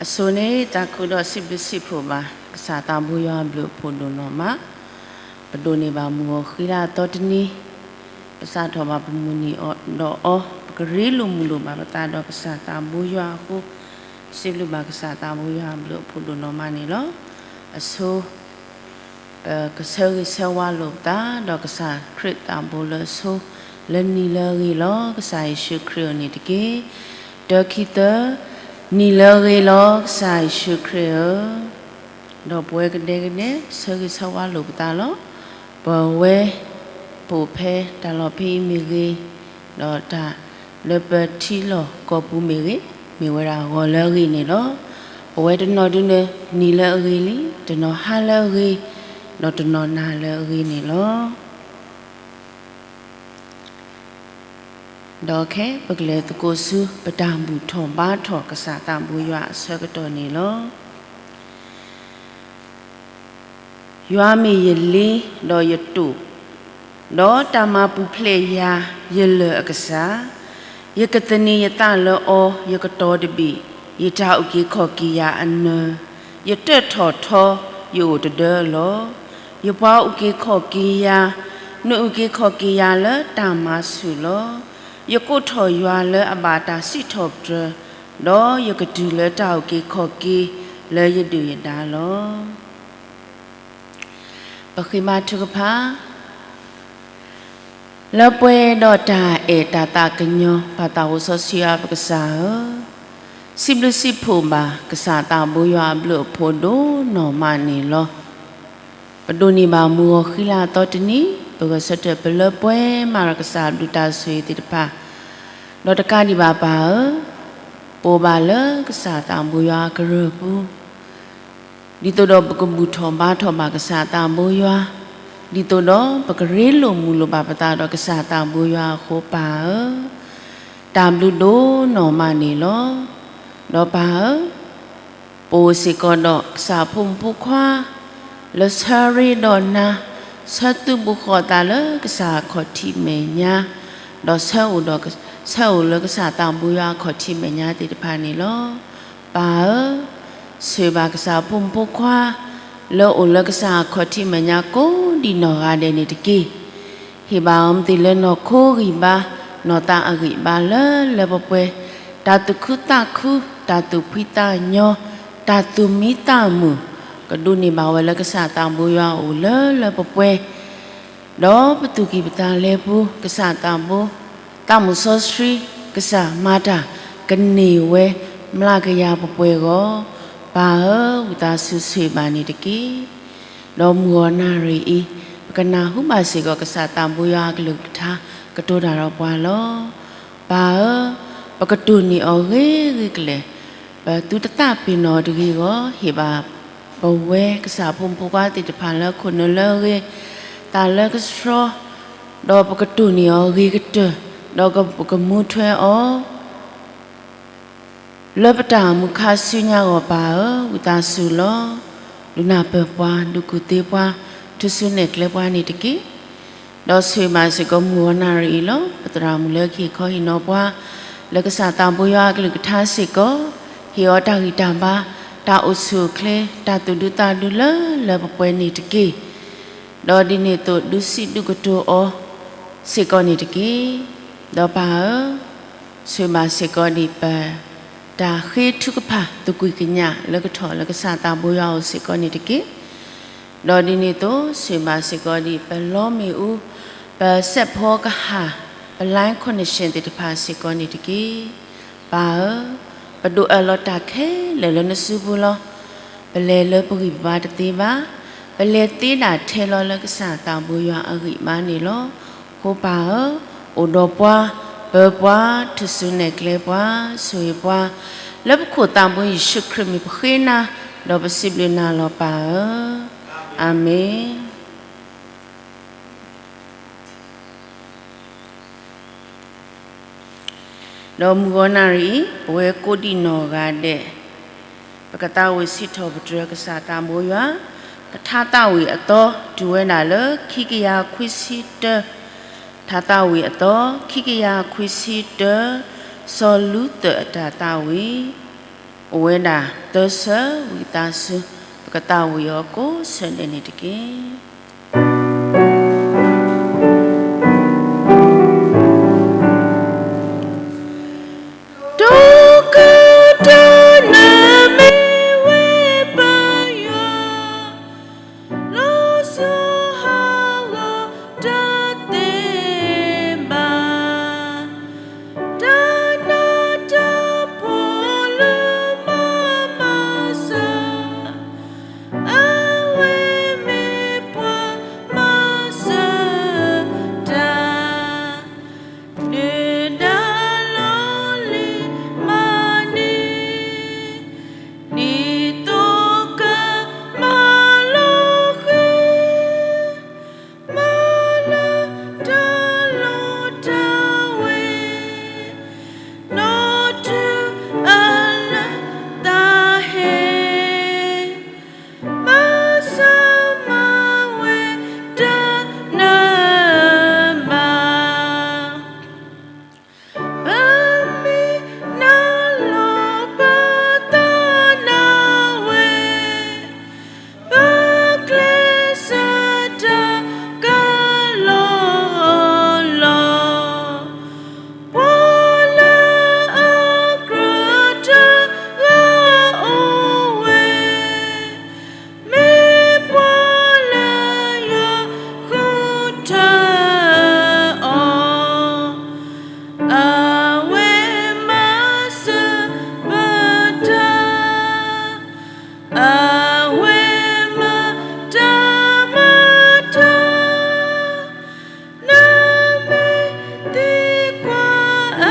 အဆိန့ၣ် တၢ်ခုဒီးစံးဘျုးစံးဖှိၣ်ဘၣ် ကစၢ်သးဘိယွၤအဘျုးအဖှိၣ်ဒိၣ်နီၢ်မး, ပဒိးန့ၢ်ဘၣ်မုၢ်ဂီၤဃံလၤအသီတနံၤ, ပစးထီၣ်ဘၣ်ပမုၢ်နံၤဒီးအီၤ, ပကရ့လိာ်မုာ်လိာ်ဘၣ်ပသးဒီးကစၢ်သးဘိယွၤအဃိ, စံးဘျုးဘၣ်ကစၢ်သးဘိယွၤအဘျုးအဖှိၣ်ဒိၣ်နီၢ်မးန့ၣ်လီၤ. အဆိ ပကဆၢဂ့ၤဆၢဝါလိာ်ပသး ဒီးကစၢ်ခရံာ်သးဘိလၢအဆိ, လၢနံၤလၢအဂ့ၤလီၤ ကစၢ်ယ့ၣ်ၡူးခရံာ်ဧၢန့ၣ်တက့ၢ်. တၢခံသၢ, နံၤလၢအဂ့ၤလီၤ ကစၢ်ယ့ၣ်ၡူးခရံာ်ဧၢ, ဒီးပဝဲကဒဲကဒဲ ဆၢဂ့ၤဆၢဝါလိာ်ပသးလီၤ. ပဝဲ ပအိၣ်ဖဲတၢ်လီၢ်ဖဲအံၤမ့ၢ်ဂ့ၤ, ဒီးတၢ်လၢပထံလီၢ်ကီၢ်ပူၤမ့ၢ်ဂ့ၤ, မ့ၢ်ဝဲဒၣ်ဂီၤလၢအဂ့ၤန့ၣ်လီၤ. ပဝဲတနီၤဒုန့ၣ် နံၤလၢအဂ့ၤလံ, တနီၤဟါလၢအဂ့ၤ, ဒီးတနီၤနၤလၢအဂ့ၤန့ၣ်လီၤ. ဒီးခဲ ပကလဲၤသကိးဆူ ပတၢ်ဘူၣ်ထီၣ်ဘါထီၣ်ကစၢ်သးဘိယွၤအဆၢကတီၢ်န့ၣ်လီၤ. ယွၤမ့ၢ်ယလ့ဒီးယတိာ်, ဒီးတၢ်မၤပူၤဖျဲးယၤ ယလၢၢ်အကစၢ်, ယကသန့ၤယသးလၢအီၤ ယကတီၤတဘ့ၣ်, ယတၢ်အုၣ်က့ၤခီၣ်က့ၤယၤအနၢၤ, ယတၢၣ်ထီၣ်ထီ ယအိၣ်တဒၢလီၤ. ယပှၤအုၣ်က့ၤခီၣ်က့ၤယၤ, နအုၣ်က့ၤခီၣ်က့ၤယၤလၢတၢ်မၤဆူၣ်လီၤ. ယကိးထီၣ်ယွၤလၢအဘၣ်တၢ်စံးထီၣ်ပတြၢၤ, ဒီးယကတုၤလၢတၢ်အုၣ်က့ၤခီၣ်က့ၤလၢယဒုၣ်ယဒါလီၤ. ပဃ့ဘါထုကဖၣ်, လၢပှဲၤဒီးတၢ်အဲၣ်တၢ်သးကညီၤ ပၢ်သးအိၣ်စီဆှံယွၤပကစၢ်ဧၢ, စံးဘျုးစံးဖှိၣ်ဘၣ် ကစၢ်သးဘိယွၤအဘျုးအဖှိၣ်ဒိၣ်နီၢ်မးန့ၣ်လီၤ. ပဒိးန့ၢ်ဘၣ်မုၢ်ဂီၤဃံလၤအသီတနံၤ, ပဂဲၤဆၢထၢၣ်ပလၢပှဲၤမးဒီးကစၢ်အဘျုးတၢ်ဆိၣ်ဂ့ၤသ့ၣ်တဖၣ်, ဒီးတကးဒံးဘၣ်ပၢ်ဧၢ, ပအိၣ်ဘၣ်လၢကစၢ်သးဘိယွၤအကရၢၢ်ပူၤ ဒ်သိးဒီးပကဘူၣ်ထီၣ်ဘါထီၣ်ဘၣ်ကစၢ်သးဘိယွၤ, ဒ်သိးဒီးပကရ့လိာ်မုာ်လိာ်ဘၣ်ပသးဒီးကစၢ်သးဘိယွၤအဃိပၢ်ဧၢ, တၢ်ဘျုးဒိၣ်နီၢ်မးန့ၣ်လီၤ. ဒီးပၢ်ဧၢ, ပအိၣ်စ့ၢ်ကီးဒီးကစၢ်ဖိမုၣ်ဖိခွါ လၢဆၢရ့ဒီးနၤ, ဆၢသူၣ်ဘိၣ်ဃီၣ်သးလၢကစၢ်အခီၣ်ထံးမဲာ်ညါ, ဒီးဆၢအိၣ်ဒီး, ဆၢအိၣ်လၢကစၢ်သးဘိယွၤအခီၣ်ထံးမဲာ်ညါသ့ၣ်တဖၣ်န့ၣ်လီၤ. ပၢ်ဧၢ, ဆိၣ်ဂ့ၤဘၣ်ကစၢ်ဖိမုၣ်ဖိခွါ လၢအိၣ်လၢကစၢ်အခီၣ်ထံးမဲာ်ညါကိးဒံးနီၢ်ဂၤဒဲးန့ၣ်တက့ၢ်. ဟ့ၣ်ဘၣ်အီၤမ့ၢ်သ့ၣ်လၢနီၢ်ခိဂံၢ်ဘါ, နီၢ်သးအဂံၢ်ဘါလၢလၢပှဲၤပှဲၤ, တၢ်သူၣ်ခုသးခု, တၢ်သူၣ်ဖှံသးညီ, တၢ်သူၣ်မံသးမုာ်, ကဒိးန့ၢ်ဘၣ်ဝဲလၢကစၢ်သးဘိယွၤအအိၣ်လၢလၢပှဲၤပှဲၤ ဒီးပသူၣ်ကံၢ်ပသးလဲပူၤ ကစၢ်သးဘိ, သးမုၣ်စီဆှံ, ကစၢ်မၤတၢ်, ကန့ၢ်ဝဲမျးကယၤပှဲၤပှဲၤအဂီၢ်, ပၢ်ဧၢ, ဝံသးစူၤဆိၣ်ဂ့ၤဘၣ်န့ၣ်တက့ၢ်. ဒီးမုၢ်ဂီၤနၣ်ရံၣ်အံၤ, ပကနၢ်ဟူဘၣ်စ့ၢ်ကီး ကစၢ်သးဘိယွၤအကလုၢ်ကထါ ကတိၤတၢ်ဒီးပှၤလီၤ. ပၢ်ဧၢ, ပကတိၢ်န့ၢ်အီၤဂ့ၤဂ့ၤကလဲာ်, ပသုတသးပ့ၤနီၣ်တဂ့ၤအဂီၢ်, ဟ့ၣ်ဘၣ်ပဝဲကစၢ်ဖိမုၣ်ဖိခွါသ့ၣ်တဖၣ်လၢခိၣ်နၢ်လၢအဂ့ၤ, သးလၢကဆှီ, ဒီးပကတိၢ်န့ၢ်အီၤဂ့ၤကတၢၢ်, ဒီးပကမူထွဲအီၤ လၢပတၢ်အိၣ်မူခါဆူညါအဂီၢ်ပၢ်ဧၢ, ဝံသးစူၤလီၤ. ဒုးနၢ်ပၢၢ်ပှၤ, ဒုးကူၣ်သ့ပှၤ, ထုးစုနဲၣ်ကျဲပှၤန့ၣ်တက့ၢ်. ဒီးဆိၣ်ဂ့ၤဘၣ်စ့ၢ်ကီးမုၢ်ဂီၤနၣ်ရံၣ်အံၤလီၤ. ပသရၣ်မုၣ်လၢကဟ့ၣ်ခီဟ့ၣ်နီၤပှၤ, လၢကစၢ်သးဘိယွၤအကလုၢ်ကထါစ့ၢ်ကီး, ဟ့ၣ်အီၤတၢ်ဂံၢ်တၢ်ဘါ, တၢ်အိၣ်ဆူၣ်အိၣ်ချ့, တၢ်သူၣ်ဒူသးဒူလၢလၢပှဲၤပှဲၤန့ၣ်တက့ၢ်. ဒီးဒ်န့ၣ်အသိးဒုးစံးဒုးကတိၤအီၤစ့ၢ်ကီးန့ၣ်တက့ၢ်. ဒီးပၢ်ဧၢ, ဆိၣ်ဂ့ၤဘၣ်စ့ၢ်ကီးဒံးပ တၢ်ဃ့ထုကဖၣ်သကွံာ်ကညးလၢကထီၣ်လၢကစၢ်သးဘိယွၤအအိၣ်စ့ၢ်ကီးန့ၣ်တက့ၢ်. ဒီးဒ်န့ၣ်အသိး ဆိၣ်ဂ့ၤဘၣ်စ့ၢ်ကီးဒံးပလီမ့ၣ်အူ, ပစဲးဖီကဟၣ်, ပ line connection သ့ၣ်တဖၣ်စ့ၢ်ကီးန့ၣ်တက့ၢ်. ပၢ်ဧၢ, ပဒိးအၢၣ်လီၤတၢ်ခဲလၢာ်လၢနစုပူၤလီၤ. ပလဲၤလၢပဂံၢ်ပဘါတသ့ဘၣ်. ပလဲၤသ့ဒၣ်ထဲလီၤလၢကစၢ်သးဘိယွၤအဂံၢ်ဘါန့ၣ်လီၤ. အဃိပၢ်ဧၢ, အိၣ်ဒီးပှၤ, ပၢပှၤ, ထုးစုနဲၣ်ကျဲပှၤ, ဆိၣ်ဂ့ၤပှၤ, လၢပခိၣ်သးဘိယ့ၣ်ၡူးခရံာ်မံၤပဃ့နၤ, ဒီးပစံးဘျုးနၤလီၤပၢ်ဧၢ. အၤမ့ၣ်. ဒီးမုၢ်ဂီၤနၣ်ရံၣ်အံၤ ပဝဲကိးဒံးနီၢ်ဂၤဒဲး ပကသးဝံၣ်စံးထီၣ်ပတြၢၤကစၢ်သးဘိယွၤ, ပထါသးဝံၣ်အသီ တုၤဝဲဒၣ်လၢခံကယၤခွံဆံတၢ, ထါသးဝံၣ်အသီ ခံကယၤခွံဆံတၢ, စီၤလူသၢၣ်အတၢ်သးဝံၣ် အိၣ်ဝဲဒၣ်သၢဆၢ ဝံသးစူၤ ပကသးဝံၣ်အီၤကိးဆၢဒဲးန့ၣ်တက့ၢ်. ဒိကတၢၢ်နမ့ၢ်ဝဲပယီၤ လီၤစၢၤဟးဂီၤတသ့ဘၣ်. တၢ်နါတၢ်ဖှီၣ်လၢမၤမၤစၢၤ အဝဲမ့ၢ်ပှၤမၤစၢၤတၢ် နၢၤဒါလီၤလံမၤန့ၢ် ဒ်သိးကမၤလီၤဃံၤ မၤလၢတၢ်လိၣ်တၢ်ဝဲ နီၢ်တၢ်အလၢတၢ်ဟဲ မၤစၢၤမၤဝဲတၢ်နၢၤဘၣ်. ပမ့ၢ်နၢ်လီၤပသးနၢ်ဝဲ ပကျဲးစၢးတၢ်ကလီလီ ပှၤလၢအကြၢးတဂၤအိၣ်ဝဲ မ့ၢ်ပှၤလၢယွၤဃုထၢအီၤ အဝဲမၤစၢၤပတၢ် အဝဲမၤတၢ်မၤတၢ် နမ့ၢ်သံကွၢ်အ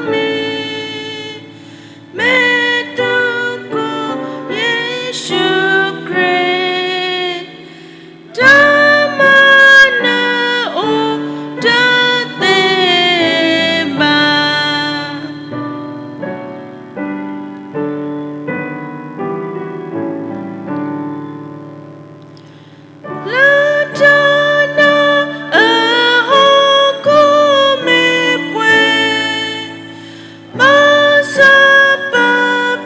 မံၤ မ့ၢ်သုးခိၣ်ယ့ၣ်ၡူးခရံာ် တၢ်မၤနၢၤအိၣ်တသ့ဘၣ်. လၢတၢ်နါအဟီၣ်ခိၣ်မ့ၢ်ပှဲၤ မၤစၢၤပ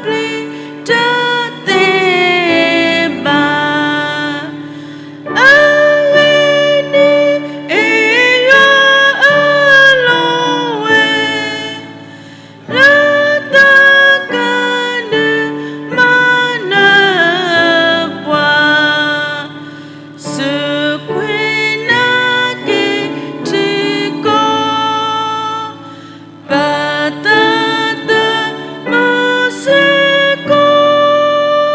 ပျံၤတသ့ဘၣ်. အဂ့ၢ်ဒ်အံၤ ယွၤအၢၣ်လီၤဝဲ လၢသးကဒုးမၤနၢၤပှၤ စူးကွံာ်နာ်က့ၤထံကီၢ် ပသးသမူစ့ၢ်ကီး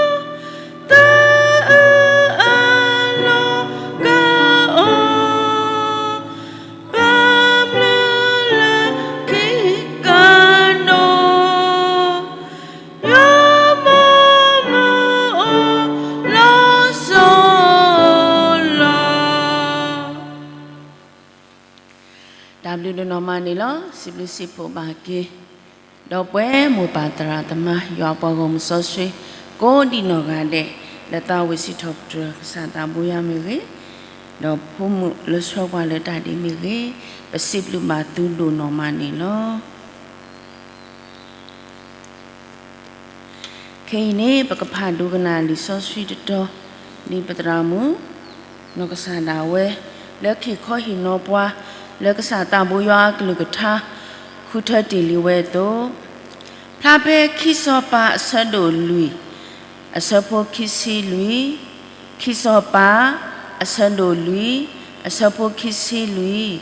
သးအၢအလီၢ်ကအိၣ် ပဘျုးလၢခံကနိး ယွၤမိၢ်မုၢ်အိၣ်လီၤစိၤလီၤ. တၢ်ဘျုးဒိၣ်နီၢ်မးန့ၣ်လီၤ. စံးဘျုးစံးဖှိၣ်ဘၣ်က့ၤ ဒီပုၢ်ဝဲၢ်မိၢ်ပၢ်သရၣ်သမါ ယွၤအပှၤဂီၢ်မုၢ်စီဆှံ ကိးဒံးနီၢ်ဂၤဒဲး လၢသးဝံၣ်စံးထီၣ်ပတြၢၤကစၢ်သးဘိယွၤမ့ၢ်ဂ့ၤ, ဒီးဖိမုၣ်လၢဆှၢပှၤလၢတၢ်ဒ့မ့ၢ်ဂ့ၤ, ပစံးဘျုးဘၣ်သုဒိၣ်နီၢ်မးန့ၣ်လီၤ. ခဲအံၤန့ၣ် ပကဖးဒိကနၣ်လံာ်စီဆှံတတီၤ ဒ်ပသရၣ်မုၣ် နီၢ်ကစၢ်ဒၣ်ဝဲ လၢကဟ့ၣ်ခီဟ့ၣ်နီၤပှၤ လၢကစၢ်သးဘိယွၤအကလုၢ်ကထါ ဃုထၢတ့ၢ်လံဝဲအသိး, ဖျါဖဲခံစီၤပၤအဆၢဒိၣ်လွံၢ် အဆၢဖိခံဆံလွံၢ်, ခံစီၤပၤ အဆၢဒိၣ်လွံၢ် အဆၢဖိခံဆံလွံၢ်,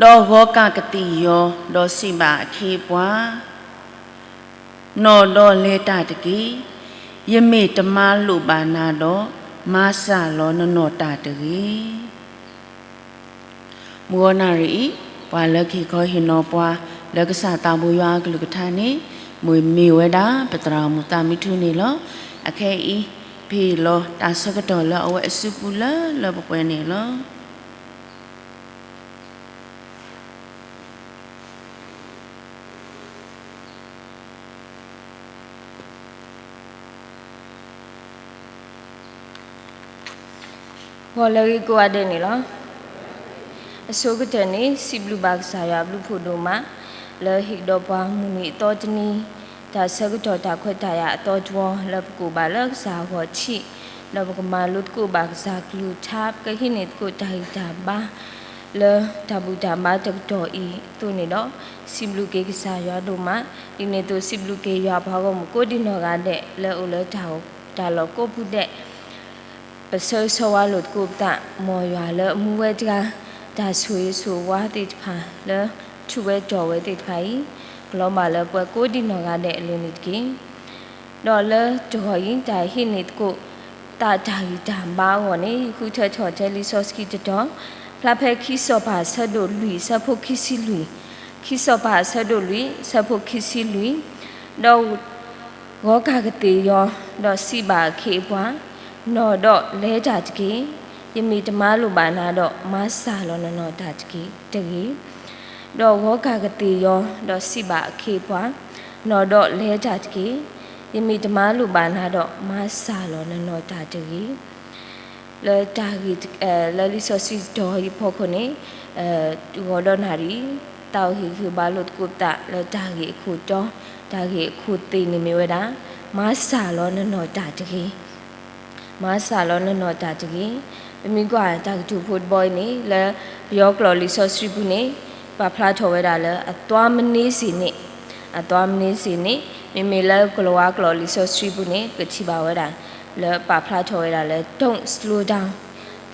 ဒီးဂီၤကၢ်ကသ့ၣ်ယီၤ ဒီးစံးဘၣ်အခ့အပှၤ နီၢ်ဒီးလဲၤတၢ်တက့ၢ်. ယမ့ၢ်တမၤလိာ်ဘၣ်နၤဒီး, မၤစၢ်လီၤနနီၢ်တၢ်တဂ့ၤ. မုၢ်ဂီၤနၣ်ရံၣ်အံၤ, ပှၤလၢကဟ့ၣ်ခီဟ့ၣ်နီၤပှၤ လၢကစၢ်သးဘိယွၤအကလုၢ်ကထါန့ၣ် မ့ၢ်မ့ၢ်ဝဲဒၣ် ပသရၣ်မုၣ်သးမံထူန့ၣ်လီၤ. အခဲအံၤ ပဟ့ၣ်လီၤတၢ်ဆၢကတီၢ်လၢအဝဲအစုပူၤလၢလၢပှဲၤပှဲၤန့ၣ်လီၤ. ဂီၤလၢအဂ့ၤကိးဂၤဒဲးန့ၣ်လီၤ. အဆိကတၢၢ်န့ၣ် စံးဘျုးဘၣ်ကစၢ်ယွၤအဘျုးဖှိၣ်ဒိၣ်မး လၢဟ့ၣ်ဒီးပှၤမုၢ်နံၤအသီတနံၤ တၢ်ဆၢကတီၢ်တၢ်ခွဲးတၢ်ယာ်အသီတဝီ လၢပကိးဘၣ်လၢကစၢ်အဂီၢ်ထံး, ဒီးပကမၤလိသကိးဘၣ်ကစၢ်ကလုၢ်ကထါ, ပကဟံးန့ၢ်သကိးတၢ်ဂံၢ်တၢ်ဘါ လၢတၢ်ဘူၣ်တၢ်ဘါတကတီၢ်အံၤအသိးန့ၣ်ဒီး, စံးဘျုးက့ၤကစၢ်ယွၤဒိၣ်မး, ဒ်န့ၣ်အသိးစံးဘျုးက့ၤယွၤပှၤဂီၢ်မုၢ်ကိးဒံနီၢ်ဂၤဒဲး လၢအိၣ်လၢတၢ်လီၢ်ကိးပူၤဒဲး ပဆၢဂ့ၤဆၢဝါလိာ်သကိးပသး, မ်ယွၤလၢအမူဝဲတဂၤ, တၢ်ဆိၣ်ဂ့ၤဆိၣ်ဝါသ့ၣ်တဖၣ်လၢ ထူးဝဲတီၢ်ဝဲသ့ၣ်တဖၣ်အံၤ, ကလီၤဘၣ်လၢပှၤကိးဒံနီၢ်ဂၤဒဲးအလိၤန့ၣ်တက့ၢ်. ဒီးလၢတဂီၤအံၤ တၢ်ဟံးန့ၢ်သကိး သးတၢ်ဂံၢ်တၢ်ဘါအဂီၢ်န့ၣ် ယဃုထၢထီၣ်ထဲလံာ်စီဆှံတတီၤ, ဖျါဖဲခံစီၤပၤအဆၢဒိၣ်လွံၢ်အဆၢဖိခံဆံလွံၢ်, ခံစီၤပၤအဆၢဒိၣ်လွံၢ်အဆၢဖိခံဆံလွံၢ်, ဒီး ဂီၤကၢ်ကသ့ၣ်ယီၤ, ဒီးစံးဘၣ်အခ့အပှၤ, နီၢ်ဒီးလဲၤတၢ်တက့ၢ်. ယမ့ၢ်တမၤလိာ်ဘၣ်နၤဒီး မၤစၢ်လီၤနနီၢ်တၢ်တဂ့ၤ, တဂ့ၤ. ဒီးဂီၤကၢ်ကသ့ၣ်ယီၤ, ဒီးစံးဘၣ်အခ့အပှၤ, နီၢ်ဒီးလဲၤတၢ်တက့ၢ်. ယမ့ၢ်တမၤလိာ်ဘၣ်နၤဒီး မၤစၢ်လီၤနနီၢ်တၢ်တဂ့ၤ. လၢတၢ်ဂ့ၢ် လၢလံာ်စီဆှံတတီၤအံၤအဖီခိၣ်န့ၣ်, ဂီၤဒီးနၣ်ရံၣ်, သးအိၣ်ဟ့ၣ်ဂံၢ်ဟ့ၣ်ဘါလိာ်သကိးပသးလၢတၢ်ဂ့ၢ်အခိၣ်တီ, တၢ်ဂ့ၢ်အခိၣ်သ့ၣ်န့ၣ်မ့ၢ်ဝဲဒၣ်, မၤစၢ်လီၤနနီၢ်တၢ်တဂ့ၤ, မၤစၢ်လီၤနနီၢ်တၢ်တဂ့ၤ. ပမ့ၢ်ကွၢ်တၢ်ကတိၤဖိတဘီအံၤန့ၣ် လၢပယီၤကျိာ်လံာ်စီဆှံပူၤန့ၣ် ပာ်ဖျါထီၣ်ဝဲဒၣ်လၢ အသွားမနည်းစေနှင့်, အသွားမနည်းစေနှင့်, မ့မ့ၢ်လၢကလၤဝါကျိာ်လံာ်စီဆှံပူၤန့ၣ် ပကထံၣ်ဘၣ်ဝဲဒၣ် လၢပာ်ဖျါထီၣ်ဝဲဒၣ်လၢ don't slow down,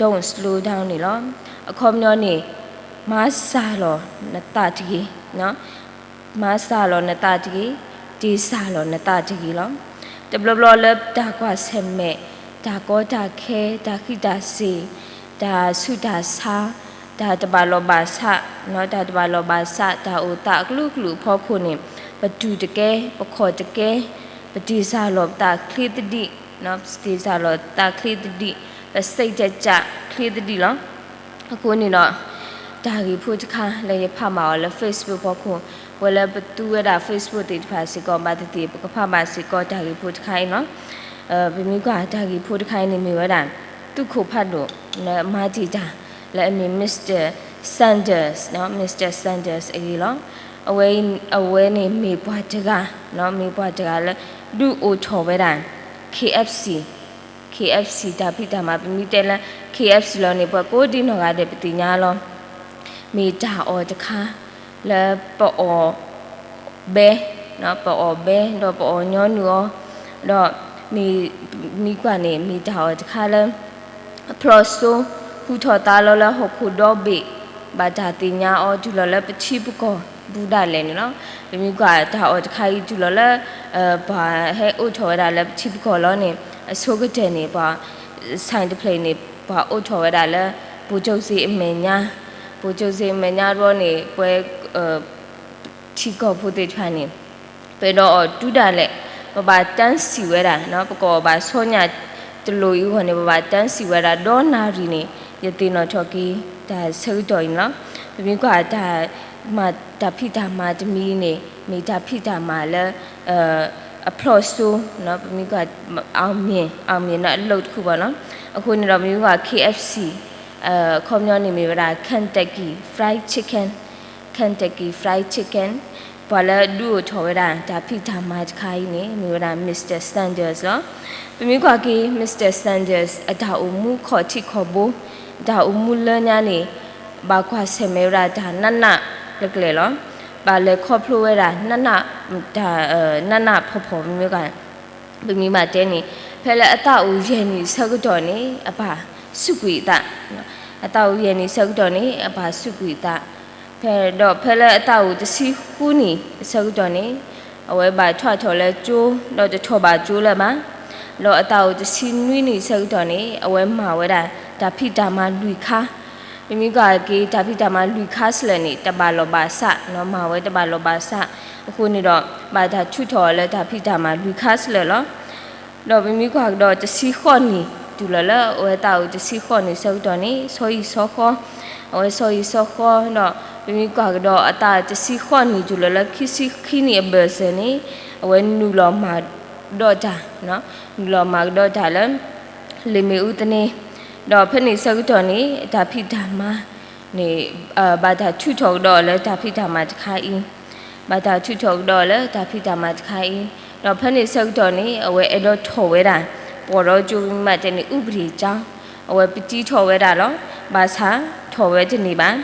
don't slow down န့ၣ်လီၤ. အခီပညီန့ၣ် မၤစၢ်လီၤနသးတဂ့ၤ, မၤစၢ်လီၤနသးတဂ့ၤ, တ့ၢ်စၢ်လီၤနသးတဂ့ၤလီၤ. တဘျီဘျီလၢတၢ်ကွၢ်ဆၢၣ်မဲာ်, တၢ်ကီတၢ်ခဲ, တၢ်ဃံးတၢ်စ့ၤ, တၢ်ဆူးတၢ်ဆါ, တၢ်တဘၣ်လီၢ်ဘၣ်စး, တၢ်တဘၣ်လီၢ်ဘၣ်စး, တၢ်အိၣ်သးအကလုာ်ကလုာ်အဖီခိၣ်န့ၣ်, ပတူၢ်တကဲ, ပခီၣ်တကဲ, ပတ့ၢ်စၢ်လီၤပသးချ့သဒံး, ပတ့ၢ်စၢ်လီၤသးချ့သဒံး, ပစိတ်ဓာတ်ချ့သဒံးလီၤ. အဃိန့ၣ်ဒီး တၢ်ဂ့ၢ်ဖိတခါလၢယဖးဘၣ်အီၤလၢ Facebook ဖီခိၣ်, ပှၤလၢပသူဝဲဒၣ် Facebook သ့ၣ်တဖၣ်စ့ၢ်ကီး ဘၣ်သ့ၣ်သ့ၣ် ပကဖးဘၣ်စ့ၢ်ကီးတၢ်ဂ့ၢ်ဖိတခါအံၤလီၤ. ပမ့ၢ်ကွၢ်တၢ်ဂ့ၢ်ဖိတခါအံၤန့ၣ် မ့ၢ်ဝဲဒၣ် သုးခိၣ်ဖးဒိၣ် လၢအမၤတ့ၢ်တၢ် လၢအမ့ၢ် Mister Sanders, Mister Sanders အဂ့ၢ်လီၤ. အဝဲန့ၣ်မ့ၢ်ပှၤတဂၤ, မ့ၢ်ပှၤတဂၤလၢ ဒုးအိၣ်ထီၣ်ဝဲဒၣ် KFC, KFC တၢ်ဖံးတၢ်မၤ ပမ့ၢ်တဲလၢ KFC လီၤန့ၣ် ပှၤကိးဒံနီၢ်ဂၤဒဲးပသ့ၣ်ညါလီၤ. မ့ၢ်တၢ်အီၣ်တခါ လၢပအီၣ်ဘဲ, ပအီၣ်ဘဲ ဒီးပအီၣ်ညီနုၢ်အီၤ, ဒီးမ့ၢ်ကွၢ်န့ၣ် မ့ၢ်တၢ်အီၣ်တခါလၢ အဖျီၣ်စိ ဟူထီၣ်သါလီၤလၢဟီၣ်ခိၣ်ဒီဘ့ၣ်, ဘၣ်တၢ်သ့ၣ်ညါအီၤတုၤလီၤလၢပထံပကီၢ်ဘူးဒၣ်လဲာ်န့ၣ်လီၤ. ပမ့ၢ်ကွၢ်တၢ်အီၣ်တခါအံၤ တုၤလီၤလၢ ပှၤဟဲအိးထီၣ်ဝဲဒၣ်လၢပထံပကီၢ်လီၤန့ၣ် အဆိကတၢၢ်န့ၣ် ပှၤ ဆိုင်တဖျၢၣ်န့ၣ် ပှၤအိးထီၣ်ဝဲဒၣ်လၢ ဗိုလ်ချုပ်ဇော်အမဲာ်ညါ, ဗိုလ်ချုပ်ဇော်အမဲာ်ညါတဘျီန့ၣ် ပှၤ ထံကီၢ်ဖိသ့ၣ်တဖၣ်န့ၣ် ပအဲၣ်ဒိးအီၣ်တူၢ်ဒၣ်လဲာ်, ပဘၣ်တၢ်စံးဝဲဒၣ်, ပကအီၣ်ဘၣ်ဆီညၣ်တလိၤအံၤအဂီၢ်န့ၣ် ပဘၣ်တၢ်စံးဝဲဒၣ် ဒီနၣ်ရံၣ်န့ၣ် ယသ့ၣ်နီၣ်ထီၣ်က့ၤ တၢ်ဆၢကတီၢ်အံၤန့ၣ်လီၤ. ပမ့ၢ်ကွၢ်တၢ် မၤတၢ်ဖံးတၢ်မၤတမံၤန့ၣ် မ့ၢ်တၢ်ဖံးတၢ်မၤလၢ အဖျီၣ်စိ, ပမ့ၢ်ကွၢ် အောင်မြင်, အောင်မြင် အလုပ်တခုပေါ့နော်. အဃိန့ၣ်ဒီး ပမ့ၢ်ကွၢ် KFC အခီပညီန့ၣ်မ့ၢ်ဝဲဒၣ် Kentucky Fried Chicken, Kentucky Fried Chicken, ပှၤလၢဒုးအိၣ်ထီၣ်ဝဲဒၣ် တၢ်ဖံးတၢ်မၤတခါအံၤန့ၣ် မ့ၢ်ဝဲဒၣ် Mister Sanders လီၤ. ပမ့ၢ်ကွၢ်က့ၤ Mister Sanders အတၢ်အိၣ်မူခီၣ်ထံးခီၣ်ဘိ, အတၢ်အိၣ်မူလၢညါန့ၣ် ဘၣ်ကွၢ်ဆၢၣ်မဲာ်ဝဲဒၣ်တၢ်နးနးကျဲၤကျဲၤလီၤ. ဘၣ်လဲၤခီဖျိဝဲဒၣ် နးနး, တၢ် နးနးဖှီၣ်ဖှီၣ် ပမ့ၢ်ကွၢ် ပမ့ၢ်ဘၣ်တဲန့ၣ် ဖဲလၢအသးအိၣ်ယဲၢ်နံၣ်ဆၢကတီၢ်န့ၣ် အပၢ်စူးကွံာ်အသး, အသးအိၣ်ယဲၢ်နံၣ်ဆၢကတီၢ်န့ၣ် အပၢ်စူးကွံာ်အသး, ဖဲဒီးဖဲလၢအသးအိၣ်တဆံဃုနံၣ်အဆၢကတီၢ်န့ၣ် အဝဲဘၣ်ထွဲထီၣ်လၢကၠိ ဒီးတထီၣ်ဘၣ်ကၠိလၢၤဘၣ်, ဒီးအသးအိၣ်တဆံနွံနံၣ်အဆၢကတီၢ်န့ၣ် အဝဲမၤဝဲဒၣ် တၢ်ဖံးတၢ်မၤလွံၢ်ခါ ပမ့ၢ်ကွၢ်က့ၤ တၢ်ဖံးတၢ်မၤလွံၢ်ခါစလဲၣ်န့ၣ် တဘၣ်လီၢ်ဘၣ်စး, မၤဝဲတဘၣ်လီၢ်ဘၣ်စး, အဃိန့ၣ်ဒီး ဘၣ်တၢ်ထုးထီၣ်အီၤလၢတၢ်ဖံးတၢ်မၤလွံၢ်ခါစလဲၣ်လီၤ. ဒီးပမ့ၢ်ကွၢ်ကဒီးတဆံဃိးနံၣ် တုၤလီၤလၢအဝဲသးအိၣ်တဆံဃိးနံၣ်ဆၢကတီၢ်န့ၣ် ဆီဟံၣ်ဆီဃီ, အဝဲဆီဟံၣ်ဆီဃီဒီး ပမ့ၢ်ကွၢ်ကဒီးအသးတဆံဃိးနံၣ်တုၤလီၤလၢခံဆံခံနံၣ်အဘၢၣ်စၢၤန့ၣ် အဝဲနုာ်လီၤမၤကဒီးတၢ်, နုာ်လီၤမၤကဒီးတၢ်လၢ လ့ၣ်မ့ၣ်အူသန့, ဒီးဖဲန့ၣ်ဆၢကတီၢ်န့ၣ် အတၢ်ဖံးတၢ်မၤန့ၣ် ဘၣ်တၢ်ထုးထီၣ်ကဒီးအီၤလၢတၢ်ဖံးတၢ်မၤတခါအံၤ, ဘၣ်တၢ်ထုးထီၣ်ကဒီးလၢတၢ်ဖံးတၢ်မၤတခါအံၤ, ဒီးဖဲန့ၣ်ဆၢကတီၢ်န့ၣ် အဝဲအဲၣ်ဒိးထီၣ်ဝဲဒၣ် ပီၢ်ဒီကၠိ မ့ၢ်တဲန့ၣ် ဥပဒေကြောင်း, အဝဲပတံထီၣ်ဝဲဒၣ်လီၤ. ဘၣ်ဆၣ်ထီၣ်ဝဲတန့ၢ်ဘၣ်,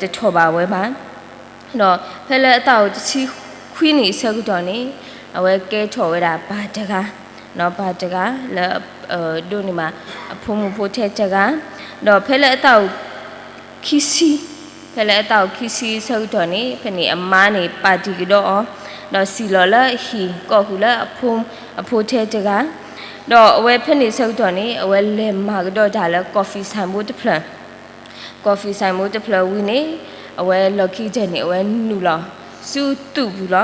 တထီၣ်ဘၣ်ဝဲဘၣ်. ဒီးဖဲလၢအသးအိၣ်တဆံခွံနံၣ်အဆၢကတီၢ်န့ၣ် အဝဲကဲထီၣ်ဝဲဒၣ်ပၢ်တဂၤ, ပၢ်တဂၤလၢ ဒိးန့ၢ်ဘၣ်အဖိမုၣ်ဖိထဲတဂၤ, ဒီးဖဲလၢအသးအိၣ် ခံဆံ, ဖဲလၢအသးအိၣ်ခံဆံအဆၢကတီၢ်န့ၣ် ဖဲန့ၣ်အမါန့ၣ်ပာ်တ့ၢ်ကဒီးအီၤ, ဒီးစံၣ်လီၤလၢအဟံၣ် ကိးဃုာ်လၢအဖိ အဖိထဲတဂၤ, ဒီးအဝဲဖဲန့ၣ်ဆၢကတီၢ်န့ၣ် အဝဲလဲၤမၤကဒီးတၢ်လၢ coffee ဆိုင်ဘိတဖျၢၣ်, coffee ဆိုင်ဘိတဖျၢၣ်ဝံၤန့ၣ် အဝဲလီၢ်ခံကတၢၢ်န့ၣ် အဝဲနုာ်လီၤဆူသူၣ်ပူၤလီၤ.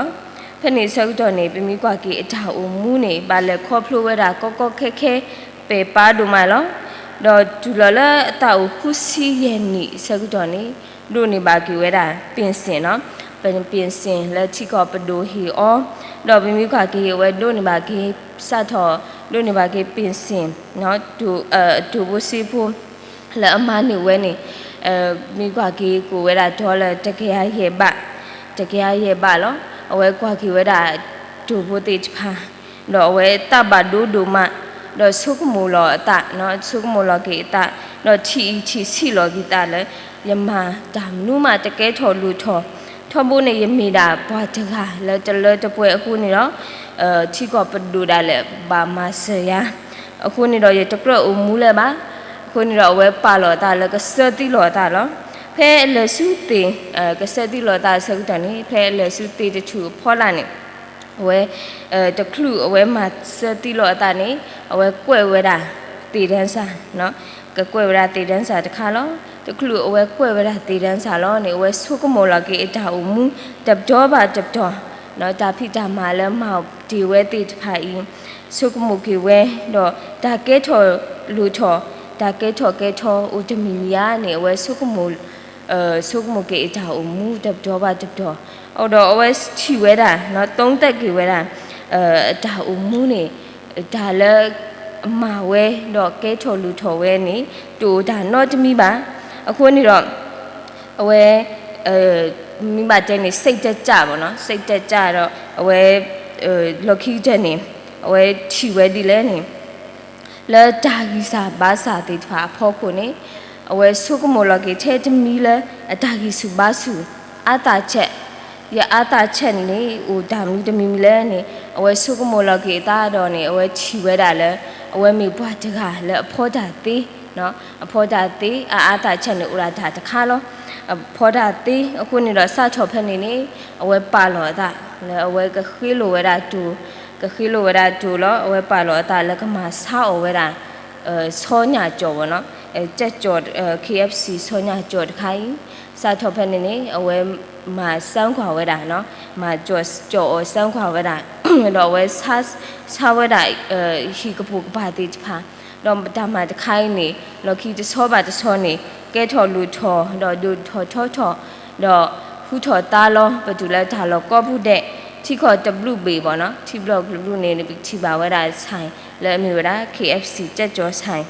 ဖဲန့ၣ်ဆၢကတီၢ်န့ၣ် ပမ့ၢ်ကွၢ်က့ၤအတၢ်အိၣ်မူန့ၣ် ဘၣ်လဲၤခီဖျိဝဲဒၣ်ကီကီခဲခဲ ပဲာ်ပါဒိၣ်မးလီၤ. ဒီးတုၤလီၤလၢအသးအိၣ်ဃုဆံယဲၢ်နံၣ်အဆၢကတီၢ်န့ၣ် ဒိးန့ၢ်ဘၣ်က့ၤဝဲဒၣ် ပ့ၣ်စ့ၣ်နီၤ, ပ့ၣ်စ့ၣ်လၢထံကီၢ်ပဒိၣ်ဟ့ၣ်အီၤ, ဒီးပမ့ၢ်ကွၢ်က့ၤအဝဲဒိးန့ၢ်ဘၣ်က့ၤ စးထီၣ်ဒိးန့ၢ်ဘၣ်က့ၤ ပ့ၣ်စ့ၣ် တိၢ်ဘိစ့ဖိ လၢအမၤန့ၢ်ဝဲန့ၣ် မ့ၢ်ကွၢ်က့ၤကိးဝဲဒၣ် dollar တကယၤယဲၢ်ဘး, တကယၤယဲၢ်ဘးလီၤ. အဝဲကွၢ်က့ၤဝဲဒၣ်တိၢ်ဘိသ့ၣ်တဖၣ်, ဒီးအဝဲသးဘၣ်ဒိဒိၣ်မး, ဒီးဆိကမိၣ်လီၤအသး, ဆိကမိၣ်လီၤက့ၤအသး, ဒီးထံၣ်အံၤထံၣ်ဆံးလီၤက့ၤသးလၢ ယမၤတၢ်မနုၤမးတကဲထီၣ်လိၣ်ထီၣ်, ထီဘိန့ၣ်ယမ့ၢ်ဒၣ်ပှၤတဂၤလၢတလၢတပှဲၤအဃိန့ၣ်ဒီး ထံကီၢ်ပဒိၣ်ဒၣ်လဲာ်ဘၣ်မၤစၢၤယၤ, အဃိန့ၣ်ဒီးယတကြၢးအိၣ်မူလၢၤဘၣ်. အဃိန့ၣ်ဒီးအဝဲပာ်လီၤအသးလၢကစၢသံလီၤအသးလီၤ. ဖဲအလဲၤဆူသ့ၣ်, ကစၢသံလီၤအသးအဆၢကတီၢ်န့ၣ် ဖဲအလဲၤဆူသ့ၣ်တထူၣ်အဖီလာ်န့ၣ် အဝဲ တချုးအဝဲမၤစၢသံလီၤအသးန့ၣ် အဝဲကွဲးဝဲဒၣ်သ့ၣ်ဒၢစၢ်, ကကွဲးဝဲဒၣ်သ့ၣ်ဒၢစၢ်တခါလီၤ. တချုးအဝဲကွဲးဝဲဒၣ်သ့ၣ်ဒၢစၢ်လီၤန့ၣ် အဝဲဆိကမိၣ်လီၤက့ၤအတၢ်အိၣ်မူ တပတီၢ်ဘၣ်တပတီၢ်, တၢ်ဖံးတၢ်မၤလၢမၤတ့ၢ်ဝဲသ့ၣ်တဖၣ်အံၤ ဆိကမိၣ်က့ၤဝဲ, ဒီးတၢ်ကဲထီၣ်လိၣ်ထီၣ်, တၢ်ကဲထီၣ်ကဲထီအိၣ်တမံၤမံၤဧါန့ၣ် အဝဲဆိကမိၣ် ဆိကမိၣ်က့ၤအတၢ်အိၣ်မူတပတီၢ်ဘၣ်တပတီၢ်, ဒီးအဝဲထံၣ်ဝဲဒၣ် သုံးသပ်က့ၤဝဲဒၣ် အတၢ်အိၣ်မူန့ၣ် တၢ်လၢအမၤဝဲ ဒီးကဲထီၣ်လိၣ်ထီၣ်ဝဲန့ၣ် တအိၣ်တၢ်နီတမံၤဘၣ်. အဃိန့ၣ်ဒီး အဝဲ မ့ၢ်ဘၣ်တဲန့ၣ် စိတ်ဓာတ်ကျပေါ့နော်, စိတ်ဓာတ်ကျ ဒီးအဝဲ လီၢ်ခံကတၢၢ်န့ၣ် အဝဲထံၣ်ဝဲဒ်လဲၣ်န့ၣ် လၢတၢ်ဂံၢ်စၢ်ဘါစၢ်သ့ၣ်တဖၣ်အဖီခိၣ်န့ၣ် အဝဲဆိကမိၣ်လီၤက့ၤထဲတမံၤလၢ အတၢ်ဂံၢ်ဆူၣ်ဘါဆူၣ် အါသးချဲး, ယအါသးချဲးန့ၣ် အိၣ်တၢ်မနုၤတမံၤမံၤလဲၣ်န့ၣ် အဝဲဆိကမိၣ်လီၤက့ၤအသးဒီးန့ၣ် အဝဲထံၣ်ဝဲဒၣ်လၢ အဝဲမ့ၢ်ပှၤတဂၤလၢအဖီတၢ်သ့, အဖီတၢ်သ့ အအါသးချဲးန့ၣ် အိၣ်ဒၣ်တၢ်တခါလီၤ. အဖီတၢ်သ့အဃိန့ၣ်ဒီး စးထီၣ်ဖဲန့ၣ်န့ၣ် အဝဲပာ်လီၤအသး လၢအဝဲကဃ့လိာ်ဝဲဒၣ်တိၢ်, ကဃ့လိာ်ဝဲဒၣ်တိၢ်လီၤ. အဝဲပာ်လီၤအသးလၢကမၤဆါအီၣ်ဝဲဒၣ် ဆီညၣ်ကၠီၤပေါ့နော်, ကၠီၤ KFC ဆီညၣ်ကၠီၤတခါအံၤ, စးထီၣ်ဖဲန့ၣ်န့ၣ် အဝဲမၤစၢကွၢ်ဝဲဒၣ်, မၤကၠီၤအီၤစၢကွၢ်ဝဲဒၣ်, ဒီးအဝဲ ဆါဝဲဒၣ် ဟံၣ်ကပိာ်ကပၤသ့ၣ်တဖၣ်, ဒီးတၢ်မၤတခါအံၤန့ၣ် လီၢ်ခံတဆီဘၣ်တဆီန့ၣ် ကဲထီၣ်လိၣ်ထီၣ် ဒီးဒိၣ်ထီၣ်ထီထီၣ် ဒီးဟူထီၣ်သါလီၤ. ပတုၤလၢတၢ်လီၢ်ကိးပူၤဒဲး ထံကီၢ်တဘျုးဘ့ၣ်ပေါ့နော်, ထံဘျီၣ်တဘျုးန့ၣ် ပထံၣ်ဘၣ်ဝဲဒၣ် ဆိုင် လၢအမ့ၢ်ဝဲဒၣ် KFC ကၠီၤ ဆိုင်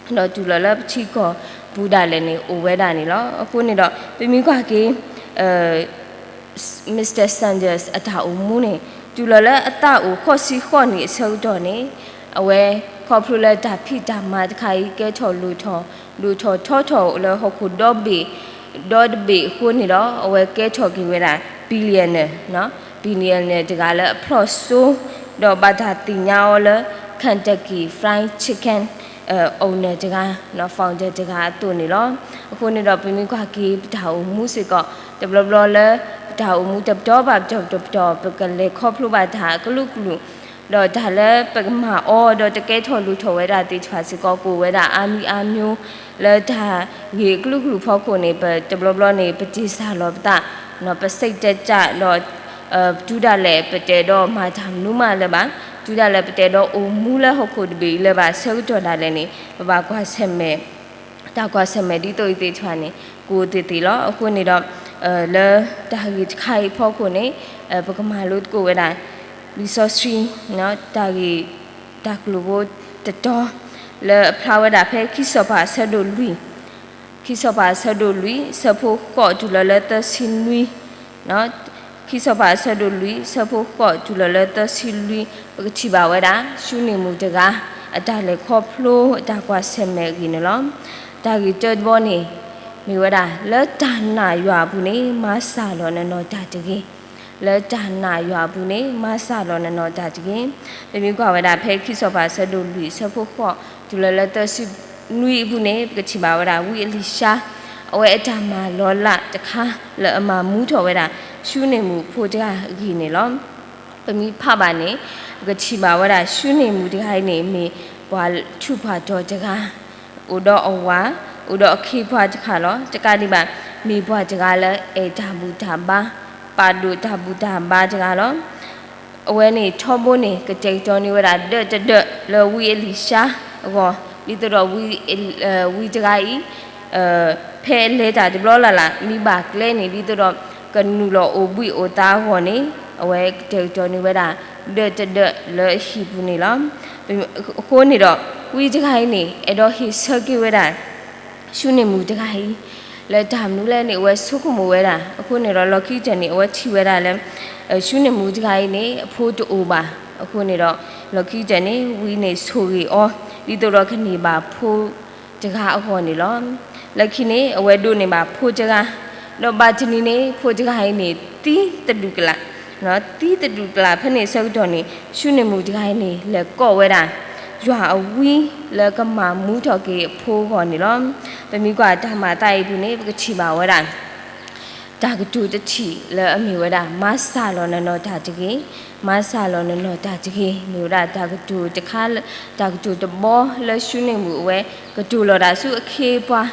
ဒီးတုၤလီၤလၢပထံကီၢ်ပူၤဒၣ်လဲာ်န့ၣ် အိၣ်ဝဲဒၣ်န့ၣ်လီၤ. အဃိန့ၣ်ဒီး ပမ့ၢ်ကွၢ်က့ၤ Mister Sanders အတၢ်အိၣ်မူန့ၣ် တုၤလီၤလၢအသးအိၣ်ဃိးဆံဃိးနံၣ်အဆၢကတီၢ်န့ၣ် အဝဲခီဖျိလၢတၢ်ဖံးတၢ်မၤတခါအံၤ ကဲထီၣ်လိၣ်ထီၣ် ဒိၣ်ထီၣ်ထီထီၣ်လၢဟီၣ်ခိၣ်ဒီဘ့ၣ် ဒီတဘ့ၣ်အဃိန့ၣ်ဒီး အဝဲကဲထီၣ်က့ၤဝဲဒၣ် billionaire, billionaire တဂၤလၢအဖျီၣ်စိ ဒီးဘၣ်တၢ်သ့ၣ်ညါအီၤလၢ Kentucky Fried Chicken owner တဂၤ, founder တဂၤအသိးန့ၣ်လီၤ. အဃိန့ၣ်ဒီး ပမ့ၢ်ကွၢ်က့ၤပတၢ်အိၣ်မူစ့ၢ်ကီး တဘျီဘျီလၢ ပတၢ်အိၣ်မူတပတီၢ်ဘၣ်တပတီၢ် ပကလဲၤခီဖျိဘၣ်တၢ်အကလုာ်ကလုာ် ဒီးတၢ်လၢပကမၤအီၤ ဒီးတကဲထီၣ်လိၣ်ထီၣ်ဝဲဒၣ်သ့ၣ်တဖၣ်စ့ၢ်ကီး ကအိၣ်ဝဲဒၣ်အါမံၤအါမံၤ လၢတၢ်ဂ့ၢ်အကလုာ်ကလုာ်ဖီခိၣ်န့ၣ် ပတဘျီဘျီန့ၣ် ပတ့ၢ်စၢ်လီၤပသး ပစိတ်ဓာတ်ကျ ဒီး တုၤဒၣ်လဲာ်ပတအဲၣ်ဒိးမၤတၢ်မနုၤမးလၢၤဘၣ်, တုၤဒၣ်လဲာ်ပတအဲၣ်ဒိးအိၣ်မူလၢဟီၣ်ခိၣ်တဘ့ၣ်အံၤလၢၤဘၣ် ဆၢကတီၢ်ဒၣ်လဲာ်န့ၣ် ပဘၣ်ကွၢ်ဆၢၣ်မဲာ် တၢ်ကွၢ်ဆၢၣ်မဲာ်ဒ်သိးအံၤသ့ၣ်တဖၣ်န့ၣ် ကအိၣ်သ့ၣ်သ့ၣ်လီၤ. အဃိန့ၣ်ဒီး လၢတၢ်ဂ့ၢ်တခါအံၤအဖီခိၣ်န့ၣ် ပကမၤလိသကိးဝဲဒၣ် လံာ်စီဆှံ တၢ်ဂ့ၢ် တၢ်ကျိၤဖိတတီၤ လၢအဖျါဝဲဒၣ်ဖဲခံစီၤပၤအဆၢဒိၣ်လွံၢ်, ခံစီၤပၤအဆၢဒိၣ်လွံၢ် ဆၢဖိဃိးတုၤလီၤလၢသၢဆံနွံ ခံစီၤပၤအဆၢဒိၣ်လွံၢ် အဆၢဖိဃိးတုၤလီၤလၢသၢဆံလွံၢ် ပကထံၣ်ဘၣ်ဝဲဒၣ် ၡူနံၣ်မူးတဂၤ အတၢ်လဲၤခီဖျိအတၢ်ကွၢ်ဆၢၣ်မဲာ်အဂ့ၢ်န့ၣ်လီၤ. တၢ်ဂ့ၢ်တၢတဘီန့ၣ် မ့ၢ်ဝဲဒၣ် လၢတၢ်နာ်ယွၤအပူၤန့ၣ် မၤစၢ်လီၤနနီၢ်တၢ်တဂ့ၤ. လၢတၢ်နာ်ယွၤအပူၤန့ၣ် မၤစၢ်လီၤနနီၢ်တၢ်တဂ့ၤ. ပမ့ၢ်ကွၢ်ဝဲဒၣ်ဖဲခံစီၤပၤအဆၢဒိၣ်လွံၢ် အဆၢဖိဃိးတုၤလီၤလၢသၢဆံနွံအပူၤန့ၣ် ပကထံၣ်ဘၣ်ဝဲဒၣ် ဝံအ့လံၡါ အဝဲအတၢ်မၤလီၤလးတခါ လၢအမၤမူထီၣ်ဝဲဒၣ် ၡူနံၣ်မူးဖိတဂၤအဂ့ၢ်န့ၣ်လီၤ. ပမ့ၢ်ဖးဘၣ်န့ၣ် ပကထံၣ်ဘၣ်ဝဲဒၣ် ၡူနံၣ်မူးတဂၤအံၤန့ၣ် မ့ၢ်ပှၤထူးပှၤတီၤတဂၤ အိၣ်ဒီးအဝၤ အိၣ်ဒီးအခ့အပှၤတဖၣ်လီၤ. တကးဒံးဘၣ် မ့ၢ်ပှၤတဂၤလၢအဲၣ်တၢ်ဘူၣ်တၢ်ဘါ ပာ်ဒိၣ်တၢ်ဘူၣ်တၢ်ဘါတဂၤလီၤ. အဝဲန့ၣ်ထီဘိန့ၣ် ကတဲာ်ကတီၤန့ၢ်ဝဲဒၣ် ဒၢးတဒၢးလၢဝံအ့လံၡါအဂီၢ် ဒ်သိးဒီး ဝံတဂၤအံၤ ဖဲအလဲၤတၢ်တဘျီလၢ်လၢ် မ့ၢ်ဘၣ်ကျဲန့ၣ် ဒ်သိးဒီး ကနုာ်လီၤအိၣ်ဘှံးအိၣ်သါအဂီၢ်န့ၣ် အဝဲကတဲာ်ကတီၤန့ၢ်ဝဲဒၣ် ဒၢးတဒၢးလၢအဟံၣ်ပူၤန့ၣ်လီၤ. အဃိန့ၣ်ဒီး ဝံတဂၤအံၤန့ၣ် အဲၣ်ဒိးဟ့ၣ်ဆၢက့ၤဝဲဒၣ် ၡူနံၣ်မူးတဂၤအံၤ လၢတၢ်မနုၤလဲၣ်န့ၣ် အဝဲဆိကမိၣ်ဝဲဒၣ်. အဃိန့ၣ်ဒီး လီၢ်ခံကတၢၢ်န့ၣ် အဝဲထံၣ်ဝဲဒၣ်လၢ ၡူနံၣ်မူးတဂၤအံၤန့ၣ် အဖိတအိၣ်ဘၣ်. အဃိန့ၣ်ဒီး လီၢ်ခံကတၢၢ်န့ၣ် ဝံန့ၣ်ဆိၣ်ဂ့ၤအီၤ ဒ်သိးဒီးကန့ၢ်ဘၣ်ဖိတဂၤအဂီၢ်န့ၣ်လီၤ. လၢခံန့ၣ် အဝဲဒိးန့ၢ်ဘၣ်ဖိတဂၤ ဒီးဘၣ်တနံၤန့ၣ် ဖိတဂၤအံၤန့ၣ် သံတဒူၣ်ကလာ် သံတဒူၣ်ကလာ် ဖဲန့ၣ်အဆၢကတီၢ်န့ၣ် ၡူနံၣ်မူးတဂၤအံၤန့ၣ် လဲၤကိးဝဲဒၣ် ယွၤအဝံလၢကမၤမူထီၣ်က့ၤအဖိအဂီၢ်န့ၣ်လီၤ. ပမ့ၢ်ကွၢ်တၢ်မၤအသးအံၤပူၤန့ၣ် ပကထံၣ်ဘၣ်ဝဲဒၣ် တၢ်ကတိၤတထံၣ်လၢအမ့ၢ်ဝဲဒၣ် မၤစၢ်လီၤနနီၢ်တၢ်တဂ့ၤ, မၤစၢ်လီၤနနီၢ်တၢ်တဂ့ၤ, မ့ၢ်ဝဲဒၣ်တၢ်ကတိၤတခါလၢ တၢ်ကတိၤတဘီလၢၡူနံၣ်မူးအဝဲ ကတိၤလီၤတၢ်ဆူအခ့အပှၤ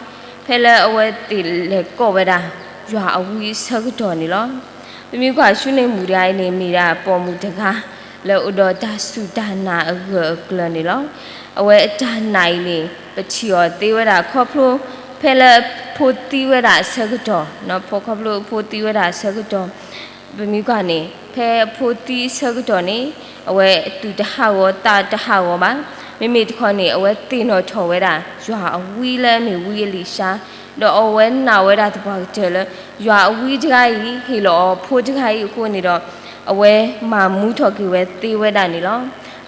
ဖဲလၢအဝဲသ့ၣ်လဲၤကိးဝဲဒၣ် ယွၤအဝံအဆၢကတီၢ်န့ၣ်လီၤ. ပမ့ၢ်ကွၢ်ၡူနံၣ်မူးတဂၤအံၤန့ၣ် မ့ၢ်ဒၣ်ပိာ်မုၣ်တဂၤ လၢအအိၣ်ဒီးတၢ်စူၢ်တၢ်နာ်အဂၢၢ်အကျၢၤန့ၣ်လီၤ. အဝဲအတၢ်နာ်အံၤန့ၣ် ပထံၣ်အီၤသ့ဝဲဒၣ်ခီဖျိ ဖဲလၢအဖိသံဝဲဒၣ်အဆၢကတီၢ်, ခီဖျိအဖိသံဝဲဒၣ်အဆၢကတီၢ် ပမ့ၢ်ကွၢ်န့ၣ် ဖဲအဖိသံအဆၢကတီၢ်န့ၣ် အဝဲအသူၣ်တဟးဂီၤသးတဟးဂီၤဘၣ်. မ့မ့ၢ်တခီန့ၣ် အဝဲသ့ၣ်နီၣ်ထီၣ်ဝဲဒၣ် ယွၤအဝံလၢအမ့ၢ်ဝံအ့လံၡါ, ဒီးအဝဲနာ်ဝဲဒၣ်သပှၢ်ကတၢၢ်လၢ ယွၤအဝံတဂၤအံၤ ဟ့ၣ်လီၤအီၤဖိတဂၤအံၤအဃိန့ၣ်ဒီး အဝဲမၤမူထီၣ်က့ၤဝဲသ့ဝဲဒၣ်န့ၣ်လီၤ.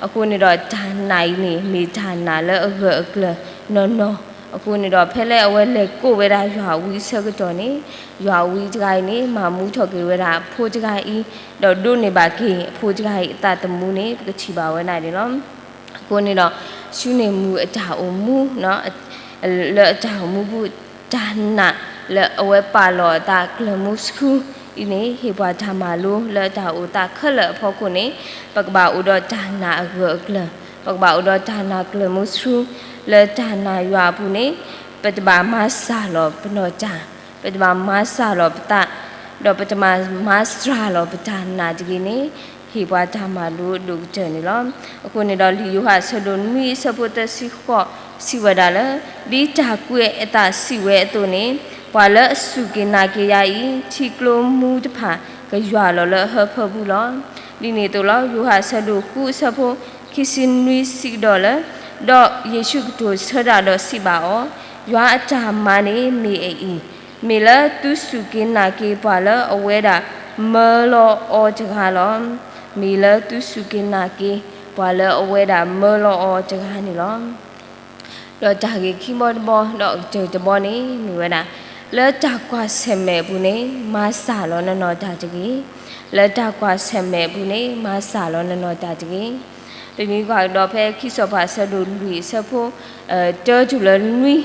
အဃိန့ၣ်ဒီးတၢ်နာ်အံၤန့ၣ် မ့ၢ်တၢ်နာ်လၢအဂၢၢ်အကျၢၤနီၢ်နီၢ်. အဃိန့ၣ်ဒီး ဖဲလၢအဝဲလဲၤကိးဝဲဒၣ်ယွၤအဝံအဆၢကတီၢ်န့ၣ် ယွၤအဝံတဂၤအံၤန့ၣ် မၤမူထီၣ်က့ၤဝဲဒၣ်အဖိတဂၤအံၤ, ဒီးဒိးန့ၢ်ဘၣ်က့ၤအဖိတဂၤအံၤအသးသမူန့ၣ် ပကထံၣ်ဘၣ်ဝဲဒၣ်န့ၣ်လီၤ. အဃိန့ၣ်ဒီး ၡူနံၣ်မူးအတၢ်အိၣ်မူ လၢအတၢ်အိၣ်မူပူၤ တၢ်နာ်လၢအဝဲပာ်လီၤအသးကျၢၤမူဆှူအံၤန့ၣ် ဟ့ၣ်ပှၤတၢ်မၤလိလၢတၢ်အိၣ်သးခဲလၢာ်အဖီခိၣ်န့ၣ် ပကဘၣ်အိၣ်ဒီးတၢ်နာ်အဂၢၢ်အကျၢၤ, ပကဘၣ်အိၣ်ဒီးတၢ်နာ်ကျၢၤမူဆှူ လၢတၢ်နာ်ယွၤအပူၤန့ၣ် ပတဘၣ်မၤစှၤလီၤပနီၢ်တၢ်, ပတဘၣ်မၤစှၤလီၤပသး, ဒီးပတဘၣ်မၤစှၤလီၤပတၢ်နာ်တဂ့ၤန့ၣ် ဟ့ၣ်ပှၤတၢ်မၤလိဒိၣ်ကတၢၢ်န့ၣ်လီၤ. အဃိန့ၣ်ဒီး လံာ်ယိၤဟၣ်အဆၢဒိၣ်နွံအဆၢဖိသၢဆံဃိး စံးဝဲဒၣ်လၢ ဒ်တၢ်ကွဲးအသးစံးဝဲအသိးန့ၣ် ပှၤလၢအစူၢ်က့ၤနာ်က့ၤယၤအံၤ ထံကျိမူတဖၣ် ကယွၤလီၤလၢအဟၢဖၢပူၤလီၤ. ဒ်န့ၣ်အသိးလီၤ. ယိၤဟၣ်အဆၢဒိၣ်ဃုအဆၢဖိခံဆံနွံစံးကဒီးလၢ ဒီးယ့ၣ်ၡူးကတိၤဆၢတၢ်ဒီးစံးဘၣ်အီၤ, ယွၤအတၢ်မၤန့ၣ်မ့ၢ်အအံၤ, မ့ၢ်လၢသုစူၢ်က့ၤနာ်က့ၤပှၤလၢအဝဲဒၣ်မၢလီၤအီၤတဂၤလီၤ. မ့ၢ်လၢသုစူၢ်က့ၤနာ်က့ၤပှၤလၢအဝဲဒၣ်မၢလီၤအီၤတဂၤန့ၣ်လီၤ. ဒီးတၢ်ဂ့ၢ်ခံဘီတဘီ ဒီးအကတၢၢ်တဘီန့ၣ် မ့ၢ်ဝဲဒၣ် လၢတၢ်ကွၢ်ဆၢၣ်မဲာ်အပူၤန့ၣ် မၤစၢ်လီၤနနီၢ်တၢ်တဂ့ၤ. လၢတၢ်ကွၢ်ဆၢၣ်မဲာ်အပူၤန့ၣ် မၤစၢ်လီၤနနီၢ်တၢ်တဂ့ၤ. ပမ့ၢ်ကွၢ်ကဒီးဖဲခံစီၤပၤအဆၢဒိၣ်လွံၢ်အဆၢဖိ တၢတုၤလၢနွံ,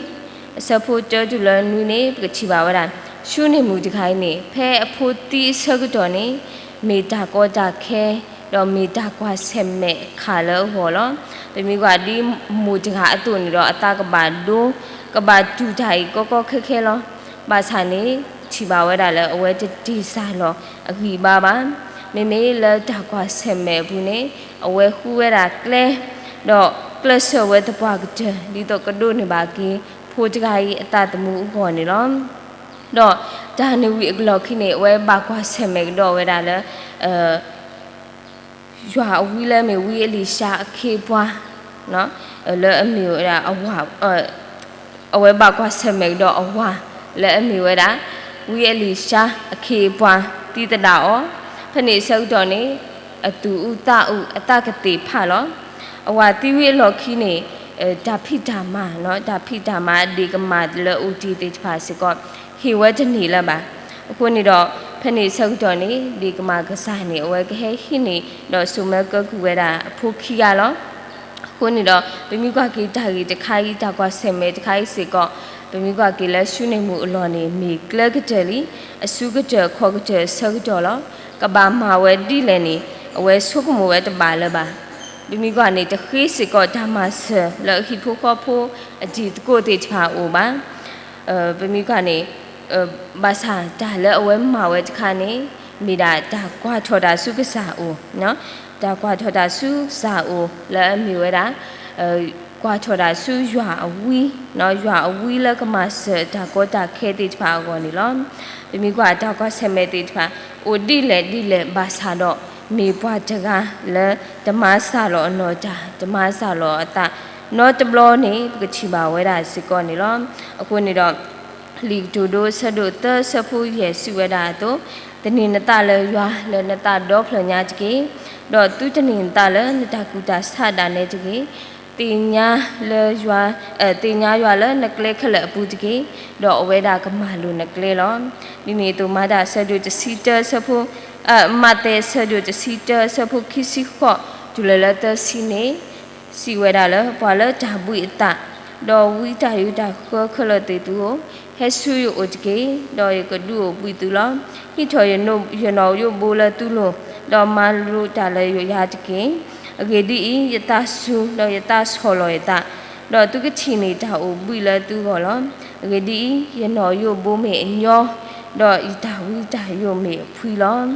အဆၢဖိတၢတုၤလၢနွံန့ၣ် ပကထံၣ်ဘၣ်ဝဲဒၣ် ၡူနံၣ်မူးတဂၤအံၤန့ၣ် ဖဲအဖိသံအဆၢကတီၢ်န့ၣ် မ့ၢ်တၢ်ကီတၢ်ခဲ ဒီးမ့ၢ်တၢ်ကွၢ်ဆၢၣ်မဲာ်အခါလၢအဂီၢ်လီၤ. ပမ့ၢ်ကွၢ်ဒ်မိၢ်တဂၤအသိးန့ၣ်ဒီး အသးကဘၣ်ဒိ ကဘၣ်တူၢ်တၢ်အံၤကီကီခဲခဲလီၤ. ဘၣ်ဆၣ်န့ၣ် ထံၣ်ဘၣ်ဝဲဒၣ်လၢ အဝဲတတ့ၢ်စၢ်လီၤအဂံၢ်အဘါဘၣ်. မ့မ့ၢ်လၢတၢ်ကွၢ်ဆၢၣ်မဲာ်အပူၤန့ၣ် အဝဲဃုဝဲဒၣ်ကျဲ ဒီးကျဲးစၢးဝဲသပှၢ်ကတၢၢ် ဒ်သိးကဒိးန့ၢ်ဘၣ်က့ၤ ဖိတဂၤအံၤအသးသမူအဂီၢ်န့ၣ်လီၤ. ဒီးတၢ်န့ၣ်ဝံၤအကလီၢ်ခံန့ၣ် အဝဲဘၣ်ကွၢ်ဆၢၣ်မဲာ်ကဒီးဝဲဒၣ်လၢ ယွၤအဝံလၢအမ့ၢ်ဝံအ့လံၡါအခ့အပှၤ လၢအမ့ၢ်ဝဲဒၣ်အဝၤ, အဝဲဘၣ်ကွၢ်ဆၢၣ်မဲာ်ကဒီးအဝၤ လၢအမ့ၢ်ဝဲဒၣ် ဝံအ့လံၡါအခ့အပှၤသံသဒၣ်အီၤ, ဖဲန့ၣ်အဆၢကတီၢ်န့ၣ် အသူၣ်အုးသးအုးအသးကသ့ၣ်ဖးလီၤ. အဝၤသံဝံၤအလီၢ်ခံန့ၣ် တၢ်ဖံးတၢ်မၤ, တၢ်ဖံးတၢ်မၤအဒ့ၣ်ကမၣ်လၢအိၣ်တ့ၢ်သ့ၣ်တဖၣ်စ့ၢ်ကီး ဟ့ၣ်ဝဲတန့ၢ်လၢၤဘၣ်. အဃိန့ၣ်ဒီး ဖဲန့ၣ်အဆၢကတီၢ်န့ၣ် ဒ့ၣ်ကမၣ်ကစၢ်န့ၣ် အဝဲကဟဲဟံးန့ၢ် ဒီးစိာ်မၢကၢကုၢ်ဝဲဒၣ်အဖိခံဂၤလီၤ. အဃိန့ၣ်ဒီး ပမ့ၢ်ကွၢ်က့ၤတၢ်ဂ့ၢ်တခါအံၤ တၢ်ကွၢ်ဆၢၣ်မဲာ်တခါအံၤစ့ၢ်ကီး ပမ့ၢ်ကွၢ်က့ၤလၢၡူနံၣ်မူးအလီၢ်န့ၣ် မ့ၢ်ကျဲကတၢၢ်လံ, အစုကတၢၢ်ခီၣ်ကတၢၢ်အဆၢကတီၢ်လီၤ. ကဘၣ်မၤဝဲဒ်လဲၣ်န့ၣ် အဝဲဆိကမိၣ်ဝဲတဘၣ်လၢၤဘၣ်. ပမ့ၢ်ကွၢ်န့ၣ် တဃ့စ့ၢ်ကီးတၢ်မၤစၢၤလၢအဟံၣ်ဖိဃီဖိအတံၤသကိးသ့ၣ်တဖၣ်အအိၣ်ဘၣ်. ပမ့ၢ်ကွၢ်န့ၣ် ဘၣ်ဆၣ်တၢ်လၢအဝဲမၤဝဲတခါန့ၣ် မ့ၢ်ဒၣ်တၢ်ကွၢ်ထီၣ်တၢ်ဆူကစၢ်အအိၣ်, တၢ်ကွၢ်ထီၣ်တၢ်ဆူကစၢ်အအိၣ်လၢအမ့ၢ်ဝဲဒၣ် ကွၢ်ထီၣ်တၢ်ဆူယွၤအဝံ, ယွၤအဝံလၢကမၤစၢၤတၢ်ကီတၢ်ခဲသ့ၣ်တဖၣ်အဂီၢ်န့ၣ်လီၤ. ပမ့ၢ်ကွၢ်တၢ်ကွၢ်ဆၢၣ်မဲာ်သ့ၣ်တဖၣ် အိၣ်ဒ်လဲၣ်ဒ်လဲၣ်ဘၣ်ဆၣ်ဒီး မ့ၢ်ပှၤတဂၤလၢတမၤစှၤလီၤအနီၢ်တၢ်, တမၤစှၤလီၤအသး, နီတဘျီန့ၣ် ပကထံၣ်ဘၣ်ဝဲဒၣ်စ့ၢ်ကီးန့ၣ်လီၤ. အဃိန့ၣ်ဒီး လံာ်ကတိၤဒိအဆၢဒိၣ်သၢအဆၢဖိယဲၢ်စံးဝဲဒၣ်အသိး, သန့ၤနသးလၢယွၤလၢနသးဒီဖျၢၣ်ညါတက့ၢ်. ဒီးသုတန့ၢ်နသးလၢနတၢ်ကူၣ်တၢ်ဆးဒၣ်နဲတဂ့ၤ. သ့ၣ်ညါလၢယွၤ, သ့ၣ်ညါယွၤလၢနကျဲခဲလၢာ်အပူၤတက့ၢ်, ဒီးအဝဲဒၣ်ကမၤလိၤနကျဲလီၤ. ဒ်န့ၣ်အသိး မၤတၢ်အဆၢဒိၣ်တဆံတၢအဆၢဖိ, မးသဲအဆၢဒိၣ်တဆံတၢအဆၢဖိခံဆံဃိး တုၤလၢလၢသၢဆံန့ၣ် စံးဝဲဒၣ်လၢ ပှၤလၢတၢ်ဘှံးအသး, ဒီးဝံတၢ်ယိးတၢ်ဃၢခဲလၢာ်သ့ၣ်သုဧၢ, ဟဲဆူယအိၣ်တက့ၢ်, ဒီးယကဒုးအိၣ်ဘှံးသုလီၤ. ဟံးထီၣ်ယနီၣ်ယိၣ်ဘိလၢသုလိၤ, ဒီးမၤလိတၢ်လၢယၤတက့ၢ်. အဂ့ၢ်ဒ်အံၤ, ယသးစူၤဒီးယသးဆီၣ်လီၤယသး, ဒီးသုကထံၣ်န့ၢ်တၢ်အိၣ်ဘှံးလၢသုဂီၢ်လီၤ. အဂ့ၢ်ဒ်အံၤ, ယနီၣ်ယိၣ်ဘိမ့ၢ်အညီ, ဒီးယတၢ်ဝံတၢ်ယိးမ့ၢ်အဖှံလီၤ.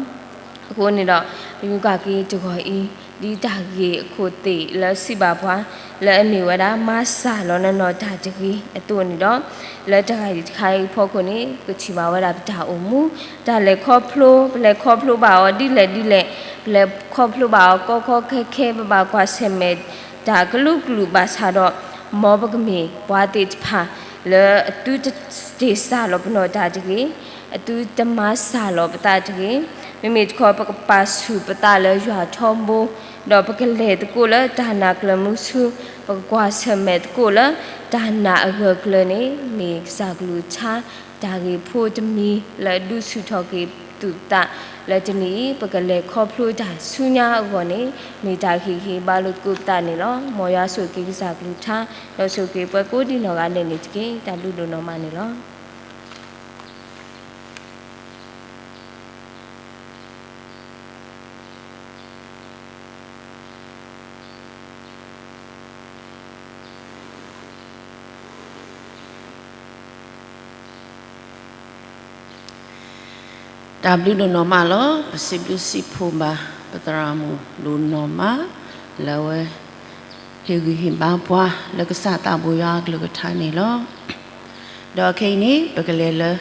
အဃိန့ၣ်ဒီး ပမ့ၢ်ကွၢ်က့ၤတဂီၤအံၤ ဒ်တၢ်ဂ့ၢ်အခိၣ်သ့ၣ်လၢစံးဘၣ်ပှၤ လၢအမ့ၢ်ဝဲဒၣ် မၤစှၤလီၤနနီၢ်တၢ်တဂ့ၤအသိးန့ၣ်ဒီး လၢတၢ်ဂ့ၢ်တခါအံၤအဖီခိၣ်န့ၣ် ပကထံၣ်ဘၣ်ဝဲဒၣ်ပတၢ်အိၣ်မူ, တၢ်လဲၤခီဖျိ, ပလဲၤခီဖျိဘၣ်အီၤဒ်လဲၣ်ဒ်လဲၣ်, ပလဲၤခီဖျိဘၣ်အီၤကီကီခဲခဲ, ပဘၣ်ကွၢ်ဆၢၣ်မဲာ်တၢ်ကလုာ်ကလုာ်ဘၣ်ဆၣ်ဒီး မ်ပကမ့ၢ်ပှၤသ့ၣ်တဖၣ် လၢအသုတတ့ၢ်စှၤလီၤပနီၢ်တၢ်တဂ့ၤ, အသုတမၤစှၤလီၤပသးတဂ့ၤ. မ့မ့ၢ်တခီ ပကပာ်ဆူၣ်ပသးလၢယွၤထီဘိ, ဒီးပကလဲၤသကိးလၢတၢ်နာ်ကျၢၤမုဆူ, ပကကွၢ်ဆၢၣ်မဲာ်သကိးလၢတၢ်နာ်အဂၢၢ်ကျၢၤန့ၣ် မ့ၢ်ကစၢ်ကလုၢ်ကထါ တၢ်ဂ့ၢ်ဖိတမံၤလၢဒုးဆူၣ်ထီၣ်က့ၤပသူၣ်ပသး, လၢတနံၤအံၤ ပကလဲၤခီဖျိတၢ်ဆူညါအဂီၢ်န့ၣ် မ့ၢ်တၢ်ဟ့ၣ်ဂံၢ်ဟ့ၣ်ဘါလိာ်သကိးပသးန့ၣ်လီၤ. မ်ယွၤဆိၣ်ဂ့ၤက့ၤကစၢ်ကလုၢ်ကထါ, ဒီးဆိၣ်ဂ့ၤက့ၤပှၤကိးဒံနီၢ်ဂၤဒဲးန့ၣ်တက့ၢ်. တၢ်ဘျုးဒိၣ်နီၢ်မးန့ၣ်လီၤ. တၢ်ဘျုးဒိၣ်နီၢ်မးလီၤ. ပစံးဘျုးစံးဖှိၣ်ဘၣ် ပသရၣ်မုၣ်ဒိၣ်နီၢ်မး လၢအဝဲ ဟ့ၣ်ဂံၢ်ဟ့ၣ်ဘါပှၤ လၢကစၢ်သးဘိယွၤအကလုၢ်ကထါန့ၣ်လီၤ. ဒီးခဲအံၤန့ၣ် ပကလဲၤလၢ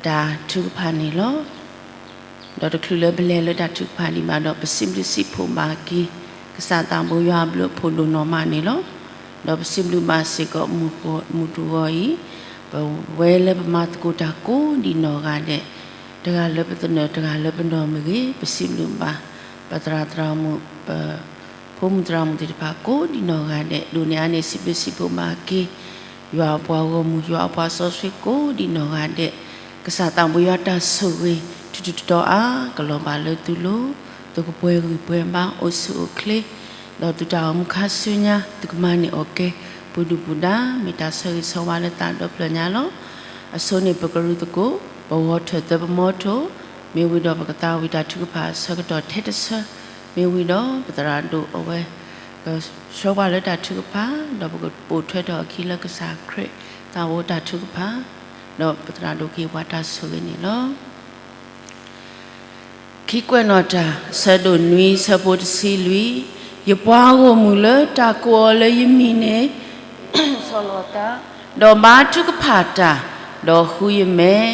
တၢ်ထုကဖၣ်န့ၣ်လီၤ. ဒီးတချုးလၢပလဲၤလၢတၢ်ထုကဖၣ်ဒံးဘၣ်ဒီး ပစံးဘျုးစံးဖှိၣ်ဘၣ်က့ၤ ကစၢ်သးဘိယွၤအဘျုးအဖှိၣ်ဒိၣ်နီၢ်မးန့ၣ်လီၤ. ဒီးပစံးဘျုးဘၣ်စ့ၢ်ကီး မုၢ်တဂီၤအံၤ ပဝဲလၢပမၤသကိးတၢ်ကိးဒံနီၢ်ဂၤဒဲး, တဂၤလၢပသနၢၣ် တဂၤလၢပနီၢ်မ့ၢ်ဂ့ၤ, ပစံးဘျုးဘၣ် ပသရၣ်သရၣ်မုၣ် ပ ဖိမုၣ်သရၣ်မုၣ်သ့ၣ်တဖၣ်ကိးဒံနီၢ်ဂၤဒဲး, ဒိးန့ၢ်အါန့ၢ်စံးဘျုးစံးဖှိၣ်ဘၣ်က့ၤ ယွၤအပှၤဂီၢ်မုၢ် ယွၤအပှၤစီဆှံကိးဒံနီၢ်ဂၤဒဲး, ကစၢ်သးဘိယွၤတၢ်ဆိၣ်ဂ့ၤ ထူထူတီတီအါ ကလီၤဘၣ်လၢသုလိၤ, သုကပှဲၤဂံၢ်ပှဲၤဘါ အိၣ်ဆူၣ်အိၣ်ချ့, ဒီးသုတၢ်အိၣ်မူခါဆူညါ သုကမၤန့ၢ်အီၣ်ကဲ ပှၤဒုၣ်ပှၤဒါ မ့ၢ်တၢ်ဆၢဂ့ၤဆၢဝါလၢသးဒီဖျၢၣ်ညါလီၤ. အဆိန့ၣ် ပကရူၢ်သကိး ပဂီၤထၢၣ်သၢပမီထိၣ်, မ့ၢ်ဝံၤဒီးပကသးဝံၣ်တၢ်ထုကဖၣ်အဆၢကတီၢ်ထဲတဆၢ, မ့ၢ်ဝံၤဒီးပသရၣ်ဒိၣ်အဝဲ ကဆှၢပှၤလၢတၢ်ထုကဖၣ်, ဒီးပကပိာ်ထွဲထီၣ်အခံလၢကစၢ်ခရံာ်သးဘိတၢ်ထုကဖၣ်, ဒီးပသရၣ်ဒိၣ်ကဟ့ၣ်ပှၤတၢ်ဆိၣ်ဂ့ၤန့ၣ်လီၤ. ခံကွဲးနီၣ်တၢ် ဆၢဒိၣ်နွံ ဆၢဖိတဆံလွံၢ်, ယပှၤဂီၢ်မုၢ်လၢတၢ်ကိးအီၤလၢယမံၤန့ၣ် ဆီၣ်လီၤသး, ဒီးဘါထုကဖၣ်တၢ်, ဒီးဃုယမဲာ်,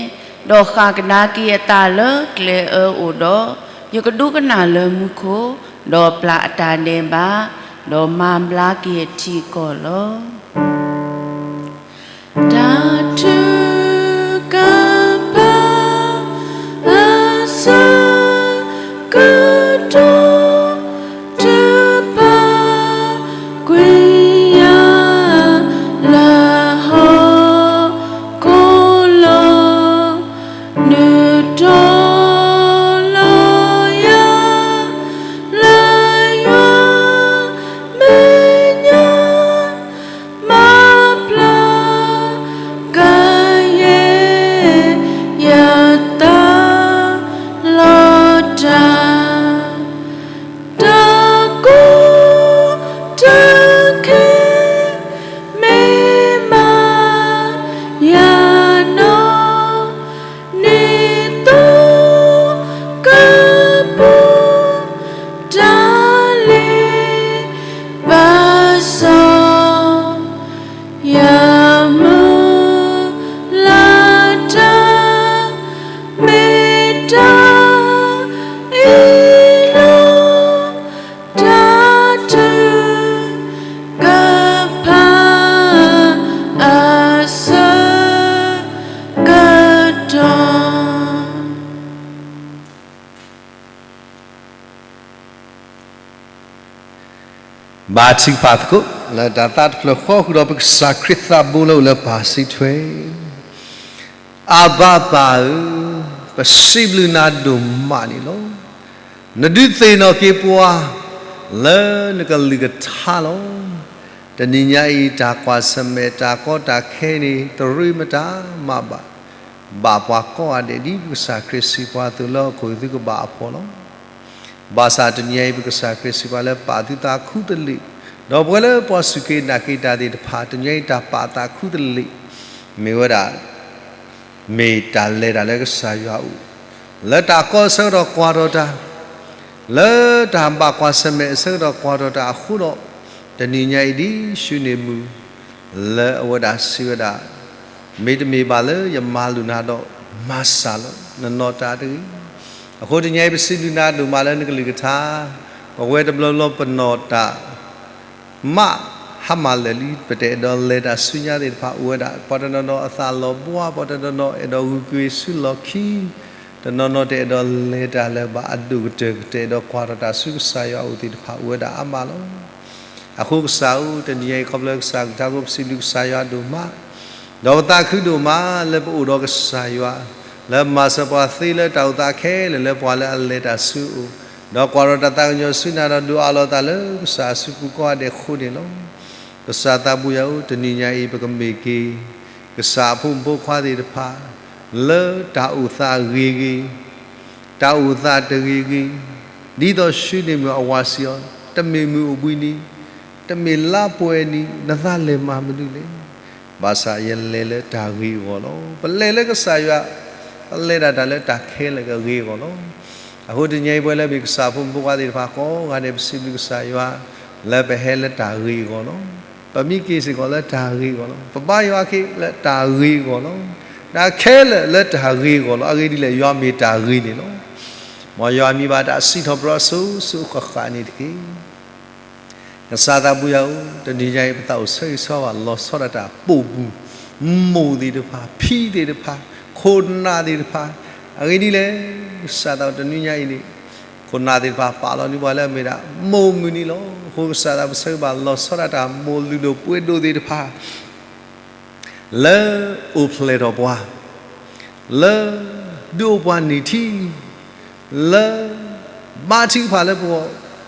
ဒီးဃၣ်ကဒါက့ၤအသးလၢကျဲအၢအိၣ်ဒီး, ယကဒိကနၣ်လၢမူခိၣ်, ဒီးပျၢ်အတၢ်ဒဲးဘး, ဒီးမၤဘျါက့ၤအထံအကီၢ်လီၤ. တၢ်ထုကဖၣ် အဆၢက ယမုၢ်လၢ်တၢ် မ့ၢ်တၢ်အ့ၣ်လိာ် တၢ်ထုကဖၣ်အဆၢကတီၢ်. ဘါထုကဖၣ်သကိး လၢတၢ်သးတဖျၢၣ်ဃီဃုာ်ဒီး ပကစၢ်ခရံာ်သးဘိလၢအိၣ်လၢပၢ်စံးထွဲ, အဘၤပၢ်ဧၢ, ပစံးဘျုးနၤဒိၣ်မးန့ၣ်လီၤ. နဒုးသ့ၣ်နီၣ်က့ၤပှၤ လၢနကလုၢ်ကထါလီၤ. တနံၤညါအံၤ တၢ်ကွၢ်ဆၢၣ်မဲာ် တၢ်ကီတၢ်ခဲန့ၣ် တရ့မတၤမးဘၣ်, ဘၣ်ပှၤကိးဂၤဒဲး ဒ်ပကစၢ်ခရံာ်စံးပှၤအသိး လၢဟီၣ်ခိၣ်သုကဘၣ်အဖှီၣ်လီၤ. ဘၣ်ဆၣ်တနံၤအံၤ ပကစၢ်ခရံာ်စံးပှၤလၢ ပာ်သုသးခူတလ့ၢ်, ဒီးပဝဲလၢပှၤစူၢ်က့ၤနာ်က့ၤတၢ်သ့ၣ်တဖၣ် တနံၤအံၤတၢ်ပာ်သးခူတလ့ၢ် မ့ၢ်ဝဲဒၣ် မ့ၢ်တၢ်လဲၤတၢ်လၢကစၢ်ယွၤအအိၣ်, လၢတၢ်ကီအဆၢကတီၢ်ကွၢ်ထီၣ်တၢ်, လၢတၢ်ဘၣ်ကွၢ်ဆၢၣ်မဲာ်အဆၢကတီၢ်ကွၢ်ထီၣ်တၢ်အဃိဒီး, တနံၤညါအံၤဒ်ဆူန့ၣ်မုၢ် လၢအဝဲဒၣ်စံးဝဲဒၣ်, မ့တမ့ၢ်ဘၣ်လၢယမၤလိာ်နၤဒီး မၤစၢ်လီၤ, နနီၢ်တၢ်တဂ့ၤ. အဃိတနံၤအံၤ ပစံးဘျုးနၤဒိၣ်မးလၢနကလုၢ်ကထါ, ပဝဲတဘျီဘျီပနီၢ်တၢ် မးဟါမၢ်လၢာ်လံ ပတအဲၣ်ဒိးလဲၤတၢ်ဆူညါသ့ၣ်တဖၣ်အိၣ်ဝဲဒၣ်, ပှၤတနီၤနီၤအသးလီၤဘှါ, ပှၤတနီၤနီၤအဲၣ်ဒိးဂုာ်ကွံာ်ဆူလီၢ်ခံ, တနီၤနီၤတအဲၣ်ဒိးလဲၤတၢ်လၢၤဘၣ်အဒိၣ်ကတၢၢ်, တအဲၣ်ဒိးကွၢ်ထီၣ်တၢ်ဆူကစၢ်ယွၤအအိၣ်သ့ၣ်တဖၣ်အိၣ်ဝဲဒၣ်အါမးလီၤ. အဃိကစၢ်ဧၢ, တနံၤညါအံၤခီဖျိကစၢ်ကလုၢ်ကထါအဃိ ပစံးဘျုးကစၢ်ယွၤဒိၣ်မး, ဒီးပသးခုဒိၣ်မးလၢပအိၣ်ဒီးကစၢ်ယွၤ, လၢမၤစၢၤပှၤသ့လၢတၢ်အိၣ်သးခဲလၢာ်လၢပှၤလၢအလဲၤတၢ်ဆူအအိၣ်, ဒီးကွၢ်ထီၣ်တၢ်သးကညီၤဆူနၤဒီးဒုးအးလီၤသးလၢကစၢ်အစုပူၤကိးဂၤဒဲးအဃိန့ၣ်လီၤ. ကစၢ်သးဘိယွၤဧၢ, တနံၤညါအံၤ ပကမ့ၢ်က့ၤ ကစၢ်အဖိမုၣ်ဖိခွါသ့ၣ်တဖၣ် လၢတၢ်အိၣ်သးဂ့ၤဂ့ၤ, တၢ်အိၣ်သးတဂ့ၤဂ့ၤ, ဒ်သိးဆူန့ၣ်မုၢ်အဝၤစံးအီၤ, တမ့ၢ်မုၢ်အိၣ်ဘှံးနံၤ, တမ့ၢ်လါပှဲၤနံၤ, နသးလဲၤမၤမနုၤလဲၣ်. ဘၣ်ဆၣ်ယလဲၤလၢတၢ်ဂ့ၤအဂီၢ်လီၤ. ပလဲၤလၢကစၢ်ယွၤ, ပလဲၤဒၣ်တၢ်လၢတၢ်ခဲလၢာ်အဂ့ၤအဂီၢ်လီၤ. အဃိတနံၤအံၤ ပဝဲလၢမ့ၢ်ကစၢ်ဖိမုၣ်ဖိခွါသ့ၣ်တဖၣ်ကိးဂၤဒဲး ပစံးဘျုးကစၢ်ယွၤ လၢပဟဲလၢတၢ်ဂ့ၤအဂီၢ်လီၤ. ပမံက့ၤစ့ၢ်ကီးလၢတၢ်ဂ့ၤအဂီၢ်လီၤ. ပဘါယွၤက့ၤလၢတၢ်ဂ့ၤအဂီၢ်လီၤ. တၢ်ခဲလၢာ်လၢတၢ်ဂ့ၤအဂီၢ်လီၤ. အဂ့ၢ်ဒ်လဲၣ်, ယွၤမ့ၢ်တၢ်ဂ့ၤန့ၣ်လီၤ. မ်ယွၤမံဘၣ်တၢ်စံးထီၣ်ပတြၢၤအစိၤစိၤအဃၣ်ဃၣ်န့ၣ်တက့ၢ်. ကစၢ်သးဘိယွၤဧၢ, တနံၤညါအံၤ ပသးအိၣ်ဆၢဂ့ၤဆၢဝါ လီၤဆီဒၣ်တၢ်ပိာ်ပူၤ, မိၢ်သ့ၣ်တဖၣ်, ဖံသ့ၣ်တဖၣ်, ခိၣ်နၢ်သ့ၣ်တဖၣ်, အဂ့ၢ်ဒ်လဲၣ်, ကစၢ်သးအိၣ်တနံၤညါအံၤန့ၣ် ခိၣ်နၢ်သ့ၣ်တဖၣ်ပာ်လီၤန့ၢ်ပှၤလၢအမ့ၢ်ဒၣ် မိၢ်မုၢ်နံၤလီၤ. အဃိကစၢ်သးဘိဆၢဂ့ၤဘၣ် လီၤဆီဒၣ်တၢ်မိၢ်လုၢ်ဒိၣ်ပှ့ၤဒိၣ်သ့ၣ်တဖၣ် လၢအိၣ်ဖျဲၣ်ထီၣ်ပှၤ, လၢဒုးအိၣ်ပှၤန့ၢ်ထံ, လၢဘါထုကဖၣ်လၢပဂီၢ်,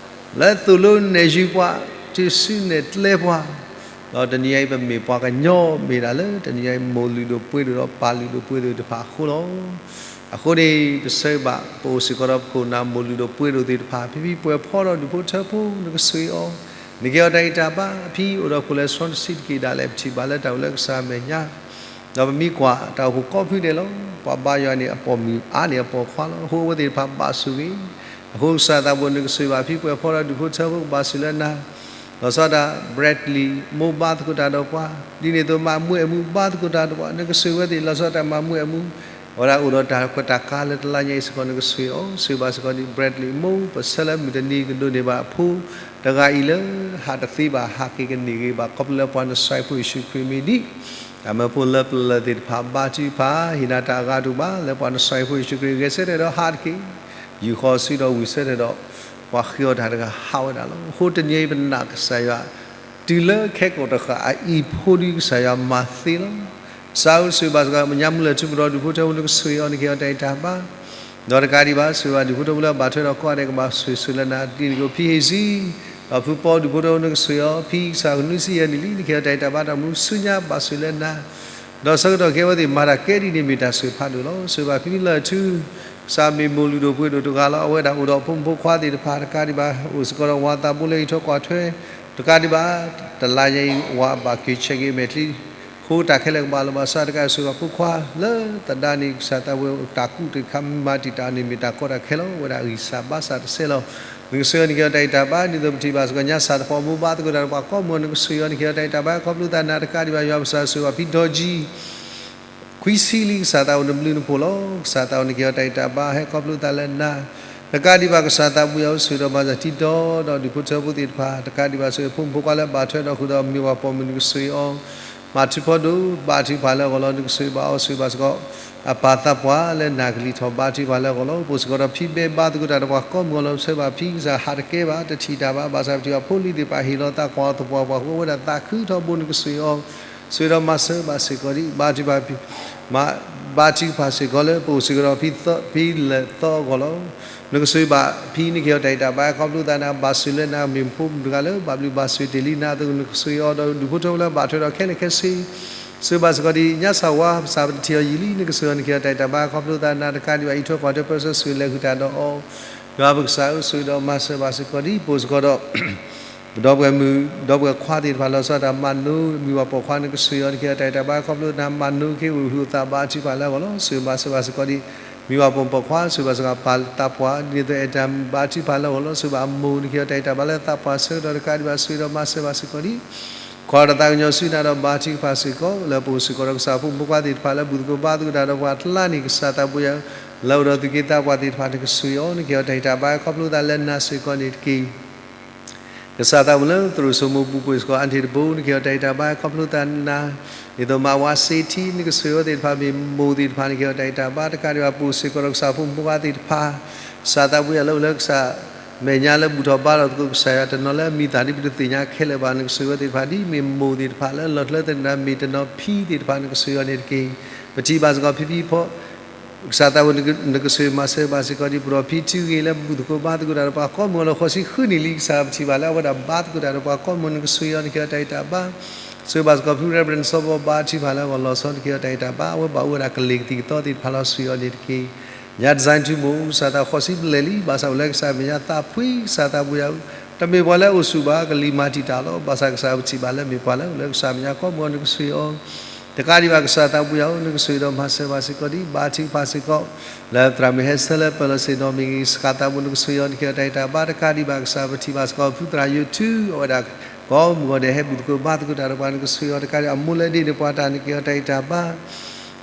လၢသိၣ်လိနဲၣ်ယုၤပှၤ, တုၤဆူနဲၣ်ကျဲပှၤ, ဒီးတနံၤညါအံၤ ပမ့ၢ်ပှၤကညီမ့ၢ်ဒၣ်လၢ တနံၤညါအံၤ မိၢ်လုၢ်ဒိၣ်ပှ့ၤဒိၣ်ဒီးပၢ်လုၢ်ဒိၣ်ပှ့ၤဒိၣ်တဖၣ်အဃိလီၤ. အဃိန့ၣ် ပဆၢဂ့ၤဘၣ် ပအိၣ်စ့ၢ်ကီးဒီးပခိၣ်နၢ်မိၢ်လုၢ်ဒိၣ်ပှ့ၤဒိၣ်သ့ၣ်တဖၣ်, ဖံဖံပှဲၤဖီဒီးဒူၣ်ဖိထၢဖိ နကဆိၣ်ဂ့ၤအီၤ, နကဟ့ၣ်အီၤတၢ်ဂံၢ်တၢ်ဘါ, ဖံအိၣ်ဒီးခိၣ်လဲၤစီတဆံးတက့ၢ်ဒၣ်လဲာ် ပထံၣ်ဘၣ်လၢတၢ်အိၣ်လၢကစၢ်အမဲာ်ညါ, ဒီးပမ့ၢ်ကွၢ်တၢ်အိၣ်ဖှိၣ်ကိးဖုဒဲးလီၤ. ပှၤဘါယွၤန့ၣ် အပိာ်မုၣ်အါန့ၢ်အပိာ်ခွါလီၤ. အဃိအဝဲသ့ၣ်တဖၣ်ဘၣ်ဆိၣ်ဂ့ၤ, အဃိကစၢ်သးဘိ နကဆိၣ်ဂ့ၤဘၣ် ဖံပှဲၤဖီဒီးဒူၣ်ဖိထၢဖိကဘၣ်ဆိၣ်လၢနၤ, လီၤဆီဒၣ်တၢ် Bradley မိၢ်ဘါသကိးတၢ်ဒီးပှၤ, ဒ်န့ၣ်အသိးမး မုၢ်အဲၣ်မူဘါသကိးတၢ်ဒီးပှၤ, နကဆိၣ်ဂ့ၤဝဲသ့ၣ် လီၤဆီဒၣ်တၢ်မၤမုၢ်အဲၣ်မူ, အဝဲဒၣ်အိၣ်ဒီးတၢ်ခွဲးတၢ်ကါလၢတလါညါအံၤစ့ၢ်ကီး နကဆိၣ်ဂ့ၤအီၤ, ဆိၣ်ဂ့ၤဘၣ်စ့ၢ်ကီးဒ် Bradley မိၢ် ပဆၢလၢမုၢ်တနံၤကဒိးန့ၢ်ဘၣ်အဖိတဂၤအံၤလၢ ဟးတသ့ဘၣ် ဟးက့ၤကန့ၢ်ဂ့ၤဘၣ် ခီဖျိလၢပှၤနစှၤဖိယ့ၣ်ၡူးခရံာ်မ့ၢ်ဒ် တၢ်မၢဖိလၢပျၢၤသ့ၣ်တဖၣ်ဘါထုကဖၣ် ဟ့ၣ်နၤတၢ်အဂၤတအိၣ်ဘၣ် လၢပှၤနစှၤဖိယ့ၣ်ၡူးခရံာ်ဂဲၤဆၢထၢၣ်ဒီးဟးတက့ၢ်, ယူာ်ဃီၤစုဒီးဝံၢ်ဆၢထၢၣ်ဒီး ပှၤဃ့အီၤတၢ်တဂၤဟးဝဲဒၣ်လီၤ. အဃိတနံၤအံၤပနာ်ကစၢ်ယွၤ တုၤလၢခဲကိာ်တဃၣ်အအံၤဖိဒ်ကစၢ်ယွၤမၤသ့လီၤ. ကစၢ်ဧၢ ဆိၣ်ဂ့ၤဘၣ်စ့ၢ်ကီး မညါမုၢ်လၢၢ်ထူကဒီးဒူၣ်ဖိထၢဖိ နကဆိၣ်ဂ့ၤအီၤ နကဟ့ၣ်အီၤတၢ်ဂံၢ်တၢ်ဘါ ဒီးတကးဒံးဘၣ် ဆိၣ်ဂ့ၤဘၣ်ဒူၣ်ဖိထၢဖိလၢအဘၣ်ထွဲဒီးကိးဂၤဒဲး ကဘၣ်ဆိၣ်ဂ့ၤဆိၣ်လၢနၤ ဒ်န့ၣ်အသိး ဖံဟ့ၣ်စံ ဒီးဖုပီဒူၣ်ဖိထၢဖိ နကဆိၣ်ဂ့ၤအီၤ ဖံကစၢ်ကနွံဆံယဲၢ်နံၣ်လံ နကဟ့ၣ်အီၤတၢ်ဂံၢ်တၢ်ဘါ တၢ်မူဆူညါဘၣ်ဆိၣ်လၢနၤ ဒီးဆၢကတီၢ်ခဲအံၤအဝဲသ့ၣ်မၤတၢ်ကဲဒ်န့ၣ် မ့ၢ်တၢ်ဆိၣ်ဂ့ၤဖးဒိၣ်လီၤ. ဆိၣ်ဂ့ၤဘၣ်ဖံလၢၢ်ထူ ကစၢ်မ့ၢ်မိၢ်လုၢ်ဒိၣ်ပှ့ၤဒိၣ်တဂၤလီၤ. အဝဲဒၣ်အိၣ်ဒီးဖိမုၣ်ဖိခွါသ့ၣ်တဖၣ် တကးဒံးဘၣ် အိၣ်စ့ၢ်ကီးဒီးဝၤသးဘိလၢဟံးထီၣ်ကွၢ်ထွဲ တကးဒံးဘၣ် တလါညါအံၤ ဝၤဘၣ်က့ၤဆဲးက့ၤအမဲာ်ချံ အဃိတၢ်ခဲလၢာ်ကဘၣ်လီၤဘၣ်စး တကးဆိၣ်ဂ့ၤဘၣ်ဖိခွါလၢသဒါန့ၣ် ကစၢ်သးဘိတၢ်ကူၣ်တခါမၤတံာ်တာ်န့ၣ် မ့ၢ်တၢ်ကီတၢ်ခဲလီၤ. အဝဲဒၣ်အဂံၢ်စၢ်ဘါစၢ်တဆဲးလီၤ. နကဆိၣ်ဂ့ၤအီၤနက့ၤအီၤတၢ်ဂံၢ်တၢ်ဘါ ဒ်သိးပထံၣ်ဘၣ်စ့ၢ်ကီး ညၣ်စၢ်တပီၢ်မူဘါသကိးတၢ်ဒီးပှၤကိးမုၢ်အီၤ နကဆိၣ်ဂ့ၤအီၤနက့ၤအီၤတၢ်ဂံၢ်တၢ်ဘါ ခီဖျိသးနၤတကးဒံးဘၣ် ယွၤပကစၢ်ဆိၣ်ဂ့ၤဘၣ်ဖံဒီကံ ခွံဆံလံ ကစၢ်သးအိၣ်နဘျုးနဖှိၣ်လီၤ. ကစၢ်သးအိၣ်နက့ၤအီၤတၢ်ဂံၢ်တၢ်ဘါ ဟဲခီဖျိသးလၢနၤ တကးဒံးဘၣ် ကစၢ်သးဘိယၤအိၣ်ဆိၣ်ဂ့ၤဒီးမၤစၢၤထံဒီဒီးဒူၣ်ဖိထၢဖိသ့ၣ်တဖၣ် တကးဒံးဘၣ်ဆိၣ်ဂ့ၤဖိမုၣ်ဖိခွါလၢဘၣ်ထွဲဒီးဃုာ်ဒီး မ့ၢ်ပှၤပိာ်မုၣ် နကဆိၣ်ဂ့ၤအီၤ မၤထူဖီဒိၣ် ဘါထုကဖၣ်လၢအဂီၢ်လီၤ. နကဆိၣ်ဂ့ၤဘၣ်အီၤ ဆိၣ်ဂ့ၤဘၣ်စ့ၢ်ကီး အပၢ်သးပှၢ်လၢနၤကလံၤထီၣ် ဘါထုကဖၣ်လၢအဂီၢ်လီၤ. ပအိၣ်စ့ၢ်ကီးဒီးဖံဘဲဘါသကိးတၢ်ဒီးပှၤကိးမုၢ်အီၤလီၤ. ဆိၣ်ဂ့ၤဘၣ်ဖံကစၢ်ဟးတကဲဘၣ် တထံၣ်တၢ်ဘၣ် ဘၣ်ဆၣ်ပထံၣ်ဘၣ်ဖိလံၤသ့ၣ်တဖၣ်ဟ့ၣ်လီၤသးကွၢ်အီၤသပှၢ်ပှၢ်ဃုာ်ဝဲဒၣ်သးခုထီဘိ နကဆိၣ်ဂ့ၤအီၤ ဆိၣ်ဂ့ၤဒီးမၤစၢၤဘၣ်စ့ၢ်ကီးဒံး ဘါထုကဖၣ်ဖံ ဘါထုကဖၣ်စ့ၢ်ကီးလၢ ပအိၣ်စ့ၢ်ကီးဒီးဖံသီ ဖံလဲၤသီအဂီၢ်လီၤ. နကဆိၣ်ဂ့ၤဘၣ်ဖံနက့ၤအီၤတၢ်ဂံၢ်တၢ်ဘါ ခီဖျိသးနၤ ဘၣ်ဆိၣ်လၢနၤ မ့ၢ်ဖိမုၣ်တဂၤလၢ ဘၣ်ဘျုးဘၣ်ဆိၣ်တ့ၢ်လံနၤအသိး နကဆိၣ်ဂ့ၤအီၤဒီး ဒူၣ်ဖိထၢဖိလၢဘၣ်ထွဲဒီးခဲလၢာ်ခဲဆ့ ဆိၣ်ဂ့ၤဘၣ်စ့ၢ်ကီးဒံး ညၣ်စၢ်ဝါ ပစၢ်ပတထံၣ်အီၤယံာ်လံ နကဆိၣ်ဂ့ၤအီၤနက့ၤအီၤတၢ်ဂံၢ်တၢ်ဘါ ခီဖျိသးနၤတကးဒံးဘၣ် အံးထွဲကွၢ်ထွဲပၢဆှၢ ဆိၣ်ဂ့ၤလဲၤဃုာ်တၢ်ဒီးအီၤ ယွၤပကစၢ်ဧၢ ဆိၣ်ဂ့ၤဒီးမၤစၢၤဘၣ်စ့ၢ်ကီးဒံး ပအိၣ်စ့ၢ်ကီးဒီး ဒီပုၢ်ဝဲၢ်မုၣ် ဒီပုၢ်ဝဲၢ်ခွါသ့ၣ်တဖၣ် လီၤဆီဒၣ်တၢ်မၤနိ မ့ၢ်ပှၤပိာ်ခွါ နကဆိၣ်ဂ့ၤအီၤနက့ၤအီၤတၢ်ဂံၢ်တၢ်ဘါ ခီဖျိသးနၤ မၤနိက့ၤအိၣ်ဟူးအိၣ်သး ဘါထုကဖၣ်လၢအဂီၢ်လီၤ. ဆိၣ်ဂ့ၤမၤစၢၤဘၣ်စ့ၢ်ကီးဒံး မ့ၢ်ပှၤပိာ်မုၣ်ပိာ်ခွါ ဆိၣ်ဂ့ၤဘၣ်စ့ၢ်ကီးပၢ်သးပှၢ် ဒ်သိးအဲၣ်တၢ်မုၣ် ဘါထုကဖၣ်လၢအဂီၢ်လီၤ. ဆိၣ်ဂ့ၤဘၣ်အမိၢ် နက့ၤအီၤတၢ်ဂံၢ်တၢ်ဘါလၢသးပှၢ်ဆၢကတီၢ်တကးဒံးဘၣ် ဆိၣ်ဂ့ၤဒီးမၤစၢၤဘၣ်စ့ၢ်ကီးဒံး ကွၢ်ဒီးသးကညီၤဆူနၤဒီးဘါထုကဖၣ်စ့ၢ်ကီး လၢပအိၣ်စ့ၢ်ကီးဒီးကစၢ်ဖိမုၣ်ဖိခွါသ့ၣ်တဖၣ်လၢဘူၣ်သကိးဘါသကိးတၢ်ဒီးပှၤကျါန့ၣ် ကစၢ်သးဘိယၤဧၢ လၢအိၣ်ဒီးသူၣ်က့သးပှၢ်သ့ၣ်တဖၣ် နကဆိၣ်ဂ့ၤအီၤ နက့ၤအီၤတၢ်ဂံၢ်တၢ်ဘါ ခီဖျိသးလၢနၤစ့ၢ်ကီးန့ၣ်တက့ၢ် ကစၢ်သးဝံၤလၢသရိာ်စိမိၤပူၤပှ့ၤစ့ၢ်ကီး အါတ့ၢ်တဘိ နက့ၤအီၤတၢ်ဂံၢ်တၢ်ဘါ ခီဖျိသးနၤ ဒ်သိးမၤဝါစ့ထံ နကဆိၣ်ဂ့ၤအီၤသ့ၣ်တဖၣ် မ့ၢ်မိၢ်သ့ၣ်တဖၣ် နက့ၤအီၤတၢ်ဂံၢ်တၢ်ဘါ တကးဒံးဘၣ် ပအိၣ်စ့ၢ်ကီးဒီးကစၢ်ဖိမုၣ်ဖိခွါသ့ၣ်တဖၣ် ကစၢ်သးဘိယၤဧၢ လၢအိၣ်လၢကစၢ်မဲာ်ညါလၢဘူၣ်ထီၣ်ဘါထီၣ်သကိး ကစၢ်ယွၤတနီၤလၢအမံၤသၣ်ဒ်ပတသ့ၣ်ညါခဲလၢာ်ဘၣ် နကဆိၣ်ဂ့ၤအီၤသ့ၣ်တဖၣ် ဒ်မ့ၢ်မိၢ်သ့ၣ်တဖၣ်လၢလီၤကျၢၤသနၤ မ့ၢ်တနီၤဖံသ့ၣ်တဖၣ် နကဆိၣ်ဂ့ၤအီၤန့ၣ်တက့ၢ် ပထံၣ်ဘၣ်စ့ၢ်ကီးဖံဖံဖီ ကစၢ်သးဝံၤ နကဆိၣ်ဂ့ၤမၤစၢၤဘၣ်စ့ၢ်ကီးဒံး ပဒီးဖံထုဂ့ၤလၢဘူၣ်သကိးဘါသကိးတၢ်ဒီး ပှၤကိးမုၢ်အီၤလီၤ ဃိးဆံဃုနံၣ်လံ ကစၢ်ပထံၣ်ဘၣ်လၢအဝဲဒၣ်ဘါသကိးတၢ်ဒီးပှၤကိးမုၢ် နကဆိၣ်ဂ့ၤအီၤ နက့ၤအီၤတၢ်ဂံၢ်တၢ်ဘါ ဆိၣ်ဂ့ၤဘၣ်စ့ၢ်ကီးဖု Reverend စီၤဘီ ဘါထုကဖၣ်လၢအဂီၢ်လီၤဆီ နက့ၤအီၤတၢ်ဂံၢ်တၢ်ဘါ အဝဲဘၣ်အိၣ်ဝဲဒၣ်ကလ့ၢ်ကသံၣ်ကသီသ့ၣ်တဖၣ်လီၤ ဆိၣ်ဂ့ၤအီၤန့ၣ်တက့ၢ် ညါ design ထူမိၣ် ကစၢ်သးဃိးဆံဘျဲၣ်လံ ဘၣ်ဆၣ်အိၣ်လၢကစၢ်မဲာ်ညါသးဖှံ ကစၢ်သးဘိယၤဧၢ တမ့ၢ်ပှၤလၢအအိၣ်ဆူၣ်ဘၣ် ကလံၤမၤတံာ်တာ်လီၤ ဘၣ်ဆၣ်ကစၢ်ပထံၣ်ဘၣ်လၢမ့ၢ်ပှၤလၢအိၣ်လၢကစၢ်မဲာ်ညါကိးမုၢ်အီၤ နကဆိၣ်ဂ့ၤအီၤ တကးဒံးဘၣ် ကစၢ်သးဘိယၤဧၢ နကဆိၣ်ဂ့ၤဒီးမၤစၢၤဘၣ်စ့ၢ်ကီးဒံး ဘါထုကဖၣ်စ့ၢ်ကီး လၢသရၣ်မုၣ်ဟဲဆၢလၢပၢၤလီၢ်ဆ့ၣ်နီၤမ့ၢ်ဂ့ၤ စကၤသးဘိ နကဆိၣ်ဂ့ၤအီၤ နက့ၤအီၤတၢ်ဂံၢ်တၢ်ဘါ တကးဒံးဘၣ် ကစၢ်ပထံၣ်ဘၣ်စ့ၢ်ကီး ဖုသရၣ်ယိၤထူ အဝဲဒၣ် ကိးမုၢ်အီၤဒဲး ဟဲဘူၣ်သကိးဘါသကိးတၢ်ဒီးပှၤ နကဆိၣ်ဂ့ၤအီၤ တကးဒံး အမိၢ်လၢဒ့န့ၣ်ပှၤတၢ် နက့ၤအီၤတၢ်ဂံၢ်တၢ်ဘါ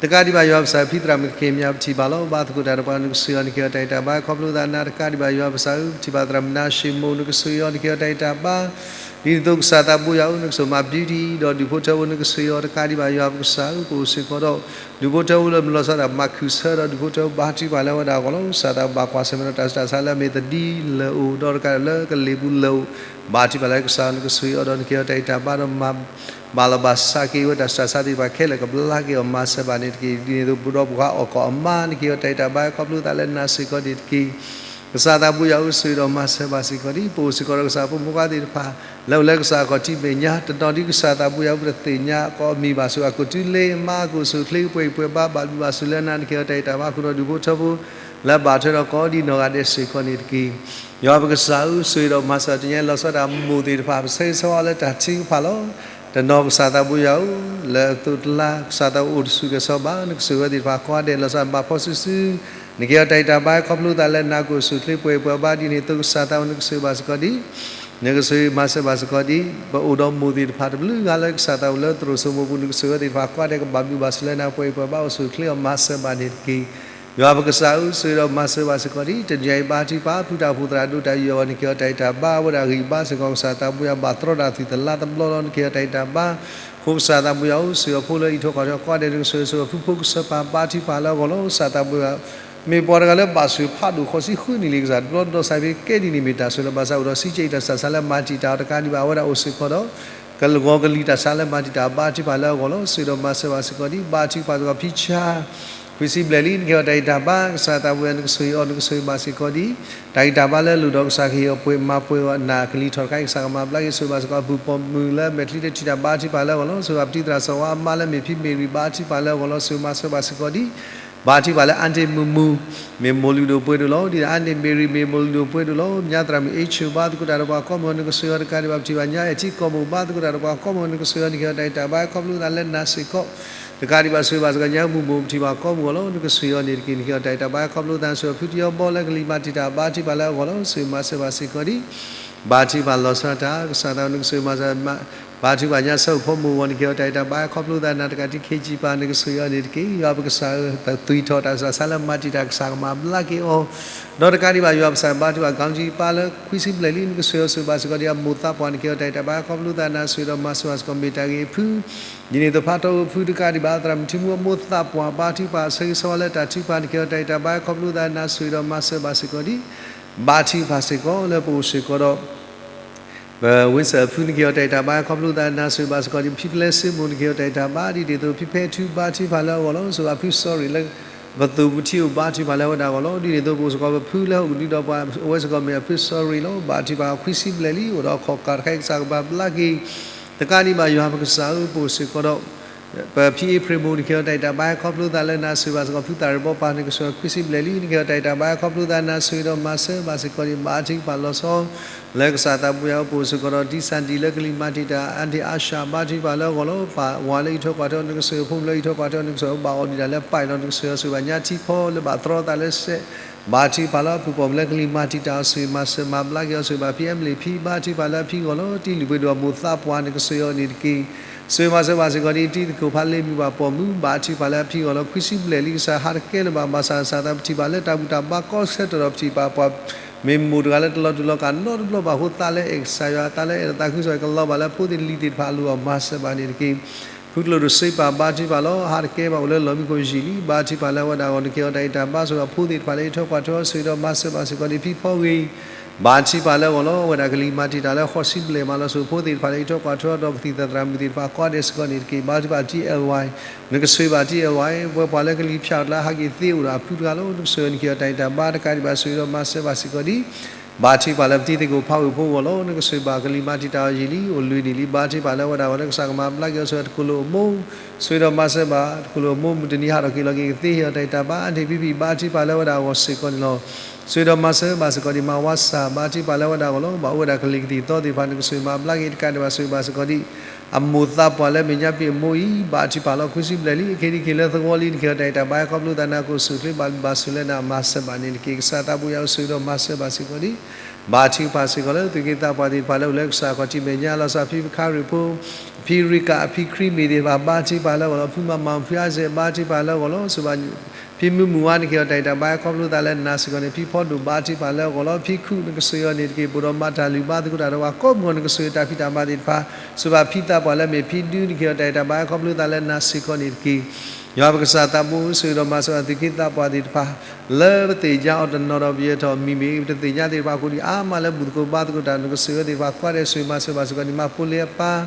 တကးဒံးဘၣ် ယွၤပကစၢ် ဖံသရၣ်မုၣ်ကခ့ၣ်မၠၣ် ပထံၣ်ဘၣ်လီၤ ဘါသကိးတၢ်ဒီးပှၤ နကဆိၣ်ဂ့ၤအီၤ နက့ၤအီၤတၢ်ဂံၢ်တၢ်ဘါ ခီဖျိသးနၤ တကးဒံးဘၣ် ယွၤပကစၢ်ဧၢ ပထံၣ်ဘၣ်သရၣ်မုၣ်နါၡ့မိၣ် နကဆိၣ်ဂ့ၤအီၤ နက့ၤအီၤတၢ်ဂံၢ်တၢ်ဘါ ဒ်န့ၣ်အသိး ကစၢ်သးဘိယၤဧၢ နကဆိၣ်မၤဘျုးဒံးဒီး ဒူၣ်ဖိထၢဖိ နကဆိၣ်ဂ့ၤအီၤ တကးဒံးဘၣ် ယွၤပကစၢ်ဧၢ ပအိၣ်စ့ၢ်ကီးဒီး ဒူၣ်ဖိထၢဖိလၢမုၢ်လီၤဆီဒၣ် မၤခုၣ်ဆၢဒီး ဒူၣ်ဖိထၢဖိ ဘါထုကဖၣ်လၢအဝဲဒၣ်အဂီၢ်လီၤ ကစၢ်သးဘိဘၣ်ကွၢ်ဆၢၣ်မဲာ်ဒီးတၢ်ဆူးတၢ်ဆါလၢအမ့ၢ်သဒံလၢအိၣ် ဒီးတကးဒံးလၢကလ့ၢ်ပူၤလၢအိၣ် ဘါထုကဖၣ်လၢကစၢ် နကဆိၣ်ဂ့ၤအီၤဒီး နက့ၤအီၤတၢ်ဂံၢ်တၢ်ဘါဒီး မၤလီၤဘၣ်ဆါက့ၤဝဲတၢ်ဆူးတၢ်ဆါသ့ၣ်တဖၣ်ခဲလၢာ် ကဘျါက့ၤအီၤ မၤစၢၤဘၣ်န့ၣ်တက့ၢ် ဒ်န့ၣ်အသိး ပဒီပုၢ်ဝဲၢ်အီၣ်ကီၢ်အမါ နက့ၤအီၤတၢ်ဂံၢ်တၢ်ဘါ ခီဖျိသးလၢနၤစ့ၢ်ကီးန့ၣ်တက့ၢ် ကစၢ်သးဘိယၤဧၢ ဆိၣ်ဂ့ၤဒီးမၤစၢၤဘၣ်စ့ၢ်ကီးဒံး ပအိၣ်စ့ၢ်ကီးဒီးကစၢ်ဖိမုၣ်ဖိခွါသ့ၣ်တဖၣ် လၢအိၣ်လၢကစၢ်အခီၣ်ထံးမဲာ်ညါ တနီၤဒ်ကစၢ်သးဘိယၤဧၢ ပတသ့ၣ်ညါ ကိးမံၤဘၣ်ဆိၣ် အကိၣ်တုလဲ မါအကိၣ်ဆိၣ်ချ့ ပှဲၤအံၤပှဲၤဘါ ဘၣ်ဘျုးဘၣ်ဆိၣ်လၢနၤ နက့ၤအီၤတၢ်ဂံၢ်တၢ်ဘါ ဃုာ်ဒီးဒူၣ်ဖိထၢဖိ လၢဘၣ်ထွဲဒီးကိးဒံးနီၢ်ဂၤဒဲးစ့ၢ်ကီးန့ၣ်တက့ၢ် ယွၤပကစၢ်ဧၢ ဆိၣ်ဂ့ၤဒီးမၤစၢၤတညီလီၤဆီဒၣ်မိၢ်သ့ၣ်တဖၣ် ပဆၢဂ့ၤဆၢဝါလၢတၢ်ထုကဖၣ်လီၤ တနီၤကစၢ်သးဘိယၤဧၢ လၢအသိးတလါ ကစၢ်သးဘိအိၣ်တဆူၣ်ကဲၤစီၤဘၣ် နကဆိၣ်ဂ့ၤဝဲသ့ၣ်တဖၣ်ကိးဂၤဒဲးလီၤဆီဒၣ် ဘၣ်ဖီစုာ်စုာ် နက့ၤအီၤတၢ်ဂံၢ်တၢ်ဘါ ခီဖျိသးလၢနၤကိၣ်ဆိၣ်ချ့ ပှဲၤအံၤပှဲၤဘါ ဒ်န့ၣ်အသိး ကစၢ်သးဘိ နကဆိၣ်ဂ့ၤဘၣ်စ့ၢ်ကီးဒံး နကဆိၣ်ဂ့ၤမၤစၢၤဘၣ်စ့ၢ်ကီးဒံး ပအိၣ်ဒီးမိၢ်သ့ၣ်တဖၣ်တဘျုးဂၤလၢကစၢ်သးဘိလၢသရိာ်စိမိၤပူၤ နကဆိၣ်ဂ့ၤဝဲသ့ၣ်တဖၣ်ကိးဂၤဒဲး ကဘၣ်ဘျုးဘၣ်ဆိၣ်လၢနၤ ပှဲၤအံၤပှဲၤဘါ အိၣ်ဆိၣ်ချ့အီၤ မၤစၢၤဘၣ်န့ၣ်တက့ၢ် ယွၤပကစၢ်ဧၢ ဆိၣ်ဂ့ၤဒီးမၤစၢၤဘၣ်စ့ၢ်ကီးဒံး တနံၤအံၤဘါထုကဖၣ် ဖုတၢ်အိၣ်ဖှိၣ်သရၣ်ဒိၣ်တၢ်ယွၤအဂီၢ် နက့ၤအီၤတၢ်ဂံၢ်တၢ်ဘါ အဝဲဒၣ်ဂံၢ်ဘါစ့ၢ်ကီး ကစၢ်သးဘိယၤ ဘၣ်တြီတၢ်သုးတလါတဘျီလီၤ နက့ၤအီၤတၢ်ဂံၢ်တၢ်ဘါ အဃိကစၢ်သးဘိယၤဧၢ ဆိၣ်ဂ့ၤအဖိလၢအံးထွဲကွၢ်ထွဲကိးဂၤဒဲး နကဆိၣ်ဂ့ၤဆိၣ်ဂ့ၤ ဖုဖိကစၢ်ပၢ် ဘါထုကဖၣ်လၢအဂီၢ်လီၤ ကစၢ်သးဘိယၤဧၢ မ့ၢ်ပှၤတဂၤလၢဘၣ်ဆိၣ်ဖးဒိၣ်ဃိးဆံဃုနံၣ်လံ ကစၢ်တဘျီဒီးစးဖဲကဲဒ်န့ၣ် မ့ၢ်တၢ်ဆိၣ်လၢဘၣ်ဆၣ်အိၣ်ဒီးစံးကဲအံၤ တၢ်ဆူးတၢ်ဆါလၢမၤတံာ်တာ်အီၤ တကးဒံးဘၣ် အဝဲဒၣ်အိၣ်စ့ၢ်ကီးဒီး ကလီၤကလံၤတၢ်ဆါလၢမၤတံာ်တာ် ဘါထုကဖၣ်လၢအဂီၢ်လီၤ ဆိၣ်ဂ့ၤဒီးမၤစၢၤဘၣ်စ့ၢ်ကီးဒံး ဘါထုကဖၣ်စ့ၢ်ကီးဖံဆါ ခွံဆံဘျဲၣ်လံ နက့ၤအီၤတၢ်ဂံၢ်တၢ်ဘါ ကစၢ်သးဘိယၤ နကဆိၣ်ဂ့ၤအီၤ နကဆိၣ်ဂ့ၤဘၣ်စ့ၢ်ကီးဒံး တၢ်ဂံၢ်တၢ်ဘါလၢလိၣ်ဒီးကစၢ်ကဟ့ၣ်အီၤပှဲၤမၤပှဲၤအီၤ နၤကလံၤထီၣ်တခါအံၤ ကစၢ်ကမၤဘျါက့ၤ ဆိၣ်ဂ့ၤဘၣ်စ့ၢ်ကီး အပုၢ်ပိာ်မုၣ်လၢမဲာ်ချံတထံၣ်တၢ်ဘါထုကဖၣ်လၢအဂီၢ်လီၤ ဆိၣ်ဂ့ၤဘၣ်ပတံၤသရၣ်စီၤဝါအမါလၢမ့ၢ်ဖံမ့ၢ်ရံၤ ဘါထုကဖၣ်လၢအဂီၢ်လီၤ ဆိၣ်ဂ့ၤမၤစၢၤဘၣ်စ့ၢ်ကီးဒံး ဘါထုကဖၣ်လၢ Aunty Mumu မ့ၢ်မိၢ်လုၢ်ဒိၣ်ပှ့ၤဒိၣ်လီၤ. ဒ်သိး Aunty Mary မ့ၢ်မိၢ်လုၢ်ဒိၣ်ပှ့ၤဒိၣ်လီၤ. ညါသရၣ်မုၣ် H ဘါသကိးတၢ်ဒီးပှၤကိးမုၢ်ဂီၤ နကစၢ်ယွၤတကးဒံးဘၣ် ပထံၣ်ဘၣ်ညါ အဲၣ်ထံကီၢ်မိၢ် ဘါသကိးတၢ်ဒီးပှၤကိးမုၢ်ဂီၤ နကစၢ်ယွၤ နကဟ့ၣ်အီၤတၢ်ဂံၢ်တၢ်ဘါ ခီဖျိသးလၢနၤစ့ၢ်ကီး တကးဒံးဘၣ် ဆိၣ်ဂ့ၤဘၣ်စ့ၢ်ကီး ညါမုၢ်မိၢ် ပထံၣ်ဘၣ်ကိးမုၢ်ဂီၤလီၤ. နကစၢ်ယွၤန့ၣ်တက့ၢ် နကဟ့ၣ်အီၤတၢ်ဂံၢ်တၢ်ဘါ ခီဖျိသး နကစၢ်ယွၤ ဖုတယီဘီလၢကလံၤမၤတံာ်တာ် ဘါထုကဖၣ်လၢအဂီၢ်လီၤ. ဆိၣ်ဂ့ၤမၤစၢၤဘၣ်စ့ၢ်ကီးဒံး ဘါထုကဖၣ်လီၤဆီတၢ် ကစၢ်သးနကစၢ်မၤစၢၤ ဘါထုကဖၣ်ညါ ဆၢဖိမိၢ်ဂီၤ နကဟ့ၣ်အီၤတၢ်ဂံၢ်တၢ်ဘါ ခီဖျိသး နၤတကးဒံး ခ့ကၠံပၤ နကစၢ်ယွၤန့ၣ်တက့ၢ်. ယွၤပကစၢ်ဧၢ, တသွံၣ်ထီၣ်တၢ်ဆူးတၢ်ဆါလၢမၤတံာ်တာ် ကစၢ်ကမၤဘျါက့ၤအီၤ ဒီးတကးဒံးဘၣ် ယွၤပကစၢ်ဘါထုကဖၣ် ကီကၠံပၤလၢ ခွံဆံဘျဲၣ်လံ နကစၢ်ယွၤဆိၣ်ဂ့ၤဘၣ်စ့ၢ်ကီးဒံး အမိၢ်သးပှၢ် နကဟ့ၣ်အီၤတၢ်ဂံၢ်တၢ်ဘါ ခီဖျိသး နၤဆိၣ်ဂ့ၤဒီး မၤစၢၤဘၣ်စ့ၢ်ကီး မ့ၢ်တၢ်ဂ့ၤအဖု ဒ်န့ၣ်သိး ဖးထီအိၣ်ဖုတကးဒံးဘၣ် သရၣ်မုၣ်ထံမူအမိၢ်သးပှၢ် ဘါထုကဖၣ် ဆၢဂ့ၤဆၢဝါလၢတၢ်ထုကဖၣ် နကဟ့ၣ်အီၤတၢ်ဂံၢ်တၢ်ဘါ ခီဖျိသး နၤဆိၣ်ဂ့ၤဒီး မၤစၢၤဘၣ်စ့ၢ်ကီးဒံး ဘါထုကဖၣ်စ့ၢ်ကီး လၢပအိၣ်စ့ၢ်ကီးဒီး ပဝ့စၢၣ်အဖု နကဟ့ၣ်အီၤတၢ်ဂံၢ်တၢ်ဘါ ခီဖျိသး နၤဆိၣ်ဂ့ၤဘၣ်စ့ၢ်ကီးဒံး ဖံပျဲစ့မိၢ် နကဟ့ၣ်အီၤတၢ်ဂံၢ်တၢ်ဘါ ဒ်န့ၣ်သိး ဖံဖဲထူ ဘါထုကဖၣ်လၢအဂီၢ်လီၤ. ဆိၣ်ဂ့ၤဘၣ်ဖု sorry လၢ ပသိၣ်ပထံအိၣ် ဘါထုကဖၣ်လၢအဝဲဒၣ်အဂီၢ်လီၤ. ဒ်န့ၣ်သိး ပအိၣ်စ့ၢ်ကီး ပဖုလၢဟီၣ်ကဒုဒီးပှၤ အဝဲစ့ၢ်ကီးမ့ၢ်အဖု sorry လီၤ. ဘါထုကဖၣ် ခွံဆံဘျဲၣ်လံ အိၣ်ဒီးအခီၣ်ကၢ်တခါ ကစၢ်ကဘၣ်ဘျါက့ၤ တကးဒံးဘၣ် ယွၤပကစၢ်ဧၢ ပအိၣ်စ့ၢ်ကီးဒီး ပဖံအ့ဖြ့ၣ်မိၢ် နကဟ့ၣ်အီၤတၢ်ဂံၢ်တၢ်ဘါ ခီဖျိသးလၢနၤဆိၣ်ဂ့ၤဘၣ်စ့ၢ်ကီး ဖုသးရ့ၣ်ဘီပၢ် နကစၢ်ယွၤ ခွံဆံဘျဲၣ်လံ နကဟ့ၣ်အီၤတၢ်ဂံၢ်တၢ်ဘါ ခီဖျိသး နၤဆိၣ်ဂ့ၤဒီး မၤစၢၤဘၣ်စ့ၢ်ကီးဒံး ဘါထုကဖၣ်လီၤဆီ လၢကစၢ်သးပူၤယၤ ပအိၣ်စ့ၢ်ကီးဒီး ဒံစၣ်ဒံၣ်လၢကလံၤမၤတံာ်တာ် အါဒ့ၣ်အါၡၢ် ဘါထုကဖၣ်လၢအဂီၢ်လီၤ. ပှၤဝၤလၢအံးထွဲကွၢ်ထွဲ နကစၢ်ယွၤ ဖိမုၣ်လၢအံးထွဲကွၢ်ထွဲ နကစၢ်ယွၤ ဘၣ်အီၣ်ဒံးတၢ်လၢပၢ်အံၤလီၤ နကစၢ်ယွၤ ဆိၣ်ဂ့ၤဘၣ်ညါထံဖီ လၢဘၣ်သရီသးလၢစဲး ဘါထုကဖၣ်လၢအဖုၣ်ပိာ်မုၣ်လၢကလံၤမၤတံာ်တာ်အီၤ ဆိၣ်ဂ့ၤမၤစၢၤမၤဘျါက့ၤအီၤ ဆိၣ်ဂ့ၤဘၣ်ဖံအဲမလ့ၣ်ဖံ ဘါထုကဖၣ်လၢအဖံအဂီၢ်လီၤ. တံၤလုၢ်ပှ့ၤဒိၣ်အမိၢ်သးပှၢ် နကစၢ်ယွၤန့ၣ်တက့ၢ် ဆိၣ်ဂ့ၤမၤစၢၤဘၣ်စ့ၢ်ကီးဒံး တံၤသကိးဖးလ့ၣ်မုၣ်ဘၣ်ပိာ်မုၣ် ဘါထုကဖၣ်လၢအဖံအဂီၢ်လီၤ. ခွံဆံဘျဲၣ်လံ ကစၢ်ဟးတကဲလၢၤဘၣ် ဘၣ်ဆၣ်ကစၢ်သးပထံၣ်ဘၣ်လၢတၢ်ဘူၣ်တၢ်ဘါကီဆၢကတီၢ်ဒီး ပထံၣ်ဘၣ်ပှၤ မ့ၢ်မိၢ်တဂၤလၢတလီၤတူာ်လီၤကာ်နီတဘျီဘၣ်အဃိ သးလၢအဲၣ်ကစၢ်ယွၤ သးလၢအဲၣ်လီၤသးခုကစီၣ် ကလီၤဘၣ်လၢဖိသ့ၣ်လံၤသ့ၣ်တဖၣ်အလိၤ မၤစၢၤဘၣ်န့ၣ်တက့ၢ်. ဖုကျိၣ်ဒိၣ်စ့ပာ် ဘါထုကဖၣ်လီၤ. ဟးတကဲဘၣ် အိၣ်လၢလီၢ်မံခိၣ်ယံာ်လံ ဘါထုကဖၣ်လၢအဝဲဒၣ်အဂီၢ် နကဟ့ၣ်အီၤတၢ်ဂံၢ်တၢ်ဘါ ဆိၣ်ဂ့ၤဘၣ်ဖိသ့ၣ်တဖၣ်လၢအံးထွဲကွၢ်ထွဲအီၤ ဆိၣ်ဂ့ၤဒီးမၤစၢၤဘၣ်စ့ၢ်ကီးဒံး ဖံဖီဂ့ၤ ဘါထုကဖၣ်လၢအဂီၢ်လီၤ. အဝဲဒၣ်ကလံၤမၤတံာ်တာ်လၢဃိးဆံဘျဲၣ်မးလီၤ. ဆိၣ်ဂ့ၤဖိသ့ၣ်တဖၣ်လၢအံးထွဲကွၢ်ထွဲအီၤဒီး ကသံၣ်သရၣ်မုၣ်သ့ၣ်တဖၣ် ကိးဂၤဒဲးစ့ၢ်ကီးန့ၣ်တက့ၢ်. ဘါထုကဖၣ် T L Y နကဆိၣ်ဂ့ၤဘၣ် T L Y ပဝဲပှၤလၢကလံၤဖၠးအီၤတလါ ဟးက့ၤသ့အိၣ်ဒီးအဖုတဂၤလီၤ. နကစၢ်ယွၤ နကဟ့ၣ်အီၤတၢ်ဂံၢ်တၢ်ဘါ တကးဒံးဘၣ် ဆိၣ်ဂ့ၤဒီးမၤစၢၤဘၣ်စ့ၢ်ကီးဒံး ဘါထုကဖၣ်လၢပတံၤသကိးဖးဝ့ၢ်ဖိအဂီၢ်လီၤ. နကဆိၣ်ဂ့ၤဘၣ်ကလံၤမၤတံာ်တာ်အီၤယံာ်လံ အိၣ်လွံၢ်နံၣ်လံ ဘါထုကဖၣ်လၢအဝဲဒၣ်အဂီၢ် လၢကစၢ်ကမၤဘျါက့ၤအီၤ ဆိၣ်ဂ့ၤတကိၤလိာ်အမိၢ် ဆိၣ်ဂ့ၤဒီးမၤစၢၤဘၣ် တကိၤလိာ်အမိၢ် မုၢ်တနံၤဟးထီၣ်က့ၤလီၤက့ၤကသ့ ဟ့ၣ်အီၤတၢ်ဂံၢ်တၢ်ဘါ အါန့ၢ်ဖံဖံ ဘါထုကဖၣ်လၢအဝဲဒၣ်အဂီၢ်စ့ၢ်ကီးန့ၣ်လီၤ. ဆိၣ်ဂ့ၤဒီးမၤစၢၤဘၣ်စ့ၢ်ကီးဒံး မၤဝါစၢ် ဘါထုကဖၣ်လၢအဝဲဒၣ်အဂီၢ်လီၤ. ဘၣ်အိၣ်ဝဲဒၣ်ကလံၤကသံၣ်သီသ့ၣ်တဖၣ် နကဆိၣ်ဂ့ၤမၤဘျါက့ၤ တကးဒံးဘၣ် ဆိၣ်ဂ့ၤဘၣ်စ့ၢ်ကီးဒံး အမိၢ်သးပှၢ်လၢမဲာ်ညါပ့ၤအမိၢ်အံၤ ဘါထုကဖၣ်လီၤ. ခွံဆံဘျဲၣ်လံ အခ့ဒံးက့ၤလၢသဝီလံ နကဟ့ၣ်အီၤတၢ်ဂံၢ်တၢ်ဘါ ခီဖျိသးနၤကအိၣ်ဆူၣ်အိၣ်ချ့ ဘၣ်ဘျုးဘၣ်ဆိၣ်လၢနၤ မၤစၢၤဘၣ်န့ၣ်တက့ၢ်. ကစၢ်သးပူၤယၤ အိၣ်ဆိၣ်ဂ့ၤဒီးမၤစၢၤဘၣ်စ့ၢ်ကီးဒံး ဘါထုကဖၣ်စ့ၢ်ကီးလၢ သုးက့သးပှၢ်သ့ၣ်တဖၣ်လၢအိၣ်လၢကစၢ်ခီၣ်ထံးမဲာ်ညါလီၤ. စီၤဖံဖခါရံၣ်ဖိ ဖံရံကၣ် အဖံခရံမ့ၢ်သ့ၣ်တဖၣ် ဘါထုကဖၣ်လၢအဂီၢ်လီၤ. ဖုမၤမၤဖုအါစဲး ဘါထုကဖၣ်လၢအဂီၢ်လီၤ. ဆိၣ်ဂ့ၤဘၣ်ဖံမုၢ်မုၢ်ဝါ နကဟ့ၣ်အီၤတၢ်ဂံၢ်တၢ်ဘါ ခီဖျိသးလၢနၤစ့ၢ်ကီးန့ၣ် ဖံဖီဒိၣ် ဘါထုကဖၣ်လၢအဂီၢ်လီၤ. ဖံခူၣ် နကစၢ်ယွၤန့ၣ်တက့ၢ် ပအိၣ်ဒီးမၤတၢ်လုၢ်ဘါသကိးတၢ်ဒီးပှၤကိးမုၢ်ဂီၤ နကဆိၣ်ဂ့ၤတၢ်ဖံးတၢ်မၤသ့ၣ်တဖၣ် ဆိၣ်ဂ့ၤဘၣ်ဖံသးပှၢ်လၢမဲာ်ဖံဒု နကဟ့ၣ်အီၤတၢ်ဂံၢ်တၢ်ဘါ ခီဖျိသးလၢနၤစ့ၢ်ကီးန့ၣ်တက့ၢ်. ယွၤပကစၢ်သးဘိ ဆိၣ်ဂ့ၤဒီးမၤစၢၤအီၤ သုးက့သးပှၢ်သ့ၣ်တဖၣ် လၢပသ့ၣ်ညါအီၤတနီၤဒီးပယဲၢ်ထီၣ်မံၤမ့ၢ် ပတသ့ၣ်ညါသ့ၣ်တဖၣ်အဃိဒီး အါမးလၢဘူၣ်သကိးဘါသကိးတၢ် နကဆိၣ်ဂ့ၤသ့ၣ်တဖၣ် ကိးဂၤဒဲးဆိၣ်ဂ့ၤမၤစၢၤဘၣ်စ့ၢ်ကီးန့ၣ် မၤဖိလ့အပၢ်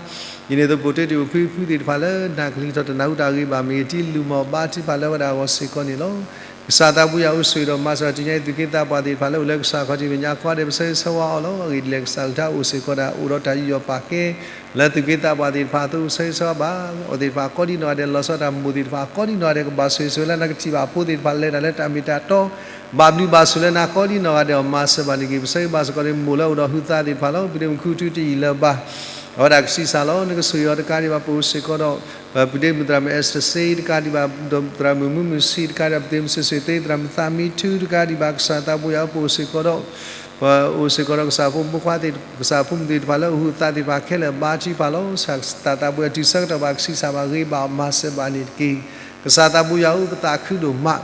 ဒ်န့ၣ်သိးပိာ်တ့ၢ်တ့ၢ်အိၣ်ဖုဖုသ့ၣ်တဖၣ်လၢနၢ်ကလံၤထီၣ်တနၢ်ဟူတၢ်ဂ့ၤဘၣ်မ့ၢ်ဂ့ၤ တံၤလုၢ်မီၢ် ဘါထုကဖၣ်လၢအဝဲဒၣ်အဂီၢ်စ့ၢ်ကီးန့ၣ်လီၤ. ကစၢ်သးဘိယွၤ အိၣ်ဆိၣ်ဂ့ၤဒီးမၤစၢၤတံၤညါအံၤ သုးက့သးပှၢ်သ့ၣ်တဖၣ်လၢအိၣ်လၢကစၢ်ခီၣ်ထံးမဲာ်ညါ ကိးဂၤဒဲး ပဆၢဂ့ၤဆၢဝါအီၤလီၤ. အဂ့ၢ်ဒ်လဲၣ် ကစၢ်အကလုၢ်ကထါအိၣ်စ့ၢ်ကီးဒၣ် အိၣ်ဒီးတၢ်ယူးယီၣ်ပာ်ကဲ လၢသုးက့သးပှၢ်သ့ၣ်တဖၣ်အသိး ပဆၢဂ့ၤဆၢဝါဘၣ်အီၤသ့ၣ်တဖၣ် ကိးဒံနီၢ်ဂၤဒဲး လီၤဆီဒၣ်တၢ်မိၢ်သ့ၣ်တဖၣ် ကိးဒံနီၢ်ဂၤဒဲး ကဘၣ်ဆိၣ်ဂ့ၤဆိၣ်ဝါလၢနကထံၣ်ဘၣ်အဖိသ့ၣ်တဖၣ် လဲၤတၢ်လၢတၢ်မ့ၢ်တၢ်တီ ဘၣ်ဘျုးဘၣ်ဆိၣ်လၢနၤ ကိးဒံနီၢ်ဂၤဒဲး အီၤမၤစၢၤဘၣ်န့ၣ်တက့ၢ်. ပဆၢဂ့ၤဘၣ်စ့ၢ်ကီးန့ၣ် မိၢ်လၢအိၣ်ဒီးဟုသးသ့ၣ်တဖၣ်လီၤ. ပုၢ်ဒ့မုၣ်ခူထူတယံာ်လၢၤဘၣ် အဝဲဒၣ်ကဆံးစၢ်လီၤ. နကဆိၣ်ဂ့ၤအီၤတကးဒံးဘၣ် ပအိၣ်စ့ၢ်ကီးဒီး ပုၢ်ဒ့မုၣ်သရၣ်မုၣ် Esther စ့ တကးဒံးဘၣ် ဒီးသရၣ်မုၣ်မုၢ်မုၢ်ဆံး တကးဒံးဘၣ် ပုၢ်ဒ့မုၣ်စ့းစ့းသ့ သရၣ်မုၣ်သးမံထူ တကးဒံးဘၣ် ကစၢ်သးဘိယွၤ ပအိၣ်စ့ၢ်ကီးဒီး ပအိၣ်စ့ၢ်ကီးဒီးကစၢ်ဖိမုၣ်ဖိခွါသ့ၣ် ကစၢ်ဖိမုၣ်သ့ၣ်တဖၣ်လၢအိၣ်ဟုသးသ့ၣ်တဖၣ်ခဲလၢာ် ဘါထုကဖၣ်လီၤ. ကစၢ်သးဘိယွၤ တုၤဆၢကတီၢ်ဘၣ်ကဆံးစၢ်ဘၣ် ဂ့ၤဘၣ်အီၤမၤစၢၤဘၣ်န့ၣ်တက့ၢ်. ကစၢ်သးဘိယွၤဧၢ ပသးခုဒိၣ်မး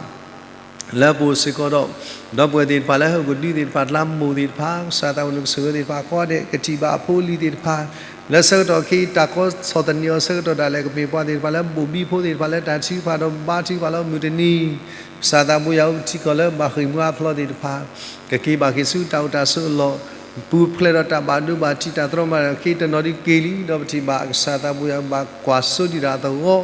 လၢပအိၣ်စ့ၢ်ကီးဒီး ဒီပုၢ်ဝဲၢ်သ့ၣ်တဖၣ်လၢဟီၣ်ကဒုသ့ၣ်တဖၣ် ကျါမိၢ်သ့ၣ်တဖၣ် ကစၢ်သးဘိ နကဆိၣ်ဂ့ၤသ့ၣ်တဖၣ် ကိးဂၤဒဲး ကထံၣ်ဘၣ်အဖိအလံၤသ့ၣ်တဖၣ် လၢဆၢကတီၢ်ခဲအံၤ တၢ်ကီဆီၣ်သနံးအီၤဆၢကတီၢ်ဒၣ်လဲာ် ကမ့ၢ်ပှၤသ့ၣ်တဖၣ်လၢဘိၣ်ဘံဖိသ့ၣ်တဖၣ်လၢတၢ်ထုကဖၣ်ဒီးဘါထုကဖၣ်လၢမုၢ်တနံၤ ကစၢ်သးဘိယွၤဧၢ ပထံကီၢ်လၢဘၣ်ဃ့ၢ်မှံဟးဖျိးသ့ၣ်တဖၣ် ကက့ၤဘၣ်က့ၤဆူတၢ်အိၣ်တၢ်ဆိးအလီၢ် ပူၤဖျဲးဒီးတၢ်ဘၣ်ဒိဘၣ်ထံး တၢ်တြီမၤတၢ် က့ၤတနီၤဒုက့ၤလံ ဒီးပထံၣ်ဘၣ်ကစၢ်သးဘိယွၤ ဘၣ်ကွၢ်စိဒံးတၢ်သဝီ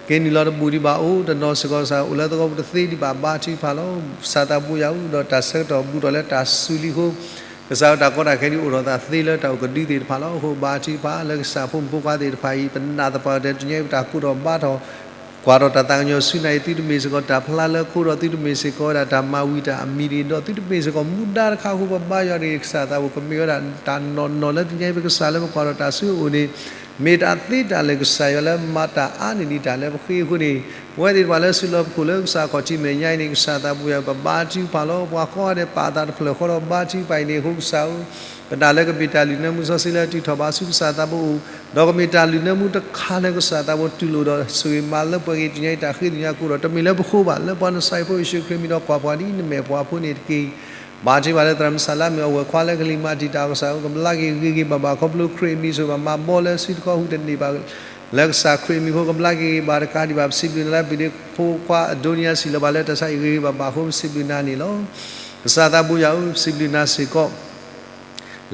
က့ၤနုာ်လီၤတဘူၣ်ဒံးဘၣ်အိၣ် တနီၤစ့ၢ်ကီး ကစၢ်အိၣ်လၢသဝီပူၤတသ့ဒံးဘၣ် ဘါထုကဖၣ်လီၤ. ကစၢ်သးဘိယွၤဧၢ ဒီးတၢ်ဆၢကတီၢ်ဘူးထီၣ်လၢတၢ်စူၤလံအဃိ ကစၢ်ဧၢ တၢ်ကီတၢ်ခဲဒုးအိၣ်ထီၣ်သးသ့လၢတၢ်အိၣ်ကဒုသ့ၣ်တဖၣ်လီၤ. အဃိဘါထုကဖၣ်လၢကစၢ်ဖိမုၣ်ဖိခွါသ့ၣ်တဖၣ်အံၤ ပနာ်သပှၢ်ကတၢၢ်တနံၤအံၤ ပတၢ်ကိးထီၣ်ဘါထီၣ် ကွၢ်ထီၣ်တၢ်သးကညီၤဆူနၤအံၤ သုတမ့ၢ်စ့ၢ်ကီးတၢ်ဖျါလၢခိဒီး သုတမ့ၢ်စ့ၢ်ကီးဝဲဒၣ်တၢ်မၤဝံၤတၢ်အမံၤတဂ့ၤ, ဒီးသုတမ့ၢ်စ့ၢ်ကီးမူဒါတခါအဃိ ပဘါယွၤတဂ့ၤ. ကစၢ်သးဘိ ကမ့ၢ်ဝဲဒၣ်တၢ်နီၢ်နီၢ်လၢတနံၤအံၤ ပကစၢ်လၢပကွၢ်ထီၣ်တၢ်ဆူအအိၣ်န့ၣ် မ့ၢ်တၢ်သ့တၢ်လၢာ်ကစၢ်ယွၤလၢမၤတၢ်အါန့ၢ်ဒံးတၢ်လၢပဃ့အဃိန့ၣ်, ပဝဲသ့ၣ်တဖၣ်လၢစူးလီၤပခိၣ်လၢကစၢ်ခီၣ်ထံးမဲာ်ညါအံၤန့ၣ် ကစၢ်သးဘိယွၤ ပဘါထုကဖၣ်လီၤ. ပှၤကိးဂၤဒဲးပာ်အသးတဖျၢၣ်ဃီဒီးဘါထုကဖၣ်အံၤန့ၣ် အဃိကစၢ်ဧၢ, ပနာ်လၢကမ့ၢ်တၢ်လုၢ်နၢမူစီဆှံလၢအတုၤထီၣ်ဘၣ်ဆူကစၢ်သးဘိအအိၣ်, ဒီးကမ့ၢ်တၢ်လုၢ်နၢမူတခါလၢကစၢ်သးဘိတူၢ်လိာ်ဒီး ဆိၣ်ဂ့ၤမၤလၢပှဲၤက့ၤတနံၤအံၤတၢ်ဃ့ကညးကိးဒီး တမ့ၢ်လၢပဃိဘၣ်, လၢပှၤနစၤရ့းဖိယ့ၣ်ၡူးခရံာ်မံၤဒီးကွၢ်ပှၤဒ်နမဲာ်ပှၤဖိန့ၣ်တက့ၢ်. ဘါထုကဖၣ်လၢသရၣ်မုၣ်စၤလါမ့ၢ်အဝဲၢ်ခွါလၢကလံၤမၤတံာ်တာ်ကစၢ်ဧၢ, ကဘျါက့ၤဂ့ၤဂ့ၤဘၣ်ဘၣ်ခီဖျိခရံာ်အမံၤဆိၣ်ဂ့ၤဘၣ် မၤဘီလၢစုတခီဟူးတန့ၢ်ဘၣ် လၢကစၢ်ခရံာ်အမံၤအဃိ ကဘျါက့ၤဂ့ၤဘၣ်တကးဒံးဘၣ် ပစံးဘျုးနၤလၢပဒ့ဖိခွါအဒိနံယၤစံၣ်လီၤဘၣ်လၢတၢ်ဆါဟံၣ်ဂ့ၤဂ့ၤဘၣ်ဘၣ်အဃိ ပစံးဘျုးနၤန့ၣ်လီၤ. ကစၢ်သးဘိယွၤဧၢ, ပစံးဘျုးနၤစ့ၢ်ကီး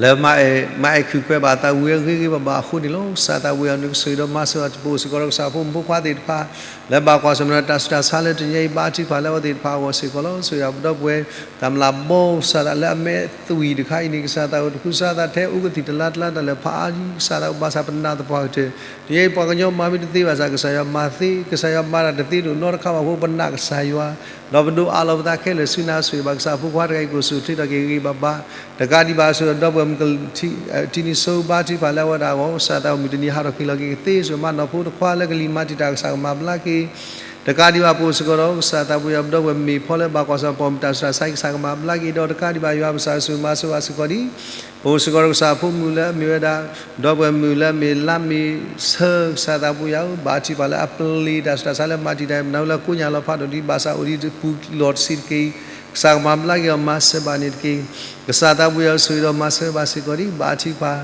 လၢမၤအဲၣ်ခုၣ်ကွဲဘၣ်သးဝံၤအဂ့ၤဂ့ၤဘၣ်ဘၣ်အဃိန့ၣ်လီၤ. ကစၢ်သးဘိယွၤ နကဆိၣ်ဂ့ၤဒီးမၤစၢၤဘၣ် ပအိၣ်စ့ၢ်ကီးဒီးကစၢ်ဖိမုၣ်ဖိခွါသ့ၣ်တဖၣ် လၢဘၣ်ကွၢ်ဆၢၣ်မဲာ်ဒီးတၢ်ဆူးတၢ်ဆါလၢတနံၤအံၤ ဘါထုကဖၣ်လၢအဝဲသ့ၣ်တဖၣ်အဂီၢ်စ့ၢ်ကီးလီၤ. ဆိၣ်ဂ့ၤဒီးပဒီပုၢ်ဝဲၢ် တၢ်မျၢ်ဘီကစၢ်သးလၢအမဲာ်သွံၣ်တခါအံၤန့ၣ် ကစၢ်သးဘိ တဃုစါသးထဲ အိၣ်ကသံၣ်တလါတလါတၢ်လၢာ်ဖးအါယံၤ ကစၢ်သးဘိ ဘၣ်ဆၣ်ပနာ်သပှၢ်ကတၢၢ် တနံၤအံၤပှၤကညီမၤမ့ၢ်တသ့ဘၣ်ဆၣ် ကစၢ်ယွၤမၤသ့, ကစၢ်ယွၤမၤတၢ်တသ့ဒိၣ်နီတခါဘၣ်အဃိ ပနာ်ကစၢ်ယွၤ ဒီးပဒိးအးလီၤပသးခဲလၢာ်ဆူနၤ ဆိၣ်ဂ့ၤဘၣ်ကစၢ်ဖိခွါတဂၤအံၤ ကအိၣ်ဆူၣ်အိၣ်ချ့ထီၣ်က့ၤဂ့ၤဂ့ၤဘၣ်ဘၣ် တကးဒံးဘၣ် ဆိၣ်ဂ့ၤဒီးပဒီပုၢ်ဝဲၢ်မုၣ်ကထံၣ်နံၤစိ ဘါထုကဖၣ်လၢအဝဲဒၣ်အဂီၢ် ကစၢ်သးဘိ မုၢ်တနံၤဟးထီၣ်ကွံာ်လီၤက့ၤကသ့ ဆိၣ်ဂ့ၤမၤနီၢ်ဖိတခွါလၢကလံၤမၤတံာ်တာ် ကစၢ်ကမၤဘျါက့ၤ တကးဒံးဘၣ် ပအိၣ်စ့ၢ်ကီးဒီးကစၢ်သးဘိယွၤ ပဒီပုၢ်ဝဲၢ်မ့ၢ်ဖီလၢဘၣ်ကွၢ်ဆၢၣ်မဲာ် ပိာ်မုၣ်တၢ်ဆူးတၢ်ဆါ ကစၢ်ကမၤဘျါက့ၤ ဒီးတကးဒံးဘၣ် ယွၤပကစၢ် ဆိၣ်ဂ့ၤမၤစၢၤဘၣ်စ့ၢ်ကီးဒံး ပအိၣ်စ့ၢ်ကီးဒီးကစၢ်ဖိမုၣ်လၢအမ့ၢ်ဝဲဒၣ် ဒီပုၢ်ဝဲၢ်မုၣ်လၢအမ့ၢ်လါမ့ၢ်ဆၢ ကစၢ်သးဘိယွၤဧၢ, ဘါထုကဖၣ်လၢအပျ့ၤတၢ်ဆူးတၢ်ဆါလၢမၤတံာ်တာ် မနုၤလၢကိးညါလီၤဖးဒိၣ်ဒံး ဘၣ်ဆၣ်အိၣ်ဒံးတပူၤလီၢ်တဆံးတက့ၢ် ကစၢ်ကမၤဘျါက့ၤအီၤ မၤစၢၤဘၣ်န့ၣ်တက့ၢ်. ကစၢ်သးဘိယွၤ ဆိၣ်ဂ့ၤဒီးမၤစၢၤဘၣ်စ့ၢ်ကီးဒံး ဘါထုကဖၣ်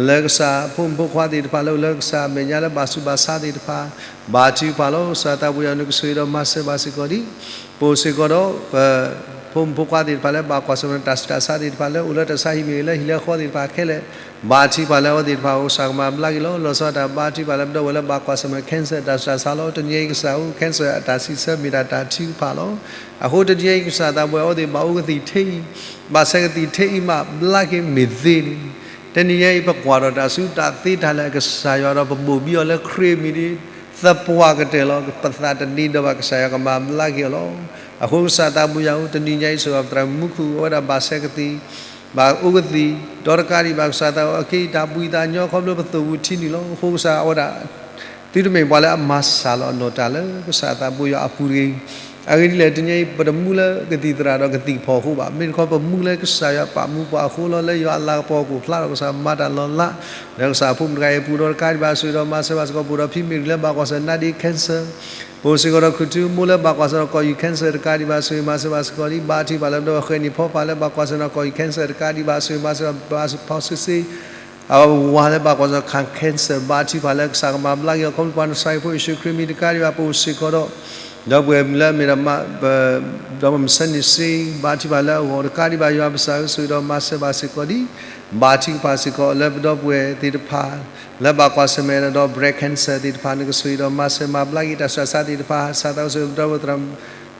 လၢကစၢ်ဖိမုၣ်ဖိခွါသ့ၣ်တဖၣ်လၢအိၣ်လၢကစၢ်အမဲာ်ညါလၢဘၣ်ဆူးဘၣ်ဆါသ့ၣ်တဖၣ် ဘါထုကဖၣ်လီၤ. ကစၢ်သးဘိယွၤ နကဆိၣ်ဂ့ၤဒီးမၤစၢၤဘၣ်စ့ၢ်ကီးဒံး ပအိၣ်စ့ၢ်ကီးဒီး ပဖိမုၣ်ဖိခွါသ့ၣ်တဖၣ်လၢဘၣ်ကွၢ်ဆၢၣ်မဲာ်တၢ်ဆူးတၢ်ဆါသ့ၣ်တဖၣ်လၢအိၣ်လၢတၢ်ဆါဟံၣ်မ့ၢ်ဂ့ၤ လၢဟံၣ်လၢဃီသ့ၣ်တဖၣ်ခဲလၢာ် ဘါထုကဖၣ်လၢအဝဲသ့ၣ်တဖၣ်အဂီၢ် ကစၢ်ကမၤဘျါက့ၤလီၤ. လီၤဆီဒၣ်တၢ်ဘါထုကဖၣ်လၢပဒီပုၢ်ဝဲၢ်လၢဘၣ်ကွၢ်ဆၢၣ်မဲာ် cancer တၢ်ဆူးတၢ်ဆါလီၤ. တနံၤအံၤကစၢ်ဧၢ cancer အတၢ်စံးဆၢမ့ၢ်ဒၣ်တၢ်ထုကဖၣ်လီၤ. အဃိတနံၤအံၤကစၢ်သးဘိယွၤ အဝဲသ့ၣ်ဘၣ်အိၣ်ကသံၣ်ထဲအံၤ ဘၣ်ဆဲးကသံၣ်ထဲအံၤမး ဘျါက့ၤမ့ၢ်သ့န့ၣ် တနံၤညါအံၤ ပကွၢ်ထီၣ်တၢ်ဆူတၢ်သ့တၢ်လၢာ်အကစၢ်ယွၤဒီး ပဘိၣ်ဘံအီၤလၢခရံာ်အမံၤဒီး သပှၢ်ကတၢၢ်လီၤ. ပသးတနံၤဒီးဘၣ် ကစၢ်ယွၤကမၤဘျါက့ၤအီၤလီၤ. အဃိကစၢ်သးဘိယွၤဧၢ တနံၤညါအံၤ ဆိၣ်ဂ့ၤပသရၣ်မုၣ်မူခိၣ် အဝဲဒၣ်ဘၣ်ဆဲးကသံၣ် ဘၣ်အိၣ်ကသံၣ် ဒီးတကးဒံးဘၣ် ကစၢ်သးဘိ အက့တၢ်ဘှံးသးညီခီဖျိပသိၣ်ပူၤထံနုာ်လီၤ. အဃိကစၢ်အဝဲဒၣ် သုတမ့ၢ်ပှၤလၢအမၤစှၤလီၤအနီၢ်တၢ်လၢကစၢ်သးဘိယွၤအပူၤတဂ့ၤ. အဂ့ၢ်ဒ်လဲၣ် တနံၤအံၤ ပတမူလၢကသံၣ်သရၣ်ဒီးကသံၣ်ဖီၣ်အဃိဘၣ်. မ့ၢ်တခီ ပမူလၢကစၢ်ယွၤပာ်မူပှၤအဃိလီၤ. လၢယွၤအလၤကပီၤအကအိၣ်ဖျါဒီး ကစၢ်မၤတၢ်လီၤလး လၢကစၢ်ဖိမုၣ်တဂၤအံၤအပူၤ ဒီးတကးဒံးဘၣ် ဆိၣ်ဂ့ၤဒီးမၤစၢၤဘၣ်စ့ၢ်ကီး ပအိၣ်ဒီးဖံမ့ၢ်ဂ့ၤလၢဘၣ်ကွၢ်ဆၢၣ် နာ်ဒ့ cancer ပအိၣ်စ့ၢ်ကီးဒီး ခုၣ်ထူမိၢ်လၢဘၣ်ကွၢ်ဆၢၣ်ဒီး ကီၢ်ယူၢ် cancer တကးဒံးဘၣ် ဆိၣ်ဂ့ၤမၤစၢၤဘၣ်စ့ၢ်ကီးဒံး ဘါထုကဖၣ်လၢပဒီပုၢ်ဝဲၢ်ဃဲၤနံၣ်ဖီဖးလၢဘၣ်ကွၢ်ဆၢၣ်ဒီး ကီၢ်ယူၢ် cancer တကးဒံးဘၣ် ဆိၣ်ဂ့ၤမၤစၢၤဘၣ်စ့ၢ်ကီး ဖီဆ့ဆ့ အဝၤလၢဘၣ်ကွၢ်ဆၢၣ် cancer ဘါထုကဖၣ်လၢကစၢ်ကမၤဘျါက့ၤအီၤ ခီဖျိပှၤနစၤရ့းဖိယ့ၣ်ၡူးခရံာ်မံၤ တကးဒံးဘၣ် ပအိၣ်စ့ၢ်ကီးဒီး ဒီပုၢ်ဝဲၢ်မုၣ်လၢအမ့ၢ်ဒီး ဒီးမုၢ်ဆၢနံၣ်စ့ ဘါထုကဖၣ်လၢအဂီၢ် တကးဒံးဘၣ် ယွၤပကစၢ်ဧၢ ဆိၣ်ဂ့ၤဒီးမၤစၢၤဘၣ်စ့ၢ်ကီးဒံး ဘါထုကဖၣ်စ့ၢ်ကီးလၢပဒီပုၢ်ဝဲၢ်သ့ၣ်တဖၣ် လၢဘၣ်ကွၢ်ဆၢၣ်မဲာ်ဒီး breast cancer သ့ၣ်တဖၣ် နကဆိၣ်ဂ့ၤဒီးမၤစၢၤမၤဘျါက့ၤ တၢ်ဆူးတၢ်ဆါသ့ၣ်တဖၣ် ကစၢ်သးဘိယွၤ ပဒီပုၢ်ဝဲၢ်သရၣ်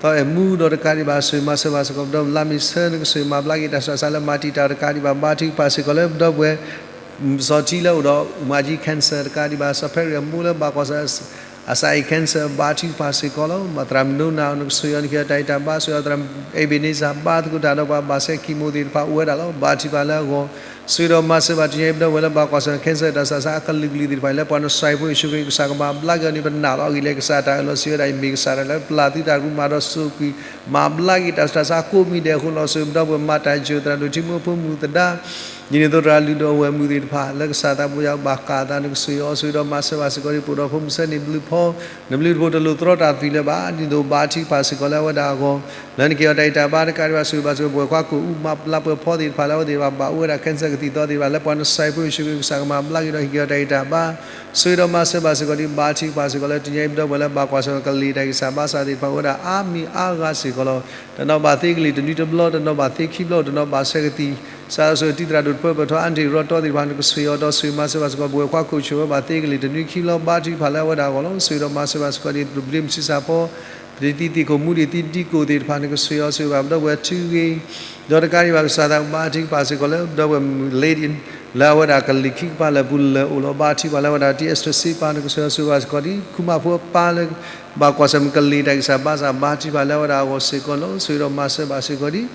သီအဲၣ်မူဒီးတကးဒံးဘၣ် ဆိၣ်ဂ့ၤမၤစၢၤဘၣ်စ့ၢ်ကီး ပဒီပုၢ်ဝဲၢ်လါမ့ၤဆၢ နကဆိၣ်ဂ့ၤမၤဘျါက့ၤ တၢ်ဆူးတၢ်ဆါလၢမၤတံာ်တာ်တကးဒံးဘၣ် ဘါထုကဖၣ်စ့ၢ်ကီးလၢပဒီပုၢ်ဝဲၢ် စီၤထံလၢအိၣ်ဒီး မၤကၠံ cancer တကးဒံးဘၣ် စီၤဖဲရံၣ်အမူလၢဘၣ်ကွၢ်ဆၢၣ် အစးအံၤ cancer ဘါထုကဖၣ်စ့ၢ်ကီးလီၤ. မၤသရၣ်မုၣ်နိနၤ နကဆိၣ်ဂ့ၤအီၤ နကဟ့ၣ်အီၤတၢ်ဂံၢ်တၢ်ဘါ ဆိၣ်ဂ့ၤအီၤသရၣ် Ebenezer ဘါသကိးတၢ်ဒီးပှၤဘၣ်ဆဲး chemo သ့ၣ်တဖၣ်အိၣ်ဝဲဒၣ်လီၤ. ဘါထုကဖၣ်လၢအဂီၢ် ဆိၣ်ဂ့ၤဒီးမၤစၢၤဘၣ် တနံၤအံၤ ပဒီပုၢ်ဝဲၢ်လၢဘၣ်ကွၢ်ဆၢၣ် cancer တၢ်ဆူးတၢ်ဆါအကလုာ်ကလုာ်သ့ၣ်တဖၣ် လၢပှၤနစၤရ့းဖိယ့ၣ်ၡူးခရံာ် ကစၢ်ကမၤဘျါက့ၤအီၤန့ၣ် ပနာ်လီၤအဂ့ၢ်လၢ ကစၢ်တၢ်အၢၣ်လီၤစံးဝဲဒၣ်အံၤ မ့ၢ်ကစၢ်တၢ်လၢပျၢ်သုတၢ်ကရူၢ် မၤဒီးစိာ်ကွံာ် မၤဘျါက့ၤတၢ်ဆူးတၢ်ဆါကိးမံၤဒဲးအဃိလီၤ. ဆိၣ်ဂ့ၤပဒီပုၢ်ဝဲၢ်မၤတၢ်ယိာ် သရၣ်ဒိၣ်ထံမူဖိမုၣ်သဒါ ဒ်န့ၣ်အသိး သရၣ်လုၢ်ဒိၣ်အဝဲၢ်မုၣ်သ့ၣ်တဖၣ် လၢကစၢ်သးဘိယွၤဘၣ်ဃးအသး နကဆိၣ်ဂ့ၤအီၤ ဆိၣ်ဂ့ၤဒီးမၤစၢၤဘၣ်စ့ၢ်ကီး ဒ်ပအိၣ်ဒီးဖိမုၣ်ဆၢန့ၣ် ဘျုးဖီ နဘျုးတဖိးတလိၣ်သရီတၢ်သွံၣ်လၢၤဘၣ် ဒ်သိးဘါထုကဖၣ်စ့ၢ်ကီးလၢအဝဲဒၣ်အဂီၢ် လၢနကဟ့ၣ်အီၤတၢ်ဂံၢ်တၢ်ဘါ တကးဒံးဘၣ် ဆိၣ်ဂ့ၤပဝဲၢ်ခွါကိာ်အူမၤလၤပှဲၤဖီသ့ၣ်တဖၣ် လၢအဝဲသ့ၣ်တဖၣ်ဘၣ်အိၣ်ဝဲဒၣ် cancer ကသံၣ်သီသ့ၣ်တဖၣ် လၢပှၤနစၤရ့းဖိယ့ၣ်ၡူးခရံာ် ကစၢ်ကမၤဘျါက့ၤဒီးဟ့ၣ်က့ၤအီၤတၢ်ဂံၢ်တၢ်ဘါ ဆိၣ်ဂ့ၤဒီးမၤစၢၤဘၣ်စ့ၢ်ကီး ဒ်ဘါထုကဖၣ်စ့ၢ်ကီးလၢ တနံၤအံၤ ပဒီပုၢ်ဝဲၢ်လၢဘၣ်ကွၢ်ဆၢၣ်ကလ့ၢ်တၢ်ဂံၢ်စၢ်ဘါစၢ်သ့ၣ်တဖၣ် အိၣ်ဝဲဒၣ်အါမံၤအါဂၤစ့ၢ်ကီးလီၤ. တနီၤဘၣ်သ့ကလ့ၢ်တနွံတဘျီ တနီၤဘၣ်သ့ခံဘျီ တနီၤဘၣ်ဆဲးကသံၣ် ကစၢ်ယွၤ ဆိၣ်ဂ့ၤတံၤသရၣ်ဒိၣ်တပၢၢ် ပၢၢ်ထီၣ် Andrew ရီတီသ့ၣ်တဖၣ် နကဆိၣ်ဂ့ၤအီၤ ဒီးဆိၣ်ဂ့ၤမၤစၢၤဘၣ်စ့ၢ်ကီး ပဝဲၢ်ခွါကိာ်ဆိၣ်ဝဲဘၣ်သ့ကလ့ၢ်တနွံခံဘျီ ဘါထုကဖၣ်လၢအဝဲဒၣ်အဂီၢ်လီၤ. ဆိၣ်ဂ့ၤဒီးမၤစၢၤဘၣ်စ့ၢ်ကီး ဒ်သိးပဒ့မုၣ်ဆံးစၢ်ဖီ ပဒ့သံသ့ၣ်ခိၣ်မူဒ့ၣ်သံဒံကိၣ်သ့ၣ်တဖၣ် နကဆိၣ်ဂ့ၤအီၤ ဆိၣ်ဂ့ၤဘၣ်ပဒီပုၢ်ဝဲၢ်ထုဂ့ၤ ဒီးတကးဒံးဘၣ် ကစၢ်သးဘိ ဘါထုကဖၣ်စ့ၢ်ကီးလၢ ပဒီပုၢ်ဝဲၢ်မုၣ် Lady လၢအဝဲဒၣ်ကလံၤခံကပၤလၢပူၤလၢအိၣ်လီၤ ဘါထုကဖၣ်လၢအဝဲဒၣ် T Esther စ့ပၤ နကစၢ်ယွၤဆိၣ်ဂ့ၤဘၣ်စ့ၢ်ကီးဒ် ခူမၤဖိအပၢ်လၢ ဘၣ်ကွၢ်ဆၢၣ်မဲာ်ကလံၤတၢ်ဂံၢ်စၢ်ဘါစၢ် ဘါထုကဖၣ်လၢအဝဲဒၣ်အဂီၢ်စ့ၢ်ကီးလီၤ. ဆိၣ်ဂ့ၤဒီးမၤစၢၤဘၣ်စ့ၢ်ကီးဒ်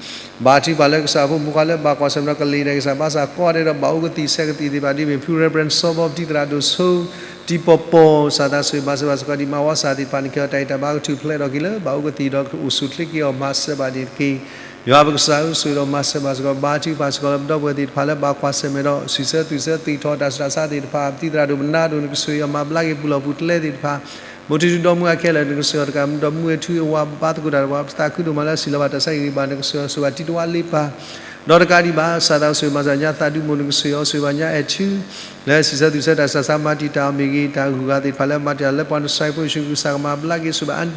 ဘါထုကဖၣ်လၢကစၢ်ဖိမူခွါလၢဘၣ်ကွၢ်ဆၢၣ်မဲာ်ဒီးကလံၤတၢ်ဂံၢ်စၢ်ဘါစၢ် ကိးဂၤဒဲးဒီးဘၣ်အိၣ်ကသံၣ်ဆဲးကသံၣ်သ့ၣ်တဖၣ်ဒ်မ့ၢ်ဖု Reverend စီၤဘီ တံသရၣ်ဒိၣ်ဆိ တံၤပီၤပီၤ ကစၢ်သးဆိၣ်ဂ့ၤမၤစၢၤဘၣ်စ့ၢ်ကီးဒ် မၤဝါစၢ်သ့ၣ်တဖၣ်န့ၣ် ကဲထီၣ်တၢ်ဂံၢ်တၢ်ဘါကထူၣ်ဖျဲးထီၣ်က့ၤလၢ ဘၣ်အိၣ်ကသံၣ်ဒီးကအိၣ်ဆူၣ်ချ့က့ၤအီၤ မၤစၢၤဘၣ်န့ၣ်တက့ၢ်. ယွၤပကစၢ်ဧၢ ဆိၣ်ဂ့ၤဒီးမၤစၢၤဘၣ်စ့ၢ်ကီး ဘါထုကဖၣ်စ့ၢ်ကီးလၢပဒီပုၢ်ဝဲၢ်သ့ၣ်တဖၣ်လၢ ဘၣ်ကွၢ်ဆၢၣ်မဲာ်ဒီး စံးဆၢသူၣ်ဆၢသွံၣ်ထီၣ်တၢ်ဆူးတၢ်ဆါသ့ၣ်တဖၣ် တံၤသရၣ်ဒိၣ်ပနါဒိၣ် နကဆိၣ်ဂ့ၤအီၤ မၤဘျါက့ၤပူၤလီၢ်ပူၤကျဲသ့ၣ်တဖၣ် မိၢ်ထူၣ်ထူၣ်ဒီမါဝၤခဲလၢာ် နကဆိၣ်ဂ့ၤအီၤတကး ဒီမါဝၤထူအဝၤ ဘါသကိးတၢ်ဒီးပှၤ ပသးခုဒိၣ်မးလၢ စံၣ်လီၤဘၣ်တၢ်ဆါဟံၣ်ဂံၢ်ဘါ နကဆိၣ်ဂ့ၤအီၤ ဆိၣ်ဂ့ၤဘၣ်တံၤတဝါလ့ပၢ် ဒီးတကးဒံးဘၣ် ကစၢ်သးဆိၣ်ဂ့ၤမၤစၢၤ ညါသးဒူမိၢ် နကဆိၣ်ဂ့ၤအီၤ ဆိၣ်ဂ့ၤဘၣ်ညါအဲၣ်ထူ လၢစံးဆၢသူၣ်ဆၢတၢ်ဆူးတၢ်ဆါ မၤတံာ်တာ်အီၤမ့ၢ်ဂ့ၤ တၢ်ဂုၤဂၤသ့ၣ်တဖၣ်လၢမၤတံာ်တာ်လၢပှၤနဆှဲဖိယ့ၣ်ၡူးခရံာ် ကစၢ်ကမၤဘျါက့ၤ ဆိၣ်ဂ့ၤဘၣ်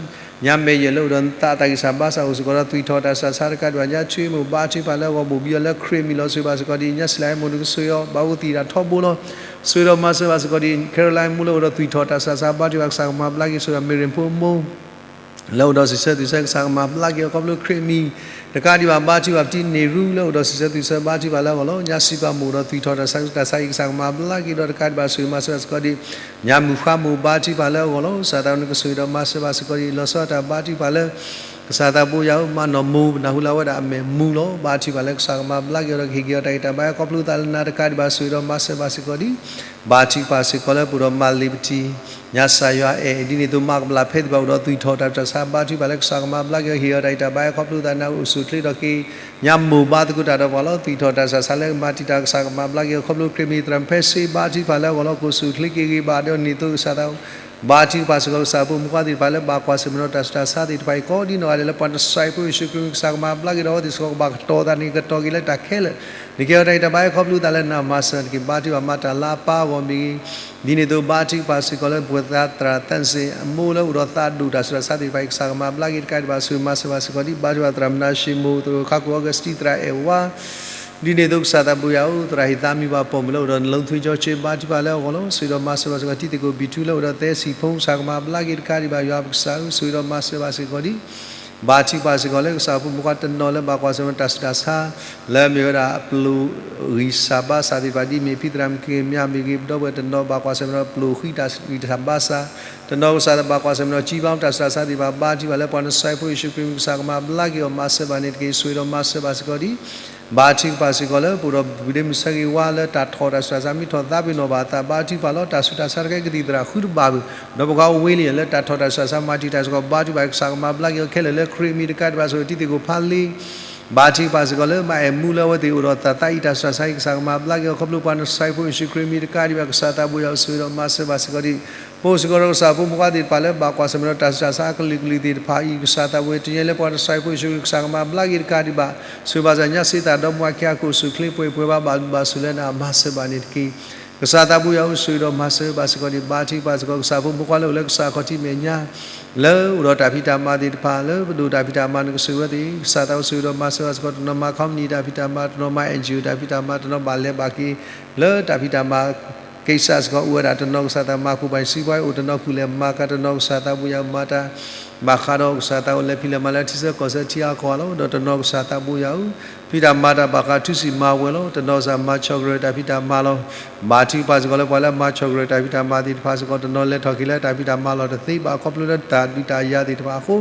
ညါမဲာ်ယဲၢ်လၢအိၣ်ဒီးသးတၢ်ဂံၢ်စၢ်ဘါစၢ်အိၣ်စ့ၢ်ကီးဒီး သွံၣ်ထီၣ်တၢ်ဆူးတၢ်ဆါတကးဒံးဘၣ် ညါဆူအ့မိၢ် ဘါထုကဖၣ်လၢအဂီၢ် ဘိၣ်ဘံအီၤလၢခရံာ်အမံၤလီၤ ဆိၣ်ဂ့ၤဘၣ်စ့ၢ်ကီးဒ် ညါစံလၤအ့မိၢ် နကဆိၣ်ဂ့ၤအီၤ ဘၣ်အိၣ်ကသံၣ်တၢ်ထီဘိလီၤ ဆိၣ်ဂ့ၤဒီးမၤစၢၤဘၣ်စ့ၢ်ကီးဒ် Caroline မိၢ်လၢအိၣ်ဒီးသွံၣ်ထီၣ်တၢ်ဆူးတၢ်ဆါ ဘါထုကဖၣ် ကစၢ်ကမၤဘျါက့ၤ ဆိၣ်ဂ့ၤဘၣ် မ့ၢ်ရ့ၣ်ဖိမိၢ် လၢအိၣ်ဒီးစံးဆၢသူၣ်ဆၢ ကစၢ်ကမၤဘျါက့ၤအီၤ ခီဖျိခရံာ်အမံၤ တကးဒံးဘၣ် ဘါထုကဖၣ်ပတံၤန့ၢ်ရူ လၢအိၣ်ဒီးစံးဆၢသူၣ်ဆၢ ဘါထုကဖၣ်လၢအဂီၢ်လီၤ ညါစံးပာ်မိၢ်ဒီးသွံၣ်ထီၣ်တၢ်ဆူးတၢ်ဆါအံၤ ကစၢ်ကမၤဘျါက့ၤဒီး တကးဒံးဘၣ် ဆိၣ်ဂ့ၤမၤစၢၤဘၣ်စ့ၢ်ကီးဒ် ညါမုၢ်ဃါမိၢ် ဘါထုကဖၣ်လၢအဂီၢ်လီၤ ကစၢ်သး နကဆိၣ်ဂ့ၤဒီးမၤစၢၤဘၣ်စ့ၢ်ကီးဒ် လီၤဆီဒၣ်တၢ် ဘါထုကဖၣ်လၢ ကစၢ်သးဘိယွၤဧၢ မၤနီၢ်မိၢ် ပနၢ်ဟူလၢအဝဲဒၣ်အမဲာ်မူလီၤ ဘါထုကဖၣ်လၢ ကစၢ်ကမၤဘျါက့ၤအီၤဒီး ကဟ့ၣ်က့ၤအီၤတၢ်ဂံၢ်တၢ်ဘါ ခီဖျိသးလၢနၤတကးဒံးဘၣ် ဆိၣ်ဂ့ၤဒီးမၤစၢၤဘၣ်စ့ၢ်ကီးဒ် ဘါထုကဖၣ်စ့ၢ်ကီးလၢပအိၣ်ဒီးမၤလ့ၤပတံၤ ညါစၢ်ယွၤအဲၣ် ဒ်န့ၣ်အသိးမၤကပျၢ်ဖဲသ့ၣ်တဖၣ်အိၣ်ဒီးသွံၣ်ထီၣ်တၢ်ဆူးတၢ်ဆါ ဘါထုကဖၣ်လၢ ကစၢ်ကမၤဘျါက့ၤအီၤ ဟ့ၣ်အီၤတၢ်ဂံၢ်တၢ်ဘါ ခီဖျိသးနၤအိၣ်ဆူၣ်ချ့ထီၣ်က့ၤ ညါမိၢ် ဘါသကိးတၢ်ဒီးပှၤလီၤ သွံၣ်ထီၣ်တၢ်ဆူးတၢ်ဆါလၢမၤတံာ်တာ် ကစၢ်ကမၤဘျါက့ၤအီၤ ခီဖျိခရံာ်အမံၤ သရၣ်မုၣ်ဖဲစ့ ဘါထုကဖၣ်လၢအဂီၢ်လီၤ ကအိၣ်ဆူၣ်ချ့က့ၤဂ့ၤဘၣ်ဒီးန့ၣ်အသိး ကစၢ်သး ဘါထုကဖၣ်စ့ၢ်ကီး ကစၢ်ဖိမုၣ်ဖိခွါသ့ၣ်တဖၣ်လၢ ဘၣ်ကွၢ်ဆၢၣ်မဲာ်ဒီးတၢ်ဆူးတၢ်ဆါသ့ၣ်တဖၣ်အံၤ ကိးဒ်နီၢ်ဂၤဒဲးလၢ ပှၤနဆှဲဖိယ့ၣ်ၡူးခရံာ် ကစၢ်ကမၤဘျါက့ၤဒီးအဝဲသ့ၣ်စ့ၢ်ကီး ကဘၣ်ကတီၤသးန့ၣ် ကတီၤက့ၤလၢတၢ်ခဲလၢာ် န့ၣ်ကဲအီၤတၢ်ဂံၢ်တၢ်ဘါ ခီဖျိသးလၢနၤမၤစၢၤတက့ၢ် ဘါထုကဖၣ်မၤတၢ်လၢအပၢ်အဂီၢ်မ့ၢ်ဂ့ၤ ဒ်န့ၣ်အသိး ဘါထုကဖၣ်စ့ၢ်ကီးလၢ ပှၤသးသရၣ်သၢစ့ၣ် အမိၢ်လၢအိၣ်ဒီးသးဒိၣ်တၢ်ဆူးတၢ်ဆါသ့ၣ်တဖၣ်အံၤ ကစၢ်ကမၤဘျါက့ၤတကးဒံးဘၣ် ဆိၣ်ဂ့ၤမၤစၢၤဘၣ်စ့ၢ်ကီးဒ် ဘါထုကဖၣ်သရၣ်မနၤၡ့မိၢ် သရၣ်ခါခိၣ်အီကူးစတံ သရၣ်အဲၣ်ဝါ ဒ်န့ၣ်အသိး ကစၢ်သးဘိယွၤဧၢ သရၣ်ဟ့ၣ်သးမံဘၣ်ပိာ်မုၣ်လၢအိၣ်ဒီး နလီသုကၠီဆ့ ဘါထုကဖၣ်လၢအဂီၢ်လီၤ ဆိၣ်ဂ့ၤဒီးမၤစၢၤဘၣ်စ့ၢ်ကီး တံၤသကိးဘံၣ်ထူလၢအိၣ်ဒီး သဲစံၣ်ဖိ ကစၢ်ကမၤဘျါက့ၤတကးဒံးဘၣ် ယွၤပကစၢ်ဧၢ ဆိၣ်ဂ့ၤဒီးမၤစၢၤဘၣ်စ့ၢ်ကီးဒ် ဘါထုကဖၣ်စ့ၢ်ကီးလၢ ကစၢ်ဖိမုၣ်ဖိခွါတနီၤလၢဘၣ်ကွၢ်ဆၢၣ်မဲာ်တၢ်ဆူးတၢ်ဆါ လၢမ့ၢ်ဝဲဒၣ်အပျိၢ်ဂံၢ်စၢ်ဘါစၢ်သ့ၣ်တဖၣ် ဒ်မ့ၢ်ဖံသရၣ်မုၣ်က့ၤမၠါမ့ၢ်ဂ့ၤ ပဒီပုၢ်ဝဲၢ်တနီၤဘၣ်ကွၢ်ဆၢၣ်မဲာ်ဒီးပျိၢ်ဃံတၢ်ဂံၢ်တၢ်ဘါစၢ် တနီၤကစၢ်သးဘၣ်ကွၢ်ဆၢၣ်မဲာ်ဒီး ကံဘါတၢ်ဆူးတၢ်ဆါသ့ၣ်တဖၣ် ဘါထုကဖၣ်လၢပှၤနဆှဲဖိယ့ၣ်ၡူးခရံာ် ကစၢ်ကမၤဘျါက့ၤအီၤ မၤစၢၤဘၣ်န့ၣ်တက့ၢ် ဆိၣ်ဂ့ၤဒီးမၤစၢၤဘၣ်စ့ၢ်ကီးဒ် ဘါထုကဖၣ်စ့ၢ်ကီးလၢ ပအိၣ်ဒီးပူၤဒ့မုၣ်ဆၢဂ့ၤဝါလၢတၢ်ထီၣ်တၢ်ဆူးတၢ်ဆါ မ့ၢ်ထီၣ်သးပ့ၤနီၣ်ဘၣ်အသး ဘါထုကဖၣ်လီၤ တၢ်ဆူးတၢ်ဆါတကဲကသံၣ်သရၣ်ဃုတဘၣ်ဘၣ် ဒီးပှၤကဝ့ၤလံလၢတၢ်ထီၣ်တၢ်ဆူးတၢ်ဆါ မၤတံာ်တာ်စ့ၢ်ကီး ဘါထုကဖၣ် ကစၢ်ကမၤဘျါက့ၤအီၤခဲလၢာ်လၢခရံာ်အမံၤတကးဒံးဘၣ် ဆိၣ်ဂ့ၤတံၤသကိးဖးလ့ ဘါထုကဖၣ်စ့ၢ်ကီးလၢမၤအဲၣ်မူလၢအဝဲသ့ၣ်အိၣ်ဒီးသးသးအံၤ တၢ်ဆူးတၢ်ဆါအံၤ ကစၢ်ကမၤဘျါက့ၤအီၤ ခီဖျိပှၤနဆှဲဖိယ့ၣ်ၡူးခရံာ်အမံၤတကးဒံးဘၣ် ကစၢ်သးဘိယွၤဧၢ ဆိၣ်ဂ့ၤဒီးမၤစၢၤဘၣ်စ့ၢ်ကီးဒ် ပအိၣ်စ့ၢ်ကီးဒီးကစၢ်ဖိမုၣ်ဖိခွါသ့ၣ်တဖၣ်လၢ ဘၣ်ကွၢ်ဆၢၣ်မဲာ်ဒီးတၢ်ဆူးတၢ်ဆါအကလုာ်ကလုာ်သ့ၣ်တဖၣ်အံၤ ကစၢ်သးဘိယွၤ တနံၤညါလၢပှၤနဆှဲဖိယ့ၣ်ၡူးခရံာ် ကစၢ်ကမၤဘျါက့ၤတကးဒံးဘၣ် ဆိၣ်ဂ့ၤဘၣ်စ့ၢ်ကီးညါစ့သးဒီမါဝၤခံဂၤ ကအိၣ်ဆူၣ်ချ့ပှဲၤပှဲၤဘၣ်ဘၣ်ဘၣ်ဆိၣ်လၢနၤ မၤစၢၤဘၣ်န့ၣ်တက့ၢ် ကစၢ်သးဘိယွၤဧၢ ဆိၣ်ဂ့ၤဒီးမၤစၢၤဘၣ်စ့ၢ်ကီးဒ် ဘါထုကဖၣ်စ့ၢ်ကီး ကစၢ်ဖိမုၣ်ဖိခွါလၢအိၣ်လၢကစၢ်ခီၣ်ထံးမဲာ်ညါ လၢအိၣ်ဒီးတၢ်ဖံးတၢ်မၤသ့ၣ်တဖၣ် လၢပဒိၣ်တၢ်ဖံးတၢ်မၤ နကဆိၣ်ဂ့ၤဝဲသ့ၣ် ကစၢ်သးဘိဆိၣ်ဂ့ၤဒီးမၤစၢၤဘၣ်စ့ၢ်ကီး တနီၤမၤ company တၢ်ဖံးတၢ်မၤ တနီၤမၤ NGO တၢ်ဖံးတၢ်မၤ တနီၤဘၣ်လဲၤဘၣ်က့ၤ လၢတၢ်ဖံးတၢ်မၤ ကိစ္စစ့ၢ်ကီးအိၣ်ဝဲဒၣ် တနီၤကစၢ်သးမၤခိၣ်ဘၣ် စံးပှၤအိၣ် တနီၤကူၣ်လဲၤမၤကၤ တနီၤကစၢ်သးဘိယွၤမၤတၢ် ဘၣ်ဃးဒီးကစၢ်သးအိၣ်လဲၤဖံးလဲၤမၤလၢ ထံဆၢကီၢ်ဆၢထံအါကီၢ်လီၤ. ဒီးတနီၤကစၢ်သးဘိယွၤဧၢ ဖံးတၢ်မၤတၢ်ဘၣ်ဃးထူစံၣ်မၤဝဲၤလီၤ. တနီၤကစၢ်မၤ chocolate တၢ်ဖံးတၢ်မၤလီၤ. ဘါထုကဖၣ်စ့ၢ်ကီးလၢပှၤလၢမၤ chocolate တၢ်ဖံးတၢ်မၤသ့ၣ်တဖၣ်စ့ၢ်ကီး တနီၤလဲၤထီၣ်က့ၤလၢတၢ်ဖံးတၢ်မၤလီၢ်တသ့ဘၣ် ခီဖျိလၢတၢ်ဒုးတၢ်ယၤသ့ၣ်တဖၣ်အဃိ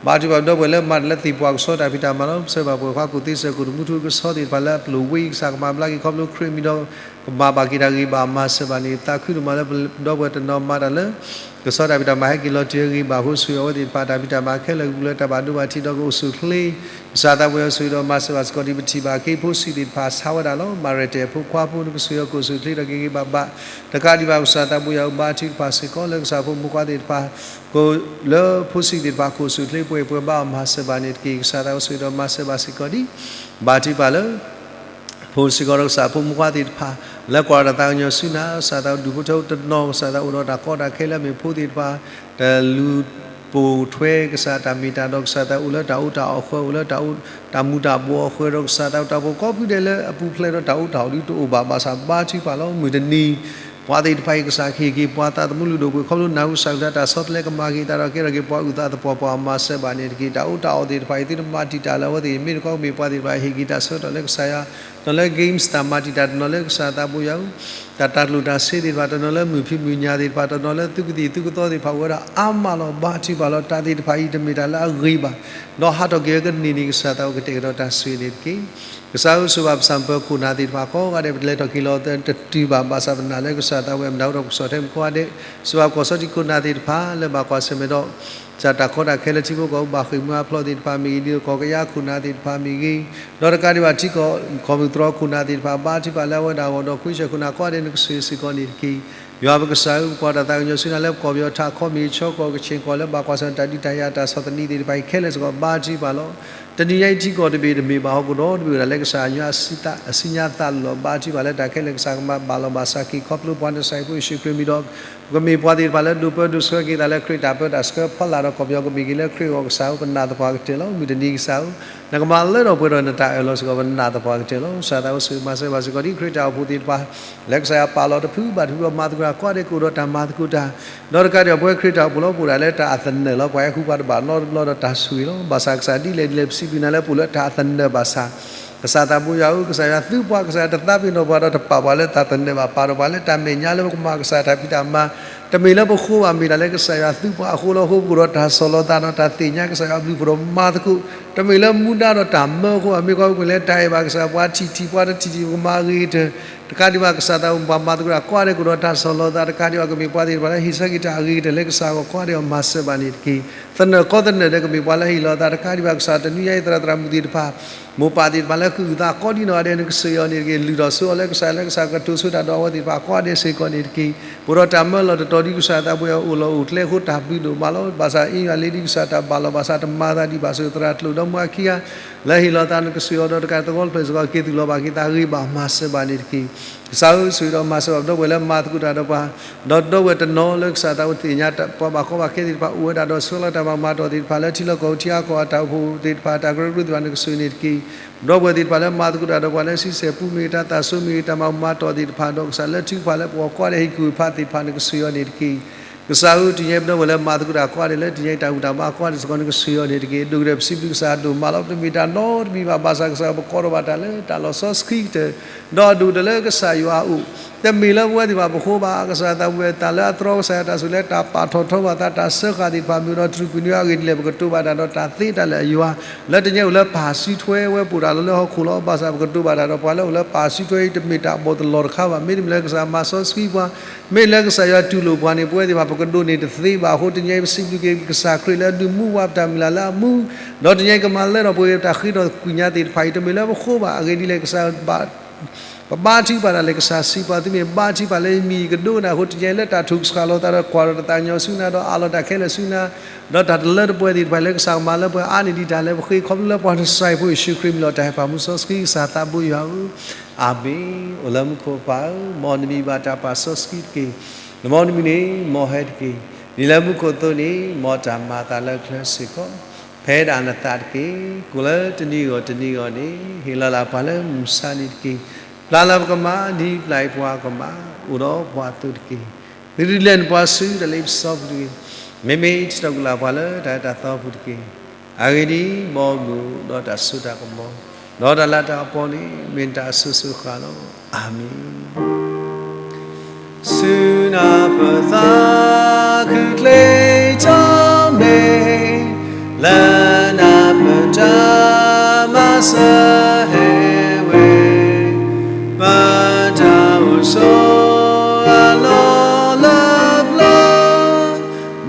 ဘါထုကဖၣ်ဒီပုၢ်ဝဲၢ်လၢမၤတၢ်လၢသ့ၣ်ပှၢ်ကဆှီတၢ်ဖံးတၢ်မၤလီၤ. ပဆၢဘၣ်ပှဲၤခွါ ကူၣ်သ့စၢၤ ကူၣ်တမူထူကဆှီသ့ၣ်တဖၣ်လၢအပျိၢ်ဝ့ကစၢ်ကမၤဘျါက့ၤ ခီဖျိခရံာ်မံၤဒီး ကမၤဘၣ်က့ၤတၢ်ဂ့ၤဘၣ်မၤစၢၤဘၣ်န့ၣ် သးခုဒိၣ်မးလၢပဒီပုၢ်ဝဲၢ်တနီၤမၤတၢ်လၢ ကဆှီတၢ်ဖံးတၢ်မၤဟဲက့ၤလီၤတံၢ်ဂ့ၤဘၣ်အဃိ ဆိၣ်ဂ့ၤအဝဲသ့ၣ်တဖၣ်တၢ်ဖံးတၢ်မၤခဲလၢာ်ကပူၤလၢတၢ်ဘၣ်ဒိဘၣ်ထံးဒီးကအိၣ်ဆူၣ်ချ့ ကစၢ်သးဘိယွၤဆိၣ်ဂ့ၤဒီးမၤစၢၤဘၣ်စ့ၢ်ကီး ဒ်ပထံၣ်ဘၣ်က့ၤဖိဆံးသ့ၣ်တဖၣ်ဆါဝဲဒၣ်လီၤ. မၤရဲၣ်တဲာ်ဖိခွါဖိ နကဆိၣ်ဂ့ၤအီၤကအိၣ်ဆူၣ်ချ့ထီၣ်က့ၤဂ့ၤဘၣ်ဘၣ် တကးဒံးဘၣ် ကစၢ်သးဘိယွၤဧၢ ဘါထုကဖၣ်စ့ၢ်ကီးလၢကစၢ်ဖိမုၣ်ဖိခွါသ့ၣ်တဖၣ် လၢဖိဆံးသ့ၣ်တဖၣ်ကအိၣ်ဆူၣ်ချ့ပှဲၤပှဲၤဘၣ်အီၤမၤစၢၤဘၣ်န့ၣ်တက့ၢ်. ကစၢ်သးဘိဆိၣ်ဂ့ၤဒီးမၤစၢၤဘၣ်စ့ၢ်ကီးဒ် ဘါထုကဖၣ်လၢ ဖိစ့ၢ်ကီးဒီးကစၢ်ဖိမုၣ်ဖိခွါသ့ၣ်တဖၣ် လၢကွၢ်တၢ်သးကညီၤဆူနၤ ကစၢ်သးဒူၣ်ဖိထၢဖိတနီၤ ကစၢ်သးအိၣ်ဒီးတၢ်ကီတၢ်ခဲလၢအမ့ၢ်ဖိသ့ၣ်တဖၣ် တလူၤပိာ်ထွဲကစၢ်တၢ်မ့ၢ်တၢ်တီ ကစၢ်သးအိၣ်လၢတၢ်အီၣ်တၢ်အီၣ်ဃၢၤ အိၣ်လၢတၢ်မူၤတၢ်ဘှီးအဃၢၤဒီး ကစၢ်သးအိၣ်တၢ်ဖိကိးဖုဒဲးလၢအပူၤဖျဲးဒီးတၢ်အီၣ်တၢ်အီၣ်ဒ်တအိၣ်ဘၣ်ဘၣ်ဆၣ် ဘါထုကဖၣ်လီၤ. မုၢ်တနံၤ ပှၤသ့ၣ်တဖၣ်အံၤ ကစၢ်ဟ့ၣ်က့ၤပှၤသးသမူလုၢ်ဒိၣ်ပှ့ၤ ခီဖျိနၢ်ဟူကစၢ်ကလုၢ်ကထါတၢ်ဆီတလဲကမၤက့ၤအသးဒီးကဲထီၣ်က့ၤပှၤအုၣ်သးသပှၢ်ပှၢ် မၤစၢၤဘၣ်န့ၣ်တက့ၢ်. တၢ်အီၣ်တၢ်အီသ့ၣ်တဖၣ်အံၤ သုတမၤတံာ်တာ်လၢအဝဲသ့ၣ် မ့ၢ်တခီကမ့ၢ်ပှၤသ့ၣ်တဖၣ်ဟ့ၣ်က့ၤတၢ်ဆၢကတီၢ်လၢကစၢ်ယွၤ, တနီၤလၢ games တၢ်မၤတံာ်တာ် တနီၤလၢကစၢ်သးဘိယွၤဧၢ, တၢ်တၢ်ကျိၣ်တၢ်စ့သ့ၣ်တဖၣ် တနီၤလၢမုၢ်ဖံးမုၢ်ညၣ်သ့ၣ်တဖၣ် တနီၤလၢသုကသံၣ်သုကသီသ့ၣ်တဖၣ် အိၣ်ဝဲဒၣ်အါမးလီၤ. ဘါထုကဖၣ်လီၤ. တၢ်သ့ၣ်တဖၣ်အံၤ တမ့ၢ်တၢ်လၢအဂ့ၤဘၣ်, ဒီးဟးထီၣ်က့ၤဝဲကန့ၢ်န့ၣ် ကစၢ်သးအိၣ်ကတဲာ်ကတီၤတၢ်ဆိၣ်ဂ့ၤန့ၣ်တက့ၢ်. ကစၢ်ဧၢ ဆိၣ်ဘၣ်ပစၢ်ပၢခိၣ်နၢ်သ့ၣ်တဖၣ်ကိးဂၤဒဲး ပလဲၤထီၣ်က့ၤလီၤတတုၤဘၣ် ဘၣ်ဆၣ်ပနာ်လၢကစၢ်သးဝဲမတၤအိၣ်ဒီးပကဆီၣ်ထွဲမုၢ်ကိးဂၤဒဲး, ဆိၣ်ဘၣ်ကီၢ်စီထံခိၣ်နၢ်သ့ၣ်တဖၣ် လၢဘၣ်ကွၢ်ဆၢၣ်မဲာ်ဒီး ကစၢ်တၢ်ကီတၢ်ခဲလၢထံဖိကီၢ်ဖိ ဘၣ်ဃ့ၢ်မှံဟးဖျိးသ့ၣ်တဖၣ်မ့ၢ်ဂ့ၤ, ဒ်သိးကီၢ်ကယၤခိၣ်နၢ်သ့ၣ်တဖၣ်မ့ၢ်ဂ့ၤ, ဒီးတကးဒံးဘၣ်ထံကီၢ် ခီၣ်မုၢ်သရီခိၣ်နၢ်သ့ၣ်တဖၣ် ဘါထုကဖၣ်လၢအဝဲဒၣ်အဂီၢ်ဒီး ခွံဆၢၣ်ခိၣ်နၢ်ကိးဂၤဒဲး နကဆိၣ်ဂ့ၤစ့ၢ်ကီးန့ၣ်တက့ၢ်. ယွၤပကစၢ်ဧၢ ပကွၢ်တၢ်သးကညီၤဆူနၤလၢပကီၢ်ပယီၤထးခီမ့ၢ်ဂ့ၤ ဆၢကီၢ်ကဆ့ၣ်ကီၢ်လၢဘၣ်ကွၢ်ဆၢၣ်တၢ်ဒုးတၢ်ယၤတၢ်ဆီၣ်သနံးသ့ၣ်တဖၣ်အံၤခဲလၢာ်စ့ၢ်ကီး ဘါထုကဖၣ်လီၤ. တနံၤညါအံၤထံကီၢ်တဘ့ၣ်တမ့ၢ်ဘၣ်ဟီၣ်ခိၣ်ဒီတဘ့ၣ်ဝဲဒၣ်လၢကစၢ်ယွၤအစုညါသးလီၤ. ဘါထုကဖၣ်လၢတၢ်ခဲလၢာ်ကစၢ်ကမၤဘၣ်လီၤဘၣ်စးက့ၤ ခီဖျိပှၤနစဲးဖိယ့ၣ်ၡူးခရံာ်မံၤဒီး ပကမ့ၢ်ပှၤသ့ၣ်တဖၣ်လၢဒိးပၢဒိးဆှၢက့ၤသးလၢခရံာ်တၢ်ပၢတၢ်ဆှၢဖီလာ်ဒီးကီၢ်ပယီၤကမ့ၢ်က့ၤလၢခရံာ်အဂီၢ် ကစၢ်ဧၢ ပနာ်သပှၢ်ကတၢၢ်လီၤ. မုၢ်တနံၤကစၢ်ဧၢ နကမၤလၢထီၣ်ပှဲၤထီၣ်နတၢ်အၢၣ်လီၤစ့ၢ်ကီး ပနာ်သပှၢ်ကတၢၢ်လီၤ. ကစၢ်သးအိၣ်ဆိၣ်ဂ့ၤမၤစၢၤဘၣ်စ့ၢ်ကီးဒ်ခရံာ်တၢ်အိၣ်ဖှိၣ်သ့ၣ်တဖၣ် လၢကစၢ်ယွၤပာ်လီၤတဖုဘၣ်တဖုဒီးမၤသကိးတၢ်ကိးဂၤဒဲးကအိၣ်ဒီးတၢ်မၤသကိးတၢ် ဒီးတကးဒံးဘၣ်ပဝဲခရံာ်တၢ်အိၣ်ဖှိၣ်လီၤ ပအိၣ်ဒၣ်လၢတၢ်အသနၢၣ်လီၤ. ပှၤဟဲဃုပှၤတဘၣ်နီတဘျီဒီးတၢ်ဆိၣ်ဂ့ၤလီၤ. ဘၣ်ဆၣ်ကစၢ်ဒ်လဲၣ်ဒ်လဲၣ် ပစံးဘျုးနၤလၢပအိၣ်လၢတၢ်အသနၢၣ်ဘၣ်ဆၣ် ကစၢ်သးဘိယွၤဧၢ ကစၢ်ယွၤသုပှၤ ကစၢ်ယွၤတသးပ့ၤနီၣ်ပှၤဒီးတပာ်ပှၤလၢတၢ်သနၢၣ်ဘၣ် ပာ်ဒီးပှၤလၢတၢ်မဲာ်ညါလၢပကမၤကစၢ်တၢ်ဖံးတၢ်မၤ တမ့ၢ်လၢပဃိဘၣ် မ့ၢ်ဒၣ်လၢကစၢ်ယွၤသုပှၤအဃိလီၤ. အဃိပကအိၣ်ဒီးတၢ်ဆီၣ်လီၤသးဒီးတၢ်သ့ၣ်ညါကစၢ်ယွၤဘျုးဖှိၣ်ဒီးမၤသကိး တမ့ၢ်လၢမူဒါဒီးတၢ်မၢအဃိဘၣ် မ့ၢ်ကွၢ်ပူၤကွံာ်လၢတၢ်အဲၣ်ဘၣ်ကစၢ် ပှၤထံၣ်ထံၣ်ပှၤတထံၣ်ထံၣ် ပကမၤအဂ့ၤကတၢၢ် တကးဒံးဘၣ်ကစၢ်သးအိၣ်ပှၤမၤသကိးတၢ်ကိးဂၤဒဲးကအိၣ်ဒီးတၢ်ဆီၣ်လီၤသး တကးဒံးဘၣ်ကမ့ၢ်ပှၤသ့ၣ်တဖၣ်လၢဟ့ၣ်ဆၢက့ၤတၢ်အဂ့ၤကတၢၢ်လၢကစၢ်အဂီၢ် ကိးဂၤဒဲးအီၤမၤစၢၤဘၣ်န့ၣ်တက့ၢ်. သနၢၣ်ကီသနၢၣ်ဒီးကမ့ၢ်ပှၤလၢဟ့ၣ်လီၤသး တကးဒံးဘၣ်ကစၢ်တနွံညါအံၤသရၣ်သရၣ်မုၣ်သ့ၣ်တဖၣ် မိၢ်ပၢ်သ့ၣ်တဖၣ်လၢကအုၣ်သးကိးဒံနီၢ်ဂၤဒဲး နကဆိၣ်ဂ့ၤအီၤန့ၣ်တက့ၢ်. လုၢ်ထီၣ်ဆိအီၤလၢကစၢ် လၢကစၢ်ကတိၤဆိတၢ်ဒီးအဝဲသ့ၣ်တဖၣ်ကိးဂၤဒဲးစ့ၢ်ကီးန့ၣ်တက့ၢ်. ပအိၣ်ဒီးတၢ်မၢလီၢ်တတီၤဒ်ကစၢ်သးဘိယွၤအိၣ်လီၤအိၣ်ကျဲအဃိတၢ်ဘျုးဒိၣ်မးလီၤ. ဘၣ်ဆၣ်အ့ၣ်ယွၤလ့ဒ်ကစၢ်တၢ်ဘၣ်လီၤဘၣ်ဆၣ်တမၤသးဒံးဘၣ်ဆိသရၣ်ကျိာ်ဒီးမူအခံဂၤ လၢဟ့ၣ်လီၤသးနကဆိၣ်ဂ့ၤအီၤဒီးတကးသဝီတဖျၢၣ်စ့ၢ်ကီး က့ၤသူၣ်လီၤဘၣ်က့ၤသးဂ့ၤဘၣ်မၤစၢၤဘၣ်န့ၣ်တက့ၢ်. ကစၢ်ဧၢ ဆိၣ်ဂ့ၤဒီးမၤစၢၤဘၣ်ပဒီပုၢ်ဝဲၢ်လၢမၤသကိးတၢ်ဒီးပှၤ ဒီးဒီပုၢ်ဝဲၢ်တနီၤလၢကစၢ်သးအိၣ်သ့ၣ်ညါပှၤဘၣ်ကီဘၣ်ခဲသ့ၣ်တဖၣ် အိၣ်ဝဲဒၣ်ဒီးဆှၢလီၤတၢ်မၤမၤတီၢ်သ့ၣ်တဖၣ်လၢထံလီၢ်ကီၢ်ပူၤထံအါကီၢ်အတၢ်အိၣ်ဖှိၣ်သ့ၣ်တဖၣ် တၢ်ကရၢကရိသ့ၣ်တဖၣ် နကဆိၣ်ဂ့ၤန့ၣ်တက့ၢ်. ဒီပုၢ်ဝဲၢ်သ့ၣ်တဖၣ်လၢမၤသကိးတၢ်ဒီးပှၤလၢဆံဆဲၣ်ပူမ့ၢ်ဂ့ၤ တၢ်သးစူၤမ့ၢ်ဂ့ၤ တၢ်မၤမၤတီၢ်သ့ၣ်တဖၣ်ဒီးကစၢ် လၢထံကီၢ်လၢပဂီၢ်ကိးဂၤဒဲးဟ့ၣ်ကူၣ်ဟ့ၣ်ဖးသ့ၣ်တဖၣ် နကဆိၣ်ဂ့ၤအီၤန့ၣ်တက့ၢ်. ကစၢ်ဧၢ တနံၤညါပဒီပုၢ်ဝဲၢ်လၢမၤသကိးတၢ်ကိးဂၤဒဲး လၢတနံၤညါအံၤတၢ်ဘူၣ်တၢ်ဘါကိးဂၤဒဲးစ့ၢ်ကီး နကဆိၣ်ဂ့ၤအီၤန့ၣ်တက့ၢ်. ဒိၣ်ကတၢၢ်ပစံးဘျုးကစၢ်ဒိၣ်မးလီၤ. ပတမ့ၢ်တၢ်နီတမံၤဘၣ် ဘၣ်ဆၣ်ကစၢ် ပကိးထီၣ်ဘၣ်တၢ်လၢတၢ်လီၤဆီဆှံကတၢၢ် ဒီးအဒိၣ်ကတၢၢ်လၢကစၢ်ယွၤအအိၣ် တမ့ၢ်လၢပဝဲသ့ၣ်တဖၣ်ပဃိဘၣ် ကစၢ်သးဝံၣ်တၢ်လၢအတြီကစၢ်ယွၤတၢ်ဆိၣ်ဂ့ၤလၢတၢ်ပာ်ထီၣ်ထီဘၣ်သး တၢ်စၢဃာ်သ့ၣ်တဖၣ်မ့ၢ်ဒီး တြူၢ်ကွံာ်နွံအဂ့ၢ်ဒ်လဲၣ် ပကတိၤဘၣ်တၢ်ဒီးတၢ်သ့တၢ်လၢာ်အယွၤ လၢတနံၤညါအိၣ်လၢပၢ်စုထွဲဝဲပအိၣ်တၢ်လီၤလၢဟီၣ်ခိၣ်လီၤ. ဘၣ်ဆၣ်ပကတိၤဘၣ်တၢ်ဒီးပှၤလၢအိၣ်လၢပၢ်စုထွဲအံၤ တမ့ၢ်တၢ်ဘီၣ်တလီၢ်တခါဘၣ်. မ့တမ့ၢ်လၢကစၢ်မၤစီဆှံပှၤ မ့ၢ်လၢကစၢ်ယွၤတူၢ်လိာ်ပှၤန့ၣ် ပဝဲသ့ၣ်တဖၣ်ပကဒိးန့ၢ်တသ့ဘၣ်အဃိ တနံၤညါအံၤပစံးဘျုးက့ၤကစၢ်ခရံာ်လၢအဒုးမူပှၤပတၢ်မုၢ်လၢ်လၢအမူ ဒီးတနံၤညါအံၤကမၤလၢထီၣ်ပှဲၤက့ၤပတၢ်ဃ့ထီၣ်ကွံာ်ညါသ့ၣ်တဖၣ်အံၤ တမ့ၢ်လၢပဃိဘၣ် အဂ့ၢ်ဒ်လဲၣ်ကစၢ် ပဘါထုကဖၣ်တၢ်လၢကစၢ်စံးပှၤ သုမ့ၢ်ဘါထုကဖၣ်လၢယမံၤယကဒိကနၣ်အဃိ တနံၤညါအံၤလၢတၢ်ထုးကဆှီလီၤသးဒီးကွၢ်ဒီးတၢ်သးကညီၤဆူနၤ ဒီးအးလီၤတၢ်ခဲလၢာ်ဆူနၤ ဒီးတၢ်တလၢတပှဲၤသ့ၣ်တဖၣ်လၢကစၢ်ကမၤလၢပှဲၤအါန့ၢ်ဒံးတၢ်လၢပဃ့ ခီဖျိလၢပှၤနစဲးဖိယ့ၣ်ၡူးခရံာ်မံၤလီၤ တၢ်ဟဲပာ်မူစီဆှံကစၢ်သးဘိယွၤဧၢ အၤမ့ၣ်. အိၣ်လၢမူခိၣ်ပၢ်ဧၢ, မ်နမံၤဘၣ်တၢ်ပာ်စီဆှံတက့ၢ်. နမ်နမံၤန့ၣ် မ်ဟဲတက့ၢ်. ဒ်လၢမူခိၣ်အသိးန့ၣ် မ်တၢ်မၤအသးလၢကျဲစ့ၢ်ကီး ဖဲဒၣ်နသးတက့ၢ်. ကိးလၢတနံၤဂီၢ်တနံၤဂီၢ်န့ၣ် ဟ့ၣ်လီၤလၢ်ပှၤလၢမုၢ်မဆါန့ၣ်တက့ၢ်. ပျၢ်လၢ်ပကမၣ် ဒ်ပျၢ်အီၤပှၤကမၣ် အိၣ်ဒီးပှၤအသိးတက့ၢ်. သုဒုးလဲၤနပှၤဆူတၢ်လ့ပစီပူၤတဂ့ၤ. မ့မ့ၢ်ထံထီၣ်ကလာ်ပှၤလၢတၢ်အဲၣ်တၢ်သီပူၤတက့ၢ်. အဂ့ၢ်ဒ်အံၤ, မ်မုၢ်ဒီးတၢ်စိတၢ်ကမီၤ, ဒီးတၢ်လၤတၢ်ကပီၤန့ၣ် မ့ၢ်နတၢ်အစိၤစိၤဃၣ်ဃၣ်လီၤ. အၤမ့ၣ်. ဆူနၢ်ပၢၢ်သးခုချ့ထီၣ်မ့ၢ်, လၢနၢ်ပၢၢ်တၢ်မၤစၢၤဟဲဝဲ, ပတၢ်အိၣ်ဆိးအလီၢ်လၢပျၢၤ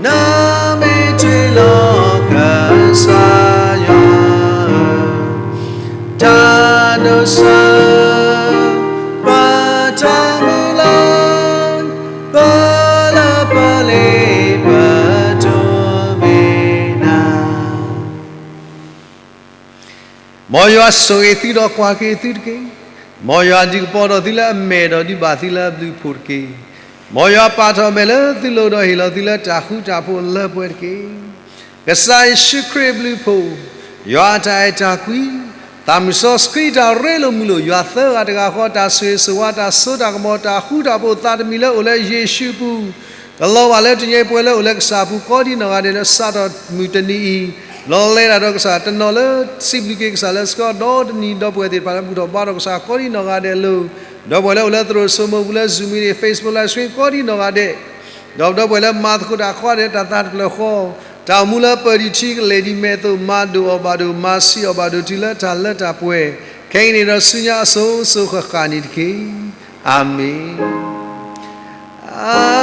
နမ့ၢ်တ့ၢ်လီၤကစၢ်ယွၤဧၢ, တၢ်ဒိးစၢၤ ပတၢ်မုၢ်လၢ်, ပလၢပလ့ပတိၢ်မ့ၢ်နၤ မ်ယွၤဆိၣ်ဂ့ၤသုဒီးကွၢ်က့ၤသုတက့ၢ်. မ်ယွၤဒုးကပီၤဒီးသုလၢအမဲာ်ဒီးဒုးဘၣ်သုလၢအဘျုးအဖှိၣ်တက့ၢ်. မ်ယွၤပာ်ထီၣ်အမဲာ်လၢသုလိၤဒီးဟ့ၣ်လီၤသုလၢတၢ်ဃူတၢ်ဖိးလၢပှဲၤတက့ၢ်. ကစၢ်ယ့ၣ်ၡူးခရံာ်အဘျုးအဖှိၣ်, ယွၤအတၢ်အဲၣ်တၢ်ကွံ, သးမုၢ်စီဆှံတၢ်ရ့လိာ်မုာ်လိာ် ယွၤသၢဂၤတဂၤဃီ တၢ်ဆိၣ်ဂ့ၤဆိၣ်ဝါ တၢ်စိတၢ်ကမီၤ တၢ်ဃူတၢ်ဖိး သးတမံၤလၢအိၣ်လၢယ့ၣ်ၡူးအပူၤ, ကလီၤဘၣ်လၢတနံၤအံၤ ပဝဲလၢအိၣ်လၢကစၢ်အပူၤ ကိးဒံနီၢ်ဂၤဒဲးလၢစးထီၣ်မုၢ်တနံၤအံၤ, လီၤလဲၤတၢ်ဒီးကစၢ် တနီၤလၢစံးဘျုးက့ၤကစၢ်လၢစကီး ဒီတနံၤ ဒီပုၢ်ဝဲၢ်သ့ၣ်တဖၣ်လၢဘူၣ်ထီၣ်ဘါထီၣ်ကစၢ် ကိးဒံနီၢ်ဂၤဒဲးအလိၤ, ဒီပုၢ်ဝဲၢ်လၢအိၣ်လၢသရိာ်စိမိၤပူၤ လၢ Zoom မ့ၢ်ဂ့ၤ Facebook Live Stream ကိးဒံနီၢ်ဂၤဒဲး ဒီးဒီပုၢ်ဝဲၢ်လၢမၤသကိးတၢ်အဃိဒီး တၢ်သးတဖျၢၣ်ဃီ, တၢ်အိၣ်မူလၢပၢၢ်ဒံးထံကလဲၤဒံးမဲာ်အသိး မၤဒိၣ်အီၣ်ဘၣ်ဒိၣ် မၤဆံးအီၣ်ဘၣ်ဒိၣ်တုၤလၢတၢ်လၢတၢ်ပှဲၤ, ခဲကနံၣ်ဒီးဆူညါအစိၤစိၤဃၣ်ဃၣ်န့ၣ်တက့ၢ်. အၤမ့ၣ်.